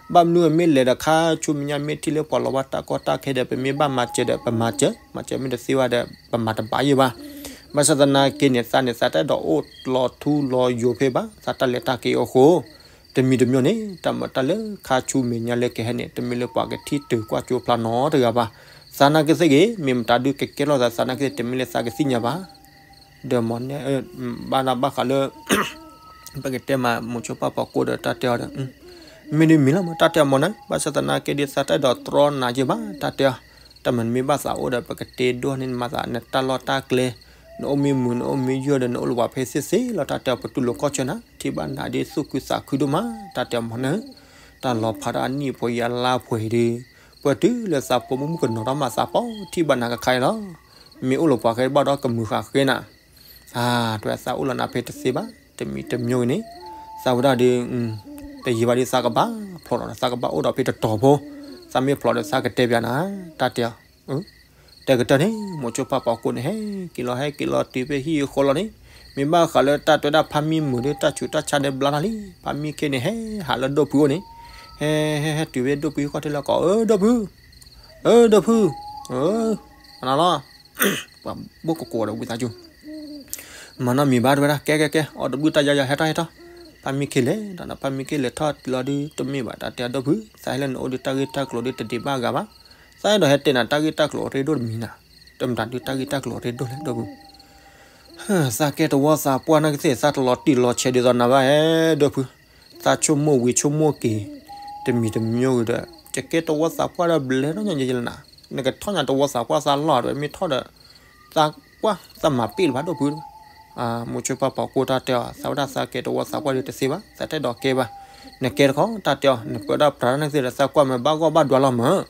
ဘၣ်မနုၤမ့ၢ်လဲၤဒီးခါဆူမဲာ်ညါမ့ၢ်ထံၣ်လၢပှၤလီၤဘၣ်တၢ်ကီတၢ်ခဲဒီး ပမ့ၢ်ဘၣ်မၤစၢၤဒီး ပမၤစၢၤ, မၤစၢၤမ့ၢ်တသ့ဘၣ်ဒီး ပမၤတဘၣ်ယဲၢ်ဘၣ်. ဘၣ်ဆၣ်သနာ်က့န့ၣ် သးန့ၣ် သးတအဲၣ်ဒိးအိၣ်လီၤထူလီၤယိာ်ဖဲဘၣ်, သးတၢ်လဲၤတၢ်က့ၤအဃိ, တမံၤတမံၤန့ၣ် တၢ်မၤတၢ်လၢခါဆူမဲာ်ညါလၢကဟဲန့ၣ် တမ့ၢ်လၢပှၤကထံၣ်တုၤကွၢ်ကၠိဖျါနီတဂၤဘၣ်. သးနာ်က့သ့ၣ်ဂ့ၤ မ့ၢ်မတၤဒုးကကဲထီၣ်သး သးနာ်က့သ့ၣ် တမ့ၢ်လၢသးကသ့ၣ်ညါဘၣ်. ဒီးမီၤနဲၣ် ဘၣ်နဘၣ်ဃးလၢ ပကတဲမး မိၤဆိဖးပီကိၣ်ဒီးတၢ်တဲအီၤဒီး မ့ၢ်ဒ်မ့ၢ်လီၤမး တၢ်တဲအီၤမီၤနဲၣ်, ဘၣ်ဆၣ်သနာ်က့ဒ်သးတအဲၣ်ဒိးတြီနၤယဲၢ်ဘၣ် တၢ်တဲအီၤ, တၢ်မနုၤမ့ၢ်ဘၣ်သးအိၣ်ဒီး ပကတ့ဒိၣ်န့ၢ်နမၤသး နတၢ်လီၢ်တၢ်ကျဲ, နအိၣ်မ့ၢ်မုာ် နအိၣ်မ့ၢ်ယိာ်ဒီး နအိၣ်လၢပှၤဖဲသ့ၣ်သ့ၣ်လီၤ တၢ်တဲအီၤ ပတူၢ်လိာ်ခီၣ်ဆၢနၤ ထံၣ်ဘၣ်နၤဒ်သူၣ်ခုသးခုဒိၣ်မး တၢ်တဲအီၤမီၤနဲၣ်, တၢ်လီၤဖးဒၣ်အနံၣ်ဖိယါလါဖိအံၤဒီး ပှၤတုၤလၢသးဖိမုၣ်မုၣ်ကနီၤထီၣ်မး သးပီထံၣ်ဘၣ်နၤကခါအံၤလီၤ. မ့ၢ်အိၣ်လၢပှၤဃဲဘၣ်ဒီးကမုာ်ဃာ်ဃဲနၤ အါ တဲဝဲသးအိၣ်လီၤနၤဖဲတသ့ဘၣ်, တမံၤတမံၤဂ့ၤန့ၣ်, သးဝဲဒၣ်ဒီး တယံာ်ဘၣ်ဒီးသးကဘၣ်ဖျိးဒီး သးကဘၣ်အိၣ်ဒီးဖဲတတီၤဖိ, သးမ့ၢ်ဖျိးဒီးသးကတဲပၠးနၤ, တၢ်တဲအီၤ, တဲကတၢၢ်န့ၣ် မိၤဆိဖးပီကိၣ်န့ၣ် ဟဲက့ၤလီၤ ဟဲက့ၤလီၤတုၤဖဲဟံၣ်အဃီလီၤန့ၣ်, မ့ၢ်ဘၣ်ဃးလၢတၢ်တဲဝဲဒၣ်ဖါမံမုာ်ဒီး တၢ်ဆူးတၢ်ဆါဒီးဘျါထီၣ်လံ, ဖါမံခ့န့ၣ် ဟဲဟးလၢဒိၣ်ဖုအိၣ်န့ၣ်, ဟဲ ဟဲ ဟဲတုၤဖဲဒိၣ်ဖုဟံၣ်ခီၣ်ထံးလၢကီး အၢ ဒိၣ်ဖု အၢ ဒိၣ်ဖု အၢ အနီၢ်လီၤ ပှၤဘိၣ်ကကိးဒီးဝံသးစူၤ, မၤနီတမံၤဘၣ် တဲဝဲဒၣ် ကဲ ကဲ ကဲ အီၣ်တဘုၣ်တၢ်ယါယါ ဟဲထီၣ် ဟဲထီၣ်, ဖါမံခ့လဲၤဒီး ဖါမံခ့လဲၤထီၣ်လီၤဒုး တမ့ၢ်ဘၣ် တၢ်တဲအီၤ ဒိၣ်ဖု သးဟဲလၢနအိၣ်ဒုး တၢ်ဂ့ၢ်တၢ်ကျိၤဒုး တဒံးဘၣ်အဂၤဘၣ်, သးအဲၣ်ဒိးဟဲတဲနၤ တၢ်ဂ့ၢ်တၢ်ကျိၤအရ့ဒိၣ်တမံၤနၤ, တမတၤဒုး တၢ်ဂ့ၢ်တၢ်ကျိၤအရ့ဒိၣ်လဲၣ် ဒိၣ်ဖု သးကဲတဝီသးပှၢ်နာ်က့သ့ၣ် သးတလီၤတံၢ်လီၤဆဲးဒ်သိးနၤဘၣ် အဲ ဒိၣ်ဖု, သးဆိကမိၣ်ဝံၤဆိကမိၣ်က့ၤ, တမံၤတမံၤဂ့ၤဒီး ယကဲတဝီသးပှၢ်ဒီးဘျဲၣ်နီၢ်ညီယဲလၢနၤ, နကထီၣ်ညါတဝီသးပှၢ်သးလီၢ်ဒီး မ့ၢ်ထီၣ်ဒီး သးပှၢ်သးမၤပ့ၢ်လၢၤဘၣ် ဒိၣ်ဖု, မိၤဆိဖးပီကိၣ်တၢ်တဲအီၤ သးဝဲဒၣ်သးကဲတဝီသးပှၢ်ဒီးတသ့ဘၣ် သးတအဲၣ်ဒိးကဲဘၣ်, နကဲတခီ တၢ်တဲအီၤ နပၢဒၣ်ပြးတၢ်နာ်က့သ့ၣ်ဒီး သးကွၢ်မ့ၢ်ဘၣ်ဂီၢ်ဘၣ်ဒွးလီၤမး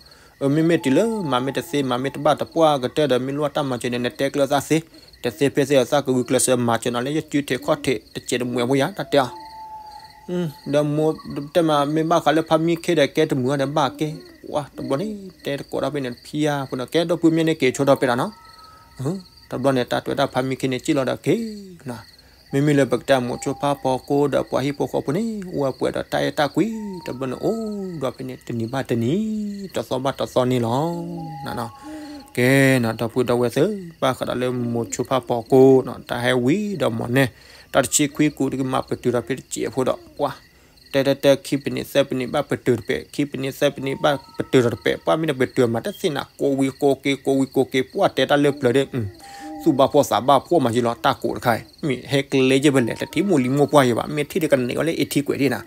အမ့မ့ၢ်တုၤလၢမၤမ့ၢ်တသ့ မၤမ့ၢ်တဘၣ်တပှၢ်ကတၢၢ်ဒီး မ့ၢ်လိၣ်တၢ်မၤစၢၤန့ၣ် နတဲကျၢၤသးသ့, တသ့ဖဲသ့အသးကဂုာ်ကျဲးစၢးမၤစၢၤနၤလၢယစုထံးခီၣ်ထံးတစဲးတမှဲးဖိယၤ တၢ်တဲအီၤ ဒီးမိၢ်တဲမး မ့ၢ်ဘၣ်ဃးလၢဖါမံခ့ဒီး ကဲတမုာ်အီၤဒီးဘၣ်ကဲ, ဝါတဘျီန့ၣ် တဲတကိးဒီးဖဲန့ၣ် ဖံယါဖိန့ၣ် ကဲဒီပုၢ်မ့ၢ်န့ၣ်က့ၤဆိဒီးဖဲဒၣ်နီၤ, တဘျီန့ၣ် တၢ်တွဲတၢ်ဖါမံခ့န့ၣ် စံၣ်လီၤဒီးက့ၤနီၤ, မ့မ့ၢ်လၢပကတဲမိၤဆိဖါပှၢ်ကိဒီးပှၤဟံၣ်ဖိဃီဖိန့ၣ် အိၣ်ဝဲပှဲၤဒီးတၢ်အဲၣ်တၢ်ကွံ, တဘျီန့ၣ် အိၣ်ဒီးဖဲန့ၣ် တနံၤဘၣ်တနံၤ တသီဘၣ်တသီန့ၣ်လီၤ. ကဲနီၤ ဒီပုၢ်ဒီဝဲၢ်သ့ၣ် ဘၣ်ဃးဒီးလၢမိၤဆိဖါပှၢ်ကိနီၤ တၢ်ဟဲဝံၤဒီးမၤန့ၢ် တၢ်တဆံခွံကူးတကမၤပတုာ်ဒီးဖဲတစဲးဖိဒီး ပှၤ တဲတဲတဲ ခံပနံးသၢပနံးဘၣ်ပတုာ်တပဲာ် ခံပနံးသၢပနံးဘၣ်ပတုာ် ဒီးတပဲာ် ပှၤမ့ၢ်တပတုာ်မးတသ့ၣ်နၤ ကိးဝံၤကိးက့ၤ ကိးဝံၤကိးက့ၤ ပှၤတဲတၢ်လၢပျၢၤဒီး သူၣ်ဘၣ်ဖှီၣ်သးဘၣ်ဖှီၣ်မးယံလီၤ တၢ်ကိးတခါအံၤ မ့ၢ်ဟဲကျဲယဲၢ်ဖဲလဲၣ် တထံၣ်မိၢ်လံၤမိၢ်ပှၢ်ယဲၢ်ဘၣ် မ့ၢ်ထံၣ်ဒီးကန့ၢ်ဝဲလၢအ့ထံကွဲးထံၣ်နၤ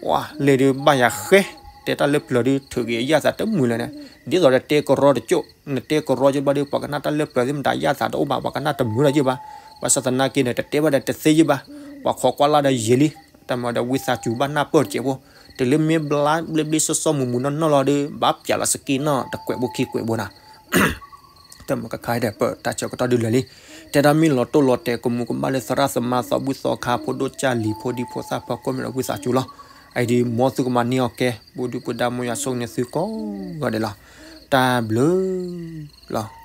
ဝါ လဲၤဒုးဘၣ်ယၤဃဲ တဲတၢ်လၢပျၢၤဒုး ထုးက့ၤအယၣ်သးတမုာ်လၢၤန့ၣ် ဒ်သိးဒီးတဲကရီတကၠိၣ် နတဲကရီကၠိၣ်ဘၣ်ဒီး ပှၤကနၣ်တၢ်လၢပျၢၤသ့ၣ်မတၤယၣ်သးတအိၣ်ဘၣ် ပှၤကနၣ်တမုာ်လၢၤယဲၢ်ဘၣ် ဘၣ်ဆၣ်သနာ်က့န့ၣ် တတဲဘၣ်ဒီးတသ့ယဲၢ်ဘၣ် ပှၤခိးကွၢ်လၢ်ဒီးယံာ်လံ တၢ်မၤဒီးဝံသးစူၤဘၣ်နၢ်ပၢၢ်တစဲးဖိ တုၤလၢမ့ၢ်ဘျါဘျ့ဘျ့စီစီမုာ်မုာ်နီၢ်နီၢ်လီၤဒီး ဘၣ်ပျးလီၤစက့နီၣ်တကွဲးဘိခံကွဲးဘိနၤ တၢ်မၤကခါဒီးပတၢ်ဆၢကတီၢ်ဒုးလၢာ်လံ တဲဒၣ်မ့ၢ်လီၤတိၢ်လီၤတဲာ်ကမူးကမၣ်လၢသရၣ်သမါသီဘူၣ်သီခါ ဖိဒိၣ်ကၢ်လံၤဖိဒံဖိသၣ်ဖၢကိၣ်မ့ၢ်ဒီးဝံသးစူၤလီၤ အအံၤဒုးမ်သုကမၤန့ၢ်အီၤကဲ ဘူးဒုးပဒါမိၢ်ယွၤဆိၣ်ဂ့ၤန့ၢ်သုကိးဂၤဒဲးလီၤ တၢ်ဘျုးလီၤ